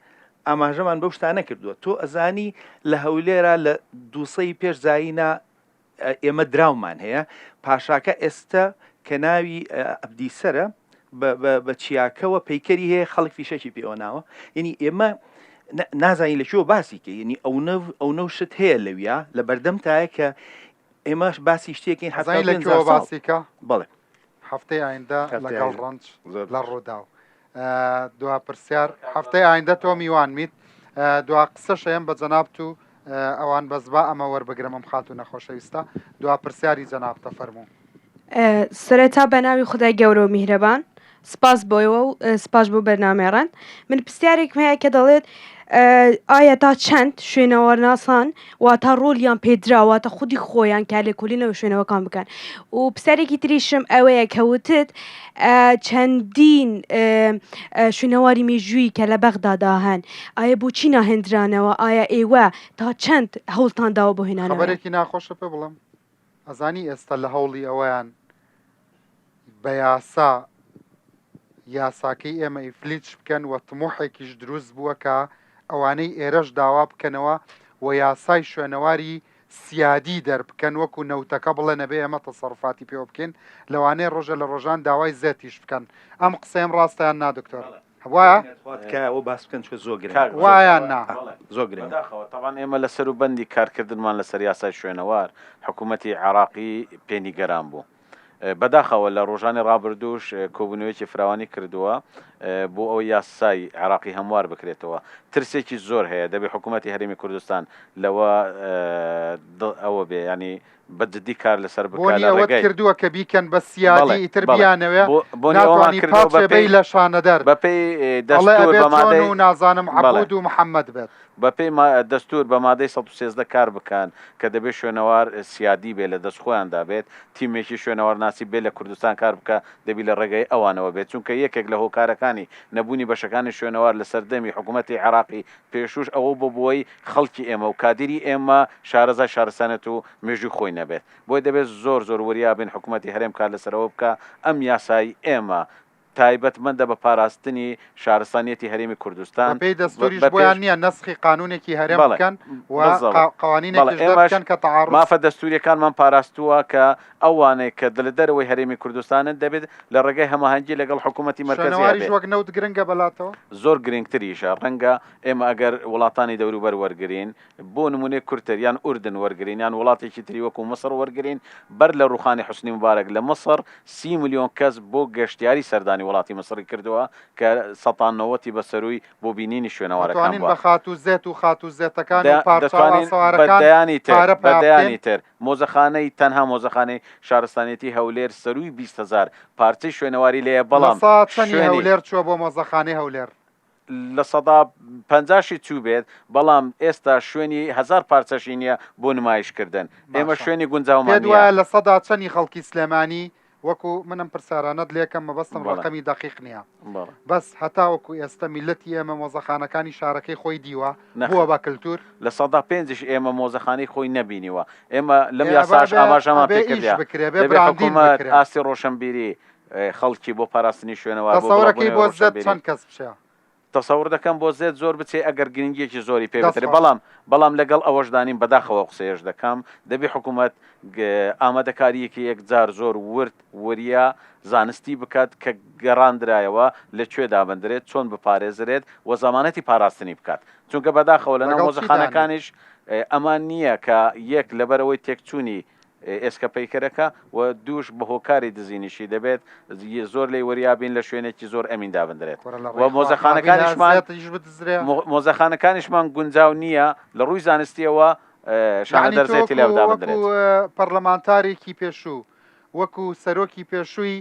ئاماژەمان بەو شتانە کردووە تۆ ئەزانی لە هەولێرا لە دووسەی پێش زایینا ئێمە دراومان هەیە پاشاکە ئێستە کە ناوی ئەبدیسەرە بە چیاکەوە پەیکەری هەیە خەڵک فیشەکی پێوە ناوە یعنی ئێمە نازانین لە کوێوە باسی کە یعنی ئەو ئەو نەو شت هەیە لەویا لە بەردەم تایە کە ئێمەش باسی شتێکین حەزای لە کوێوە باسی کە بەڵێ هەفتەی ئایندە لەگەڵ ڕەنج لە ڕووداو دوا پرسیار هەفتەی ئایندە تۆ میوان میت دوا قسەش ئەیەم بە جەنابت و ئەوان بەس با ئەمە وەربگرم ئەم خاتوونە خۆشەویستە دوا پرسیاری جەنابتە فەرموو. سەرەتا بەناوی خودای گەورە و میهرەبان سپاس بۆ ئێوە و سپاس بۆ بەرنامەی ڕەند من پرسیارێکم هەیە کە دەڵێت ئایا تا چەند شوێنەوارناسان واتە ڕۆلیان پێدرا واتە خودی خۆیان کە لێکۆلینەوە شوێنەوەکان بکەن و پرسیارێکی تریشم ئەوەیە کە وتت چەندین شوێنەواری مێژووی کە لە بەغدادا هەن ئایا بۆچی ناهێندرانەوە ئایا ئێوە تا چەند هەوڵتان داوە بۆ هێنانەوەیان؟ خەبەرێکی ناخۆشە پێ بڵێم ئەزانی ئێستا لە هەوڵی ئەوەیان. بە یاسا یاساکەی ئێمە ئیفلیج بکەن و تموحێکیش دروست بووە کە ئەوانەی ئێرەش داوا بکەنەوە و یاسای شوێنەواری سیادی دەربکەن وەکو نەوتەکە بڵێن ئەبێ ئێمە تەسەروفاتی پێوە بکەین لەوانەیە ڕۆژێ لە ڕۆژان داوای زێتیش بکەن ئەم قسەیەم ڕاستە یان نا دکتۆر؟ وایە؟ خوا تکایە ئەوە باس بکەن چونکە زۆر گرنگە. وایە یان نا؟ زۆر گرنگە. بەداخەوە تەبعەن ئێمە لە سەروبەندی کارکردنمان لەسەر یاسای شوێنەوار حکوومەتی عێراقی پێ نیگەران بوو. بەداخەوە لە ڕۆژانی ڕابردووش کۆبوونەوەیەکی فراوانی کردووە بۆ ئەوەی یاسای عێراقی هەموار بکرێتەوە. ترسێکی زۆر هەیە دەبێ حکوومەتی هەرێمی کوردستان لەوە ئەوە بێ یانی بە جدی کار لەسەر بکا بۆنی لە ئەوەت ڕێگای کردووە کە بیکەن بە سیادی بەڵێ ئیتر بەڵێ بیانەوێ بۆ بۆنی ئەوەمان ناتوانی کردووە پاچێ بەی بەپێی لە شانەدەر بەپێی ئەڵێ دەستوور ئەبێ بە چۆن مادەی و نازانم بەڵێ عەبود و محەمەد بێت. بەپێی دەستوور بە مادەی 113 کار بکەن کە دەبێت شوێنەوار سیادی بێت لە دەست خۆیاندا بێت، تیمێکی شوێنەوارناسی بێت لە کوردستان کار بکا دەبی لە ڕێگەی ئەوانەوە بێت، چونکە یەکێک لە هۆکارەکانی نەبوونی بەشەکانی شوێنەوار لە سەردەمی حکوومەتی عێراقی پێشووش ئەوە بۆ بووەی خەڵکی ئێمە و کادیری ئێمە شارەزای شارستانیەت و مێژووی خۆی نەبێت. بۆیە دەبێت زۆر زۆر وریا بین حکوومەتی هەرێم کار لەسەر ئەوە بکا ئەم یاسای ئێمە تایبەتمەندە بە پاراستنی شارستانیەتی هەرێمی کوردستان بەپێی دەستوریش بە پێش بۆیان نییە نەسخی قانونێکی هەرێم بەڵێ بکەن و بالضبط قا بەڵێ قوانینێکیش ئێمەش دەربکەن کە تەعاروز مافە دەستوریەکانمان پاراستووە کە ئەوانەی کە لە دەرەوەی هەرێمی کوردستانن دەبێت لە ڕێگای هەماهەنگی لەگەڵ حکوومەتی مەرکەزی شوێنەواریش هەبێت. وەک نەوت گرنگە بەلاتەوە؟ زۆر گرنگتریشە ڕەنگە ئێمە ئەگەر وڵاتانی دەوروبەر وەرگرین بۆ نمونەی کورتر یان ئوردن وەرگرین یان وڵاتێکی تری وەکو میسڕ وەرگرین، بەر لە ڕوخانی حوسنی موبارەک لە میسڕ سی ملیۆن کەس بۆ گەشتیاری سەردانی وڵاتی میسڕی کردووە کە سەتا نەوەتی بە سەرووی بۆ بینینی شوێنەوارەکان دەتوانین بووە. بە خاتوو زێت و خاتوو زێتەکان و پارچە و دەتوانین بە ئاسەوارەکان دەیانی تر پارە بە پەیا بکەین؟ دەیانی تر. مۆزەخانەی تەنها مۆزەخانەی شارستانیەتی هەولێر سەرووی 20 هەزار پارچەی شوێنەواری لێیە لە بەڵام سا چەنی شوێنی. هەولێر چووە بۆ مۆزەخانەی هەولێر؟ 50% شی چووبێت، بەڵام ئێستا شوێنی هەزار پارچەشی نییە بۆ نمایشکردن. ئێمە باشە شوێنی گونجاومان پێت نییە. وایە چەنی خەڵکی سلێمانی وەکو من ئەم پرسیارانەت لێکەم مەبەستم بەڵێ. ڕەقەمی دەقیق نییە بەڵێ. بەس هەتاوەکو ئێستە میللەتی ئێمە مۆزەخانەکانی شارەکەی خۆی دیوە بووە نەخێر. بە کلتور؟ 5% یش ئێمە مۆزەخانەی خۆی نەبینیوە. ئێمە لەم ئێ ئەبا یاساش ئەبێ ئاماژەمان ئەبێ پێ ئیش کردیە. بکرێ بێ دەبێ براندین حکوومەت بکرێ. ئاستی ڕۆشنبیری خەڵکی بۆ پاراستنی شوێنەوار بۆ تەسەورەکەی بڵاوبوونەوەی بۆ زێد ڕۆشنبیری. چەند کەس بچێ؟ تەسەور دەکەم بۆ زێد زۆر بچێ ئەگەر گرنگیەکی زۆری پێ دەست بدرێ خۆش. بەڵام بەڵام لەگەڵ ئەوەشدا نیم بەداخەوە ئەو قسەیەش دەکەم دەبێ حکوومەت ئامادەکارییەکی یەکجار زۆر ورد وریا زانستی بکات کە گەڕاندرایەوە لە کوێ دابندرێت چۆن بپارێزرێت و زەمانەتی پاراستنی بکات چونکە بەداخەوە لەناو لەگەڵ چی دانێت؟ مۆزەخانەکانیش ئەمان نییە کە یەک لەبەرئەوەی تێکچوونی ئێسکە پەیکەرەکە و دووش بە هۆکاری دزینیشی دەبێت زۆر لێی وریا بین لە شوێنێکی زۆر ئەمین دابندرێت کورە لە و ڕێی خوا قابیلە مۆزەخانەکانیشمان زێتیش بدزرێ؟ مۆزەخانەکانیشمان گونجاو نییە لە ڕووی زانستیەوە شانە یەعنی تۆ دەرزێتی وەکو لێ وەکو دابندرێت. پەرلەمانتارێکی پێشوو وەکو سەرۆکی پێشووی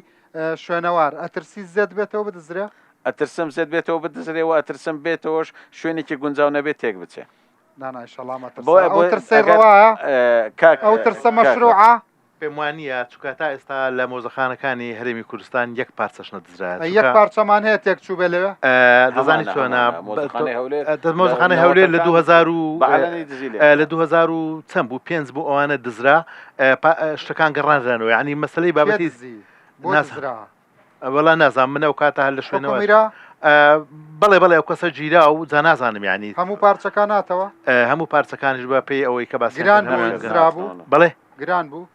شوێنەوار ئەترسی زێت بێتەوە بدزرێ؟ ئەترسم زێت بێتەوە بدزرێ و ئەترسم بێتەوەش شوێنێکی گونجاو نەبێت تێک بچێ. نا نا ئیشەڵا مەترسە بۆ ئەو بۆ ترسەی ئەگەر ڕەوایە کاک ئەو ترسە کاک مەشروعە؟ پێم وا نییە چونکە تا ئێستا لە مۆزەخانەکانی هەرێمی کوردستان یەک پارچەش نەدزرایە ئەی یەک چونکە پارچەمان هەیە تێک چووبێ لەوێ؟ دەزانی هەمانە چۆنە هەمانە مۆزەخانەی هەولێر لە مۆزەخانەی هەولێر لە نەوەتەکان 2000 و بە عەلەنی دزی لێ لە کرا. 2000 و چەند بوو پێنج بوو ئەوانە دزرا شتەکان گەڕانرانەوە یعنی مەسلەی کێ بابەتی دزی؟ بۆ نازانم دزرا؟ وەڵا نازانم من ئەو کاتە هەر لە شوێنەوە حکومیرا؟ بەڵێ بەڵێ ئەو کەسە گیرا و جا نازانم یعنی هەموو پارچەکان هاتەوە؟ هەموو پارچەکانیش بە پێی ئەوەی کە باسیان گران کرد بوو هەموویان دزرا بوو؟ بەڵێ گران بوو؟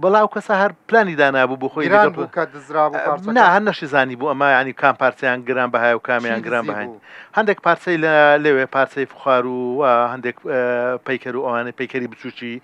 وەڵا ئەو کەسە هەر پلانی دانابوو بۆ خۆی گران لەگەڵ بوو کە دزرا بوو نا پارچەکان؟ هەر نەشی زانی بوو ئەمە یعنی کام پارچەیان گران بەهای و چی کامیان گران دزی بەهاین بوو؟ هەندێک پارچەی لە لەوێ پارچەی فخار و و هەندێک پەیکەر و ئەوانەی پەیکەری بچووکی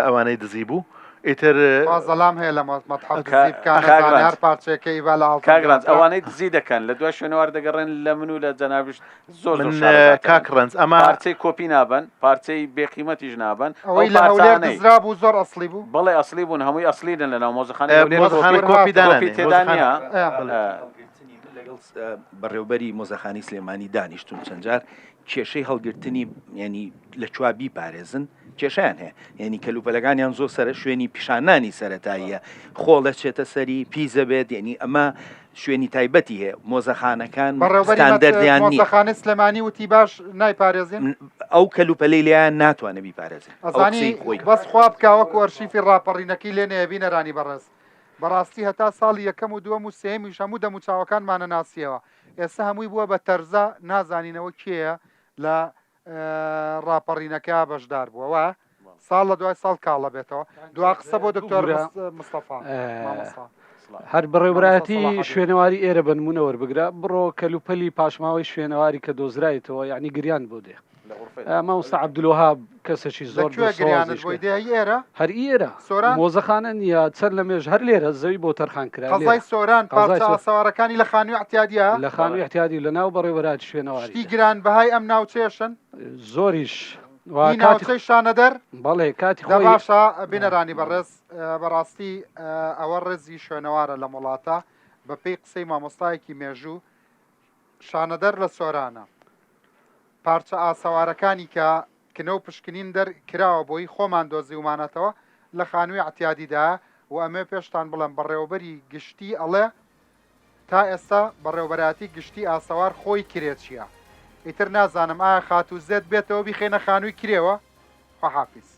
ئەوانەی دزی بوو ئیتر خوا زەلام هەیە لە مەتحەف دزی بکا کاک نەزانێ ڕەنج هەر پارچەیەکە ئیبا لە ئاڵتون کاک ڕەنج گرانترە. ئەوانەی دزی دەکەن لە دوای شوێنەوار دەگەڕێن لە من و لە جەنابیشت زۆر زۆر من شارەزاترن کاک ڕەنج ئەمە پارچەی کۆپی نابەن پارچەی بێ قیمەتیش نابەن ئەو ئەوەی لە هەولێر پارچانەی دزرا بوو زۆر ئەسڵی بوو؟ بەڵێ ئەسڵی بوون هەمووی ئەسڵینن لەناو مۆزەخانەی هەولێر مۆزەخانە کۆپی کۆپی کۆپی دانانێ تێدا مۆزەخانە نییە ئە. بەڵێ هەڵگرتنی من لەگەڵ بەڕێوبەری مۆزەخانەی سلێمانی دانیشتوم چەند جار کێشەی هەڵگرتنی یعنی لە چوا بیپارێزن کێشیان هەیە یعنی کەلوپەلەکانیان زۆر سەر شوێنی پیشانانی سەتاییە خۆڵ دەچێتە سەری پیزە بێت یعنی ئەمە شوێنی تایبەتی هەیە مۆزەخانەکان بەڕێوبەری ستاندەردیان نییە. مۆزەخانەی سلێمانی وتی باش نایپارێزین ئەو کەلوپەلەی لێیان ناتوانێت بیپارێزێ ئەو ئەزانی قسەی خۆی بەس خوا بکا وەکو ئەرشیفی ڕاپەڕینەکەی لێ نەیە بینەرانی بەڕێز. بەڕاستی هەتا ساڵی یەکەم و دووەم و سێیەمیش هەموو دەموچاوەکانمان ئەناسیەوە ئێستا هەمووی بووە بە تەرزە نازانینەوە کێیە لە ڕاپەڕینەکە بەشدار بووە وایە؟ ساڵ لە دوای ساڵ کاڵە بێتەوە دوا قسە بۆ دکتۆر مستەفا مامۆستا. هەر بەڕێوبەرایەتی شوێنەواری ئێرە بە نمونە وەربگرە بڕۆ کەلوپەلی پاشماوەی شوێنەواری کە دۆزرایتەوە یعنی گریان بۆ دێ مامۆستا عەبدولوەهاب کەسێکی زۆر دڵسۆزیش ئێرە هەر ئێرە سۆران مۆزەخانە نییە چەند لە مێژ هەر لێرە زەوی بۆ تەرخان کرا قەزای سۆران پارچە ئاسەوارەکانی لە خانووی ئەعتیادیە لە خانووی ئەعتیادی لە ناو بەڕێوەبەرایەتی شوێنەواری شتی گرانبەهای ئەم ناوچەیەشن زۆریش ئی ناوچەی شانەدەر بەڵێ کاتی خۆی باشە بینەرانی بەڕێز بەڕاستی ئەوە ڕێزی شوێنەوارە لەم وڵاتە بەپێی قسەی مامۆستایەکی مێژوو شانەدەر لە سۆرانە پارچە ئاسەوارەکانی کە کنە و پشکنین دەر کراوە بۆی خۆمان دۆزیومانەتەوە لە خانووی عتیادیدایە و ئەمێ پێشتان بڵێم بەڕێوەبەری گشتی ئەڵێ تا ئێستا بەڕێوەبەرایەتی گشتی ئاسەوار خۆی کرێچیە ئیتر نازانم ئایا خاتوو زێد بێتەوە بیخەینە خانووی کرێوە خواحافیز.